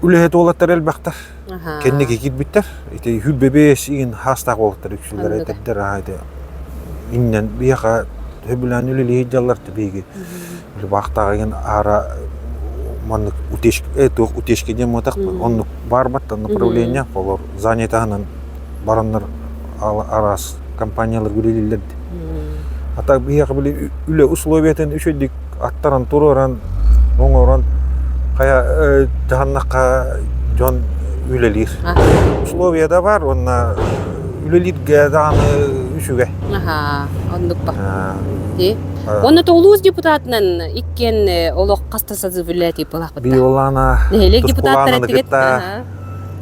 Speaker 13: үлэһит уолаттар элбэхтэр. Кэнники киирбиттэр. Ити хүрбэбиэс игин хаастаах уолаттар үксүлэр этэрдэр аа ити иннэн биһиэхэ сөбүлээн үлэлии сылдьаллар биһиги баахтааҕа игин аара маннык утечка э туох утечка диэн буотахпын оннук баарбаттан направление олор занятаһынан бараннар араас компаниялар үлэлииллэр А так биһиэхэ били үлэ условиятын үчүгүйдик аттаран туруоран, оҥорон хайа дьаһаннахха дьон үлэлиир. Условия да бар уонна үлэлииргэ даҕаны үчүгэй.
Speaker 1: Аха, оннук ба. Ди. Уонна улуус депутатынан иккиэн олох хаста созыв үлэлэтип буолаахпыт.
Speaker 13: Биолана
Speaker 1: Нэһилиэк депутаттара
Speaker 13: кытта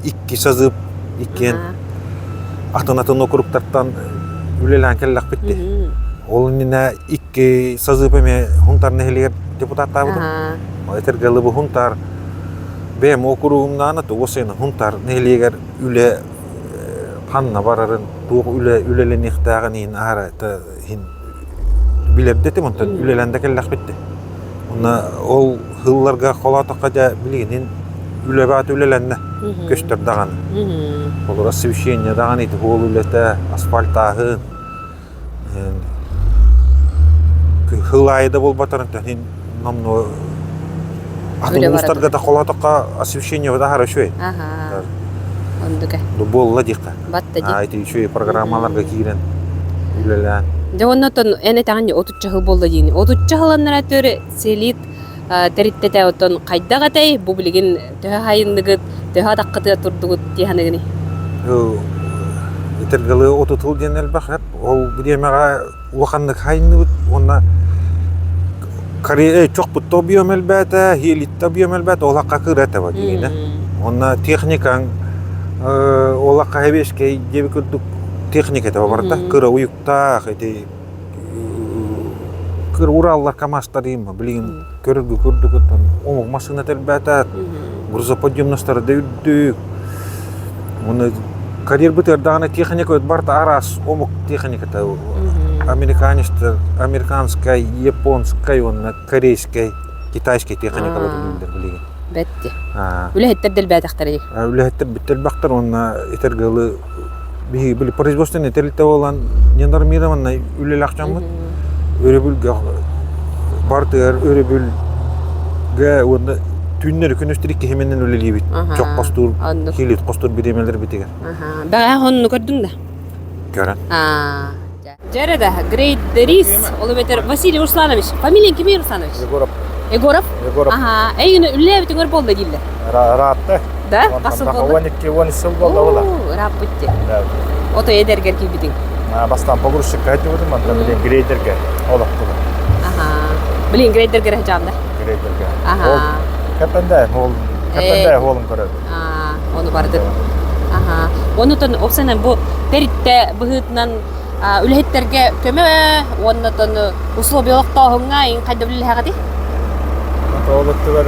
Speaker 13: икки созыв иккиэн атын-атын округтартан үлэлээн кэллэхпит дии. Ол иннинэ икки созыв эмиэ Хунтар нэһилиэгэр депутаттаабытым. Этэргэ дылы бу Хунтар бэйэм округумнаана тугу сайын Хунтар нэһилиэгэр үлэ ханна барарын, туох үлэ үлэлэниэхтээҕин иһин аһара иһин билэрдэтим, онтон үлэлээн да кэллэхпит дии. Уонна ол сылларга холоотоххо дьэ билигин үлэ баата үлэлэннэ көстөр даҕаны. Олор освещение даҕаны ити суол үлэтэ, асфальтааһын сыл аайы да буолбатар иһин номнуо атын улуустарга да холоотоххо освещение таһара үчүгэй.
Speaker 1: Оннук
Speaker 13: Буолла диэххэ.
Speaker 1: Батта
Speaker 13: ити үчүгэй программаларга киирэн. Үлэлээн.
Speaker 1: Дьэ уонна оттон эн этэҕин отучча сыл буолла диини. Отучча сыланнара төр селит тэриттэтэ оттон хайдах этэй? Бу билигин төһө хайынныгыт, төһө атаххытыгар турдугут дии саныгыный?
Speaker 13: Итиргалы отутул диэн элбэх Ол бириэмэҕэ улаханнык хайынныбыт уонна Корея чохпутта объем элбээтэ, хиэлитте объем элбээтэ, ол акка кыра этэ дигинэ. Уонна техникаҥ ол акка хэбиэскэй диэби курдук техника этэ барда. Кыра уйуктаах ити кыр Ураллар КамАЗтар диим билигин көрөргө курдук омук массыына элбээтэ, грузоподъемностара да үрдүк. Уонна карьербытыгар даҕаны техника барыта араас омук техниката американецтар американскай, японскай уонна корейскай, китайскай техникалар үлэлииллэр билигин.
Speaker 1: Бэтти. Үлэһиттэр дэлбээтэхтэрий?
Speaker 13: Үлэһиттэр бүттэлбэхтэр уонна этэргэ биһиги били производственный тэрилтэ буолан ненормированный үлэлээх дьоммут. Өрөбүлгэ бартыгар өрөбүлгэ уонна түүннэри күнүстэри киһименен үлэлиибит. Чох хостуур, киилит хостуур бириэмэлэр битигэр.
Speaker 1: Бэҕэһээ онну көрдүҥ да?
Speaker 13: Көрөн.
Speaker 1: Дьэ да, грейдерис, ол эбэтэр Василий Русланович. Фамилияң кимий Русланович?
Speaker 3: Егоров.
Speaker 1: Егоров?
Speaker 3: Егоров.
Speaker 1: Аха, эйигин үлэлээбитиҥ буолла дииллэр.
Speaker 3: Ыраатта.
Speaker 1: Да? Хас сыл буолла?
Speaker 3: 12 13 сыл буолла була.
Speaker 1: Ырааппыт дии. Ото эдэргэр киирбитиҥ.
Speaker 3: Бастаан погрузчикка сылдьыбытым, онтон билин грейдерге олохтубут.
Speaker 1: Аха. Билин грейдерге сылдьаҕын да?
Speaker 3: Грейдерге.
Speaker 1: Аха.
Speaker 3: Ол кэппэндэ, ол кэппэндэ уолун көрөбүт.
Speaker 1: Ону бардын. Аха. Онутон опсанан бу тэриттэ быһыытынан үлэһиттэргэ көмө уонна тон условия олохтооһуҥҥа ин хайда үлэлэһэҕитий?
Speaker 3: Ол өттүгэр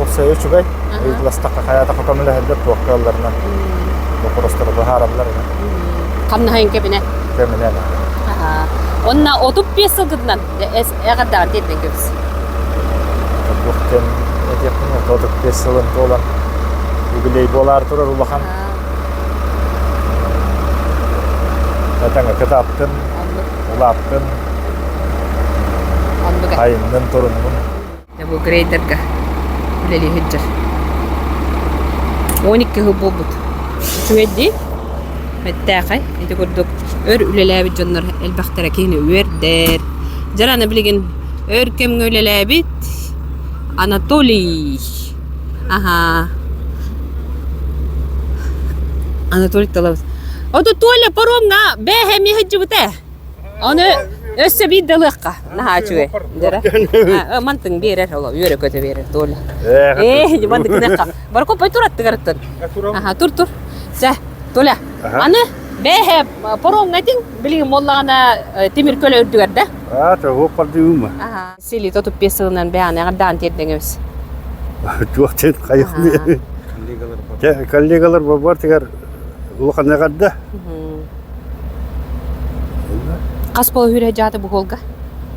Speaker 3: уопсайа үчүгэй. Ыйытыластахха хайаатахха көмөлөһөллөр, туохха ылларынан боппуруостары быһаараллар.
Speaker 1: Хамнаһын кэбинэ.
Speaker 3: Кэминэ.
Speaker 1: Онна 35 сылгытынан эҕэрдэҕин тиэрдэн кэбис.
Speaker 3: Туохтан этиэхпин 35 сылын туолан юбилей буолаар турар улахан. Этэҥэ кытааттын, улааттын, айыннын, туруннун.
Speaker 1: Бу грейдерга үлэлии сылдьар. 12 сыл буолбут. Үчүгэй дии. Мэттээхэй. Ити курдук өр үлэлээбит дьоннор элбэхтэрэ киһини үөрдэр. Дьэ аны билигин өр кэмҥэ үлэлээбит Анатолий. Аха. Анатолий Талабыс. Ото Толя паромҥа бээһэ эмиэ сылдьыбыта. Ону өссө биир да ылыахха. Наһаа үчүгэй. Дьара. Мантыҥ биэрэр, оло үөрэ көтө биэрэр Толя. Ээ, мантык гыныахха. Баркоппай тур аттыгар Аха, тур тур. Чэ, Толя. Аны бээһэ паромҥа этиҥ, билигин буоллаҕына тимир көлө үрдүгэр да?
Speaker 2: Аа, тоҕо пардыыма.
Speaker 1: Аха. Силито туппе сылынан бэҕэни даан тиэрдэҥэбис.
Speaker 2: Туох диэн хайыхны. Коллегалар бабартыгар улахан эҕэрдэ.
Speaker 1: Хас пол хүрэ дьаата бу холга?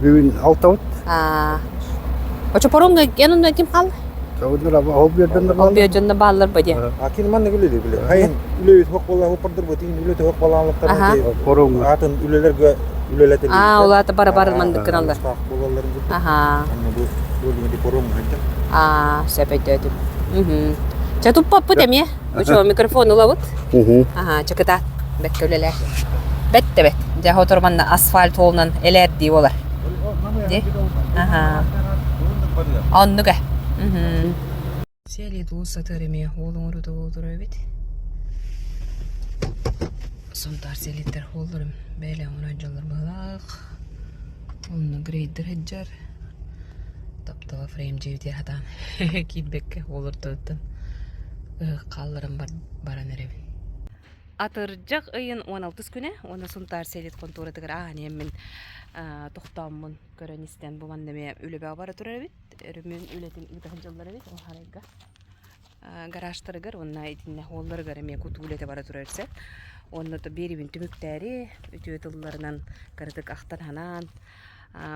Speaker 2: Бүгүн алтабыт.
Speaker 1: Аа. Очо паромга эн онно ким хаалла?
Speaker 2: Ол биэрден
Speaker 1: Ол биэрден бааллар ба диэн.
Speaker 13: А кин маннык үлэлиир биле. Хайын үлэбит хоқ болла хоппордор бутин үлэ хоқ балаалыктар атын үлэлерге үлэлетелер.
Speaker 1: Аа, улаата бара бар маннык гыналлар. Аха. Аа, сөп өйдөөтүм. Чэ туппаппыт эмиэ. Учуо микрофон ылабыт. Аха, чыкытаат. Бэккэ үлэлээ. Бэт да бэт. Дьэ, хотор манна асфальт суолунан элээрдии буолар. Ди? Аха. Оннук ээ. Сиэлиит уус сатыыр эмиэ уол оҥоруута буолтура эбит. Сунтаар сиэлииттэр уолларым бэйэлээх оҥорон дьоллор быһылаах. Онно грейдер сылдьар. Таптала фрейм дьиэбитигэр сатаан киирбэккэ уол ортотуттан ыһык хаалларан баран эрэбин. Атырдьах ыйын 16 күнэ уонна Сунтаар сэлиит хонтуоратыгар ааһан иһэммин тохтооммун көрөн-истэн бу манна эмиэ үлэбэ бара турар эбит. Өрөмүөн үлэтин ыыта сылдьаллар эбит ол харайга. Гаражтарыгар уонна итиннэ уолларыгар эмиэ кутуу үлэтэ бара турар сөп. Уонна то биэрибин түмүктээри үтүө тылларынан кыратык ахтан-санаан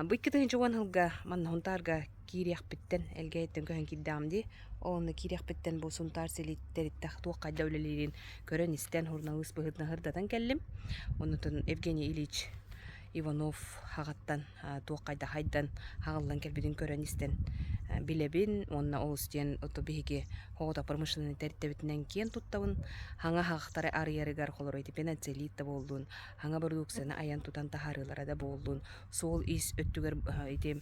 Speaker 1: бу 2010 сылга манна Сунтаарга киириэхпиттэн Элгээйиттэн көһөн киирдэҕим дии. Ол онно киириэхпиттэн бу Сунтаар сэлииттэриттэх туох хайда үлэлиирин көрөн-истэн суруналыыс быһыытынан сырдатан кэллим. Оннутун Евгений Ильич Иванов хаҕаттан туох хайда хайдан хаҕыллан кэлбитин көрөн-истэн. билэбин уонна олус диэн ото биһиги оҕото промышленнай тэрилтэбитинэн киэн туттабын. Хаҥа хаахтары арыйарыгар холоро ити пеноцелит да буоллун, хаҥа бородууксуйаны айан тутан таһаарыылара да буоллун, суол-иис өттүгэр ити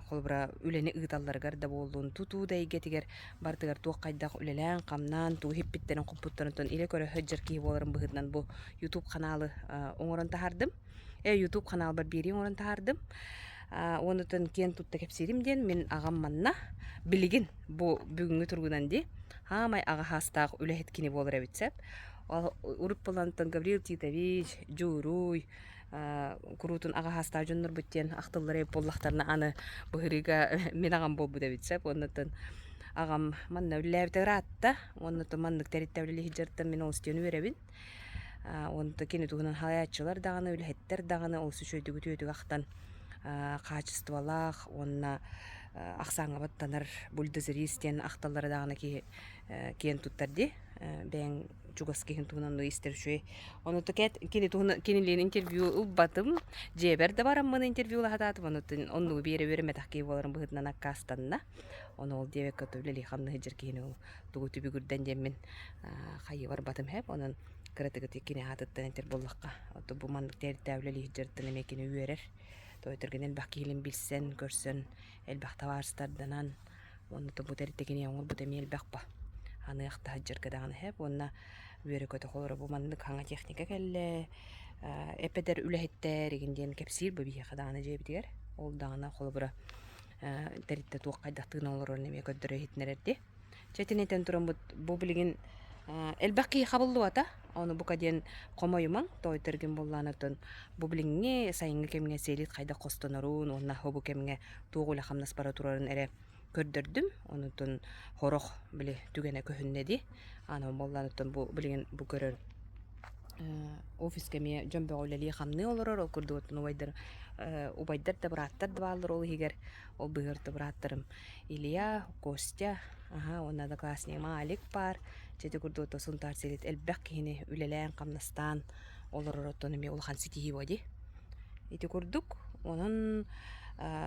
Speaker 1: холобура үлэни ыыталларыгар да буоллун, тутуу да эйгэтигэр барытыгар туох хайдах үлэлээн-хамнаан, тугу иһиппиттэрин-хоппуттарын илэ көрө сылдьар киһи буоларым быһыытынан бу YouTube ханаалы оҥорон таһаардым. Э YouTube ханаалбар биэрии оҥорон таһаардым. Уонутун киэн тутта кэпсиирим диэн мин аҕам манна билигин бу бүгүҥҥү туругунан дии хаамай аҕа хаастаах үлэһит кини буолар эбит сөп. Урут буолантан Гаврил Титович, Дьууруй, куруутун аҕа хаастаах дьоннорбут диэн ахтыллар эбит буоллахтарына аны быһырыыга мин аҕам буолбут эбит сөп. Уоннаттан аҕам манна үлэлээбитэ ыраатта. Уонна маннык тэрилтэ үлэлии сылдьарыттан мин олус диэн үөрэбин. Онто кини туһунан халайааччылар даҕаны, үлэһиттэр даҕаны олус үчүгэйдик үтүөтүк ахтан хаачыстыбалаах уонна ахсааҥҥа баттанар бульдозерист диэн ахталлара даҕаны киһи киэн туттар дии. Бэйэҥ чугас киһин туһунан истэр үчүгэй. Ону кини туһунан кинилиин интервью ылбатым. Дьиэбэр да бараммын интервью ылаһатаатым. Онуттан оннугу биэрэ үөрэммэтэх киһи буоларым быһыытынан аккаастанна. Ону ол диэбэккэ үлэлии-хамныы сылдьар киһини ол тугу түбүгүрдэн диэммин хайыы барбатым һэп онон кыратыгыт кини аатыттан этэр буоллахха ото бу маннык тэрилтэ үлэлии сылдьарыттан эмиэ кини үөрэр тоойторгун элбэх киһилин билсэн көрсөн элбэх табаарыстарданан уонна бу тэрилтэ кини оҥорбут эмиэ элбэх ба аныах таһырдьарга даҕаны һэп уонна үөрэ-көтө холоро бу маннык хаҥа техника кэллэ эппэтэр үлэһиттэр игин диэн кэпсиир бу биһиэхэ даҕаны дьиэбитигэр ол даҕаны холобура тэрилтэ туох хайдах тыынан олорорун эмиэ көрдөрө иһитиннэрэрди Чэ итини этэн тураммыт бу билигин элбэх киһи хабыллыбата. Ону бука диэн хомойумаҥ, тоойторгин буоллаан оттон бу билиҥҥи сайыҥҥы кэмҥэ селит хайдах хостонорун уонна бу кэмҥэ туох үлэ-хамнас бара турарын эрэ көрдөрдүм. Онутун хорох били түгэнэ көһүннэ дии. Аны буоллаан оттон бу билигин бу көрөр офиска эмиэ дьон бөҕө үлэлии-хамныы олорор. Ол курдук оттон убайдар убайдар да бырааттар да бааллар ол иһигэр. Ол быыһыгар да бырааттарым Илья, Костя, аһа уонна одноклассник Алик баар. Дьэ ити курдук ото Сунтаар сирит элбэх киһини үлэлээн-хамнастаан олорор оттон эмиэ улахан ситиһии буо дии. Ити курдук онон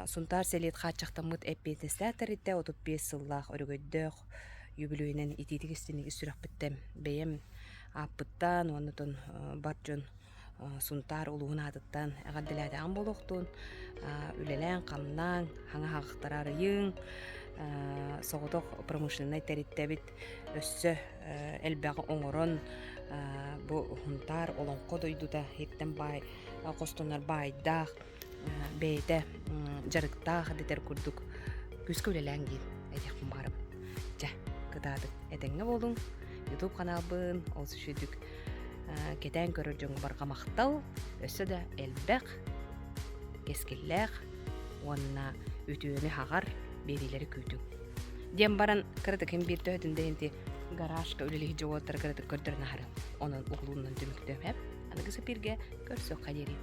Speaker 1: Сунтаар сэлиэт хааччахтаммыт эппиэтинэстээх тэрилтэ 35 сыллаах өрөгөйдөөх үбүлүөйүнэн итиитик истиҥник ис сүрэхпиттэн бэйэм ааппыттан уонна отон бар дьон Сунтаар улууһун аатыттан эҕэрдэлээтэҕим буолуохтун, үлэлээн-хамнаан, хаҥа хаҕахтары арыйыҥ, соҕотох промышленнай тэрилтэбит өссө элбэҕи оҥорон бу Сунтаар олоҥхо дойдута иһиттэн баай хостонор баайдаах бэйэтэ дьарыктаах дэтэр курдук күүскэ үлэлээҥ диэн этиэхпин баҕарабын. Чэ, кытаатык этэҥҥэ буолуҥ. Ютуб ханаалбын олус үчүгүйдүк кэтээн көрөр дьоҥҥо барҕа махтал, өссө да элбэх, кэскиллээх уонна үтүөнү хаҕар биэриилэри күүтүҥ. Диэн баран кыратык ким биир төһөтүн да иһин гаражка үлэлиһи дьоҕуоттара кыратык көрдөрөн аһарым. Онон уһулуунан түмүктүөм. Аныгы сапиргэ көрсүөххэ диэри.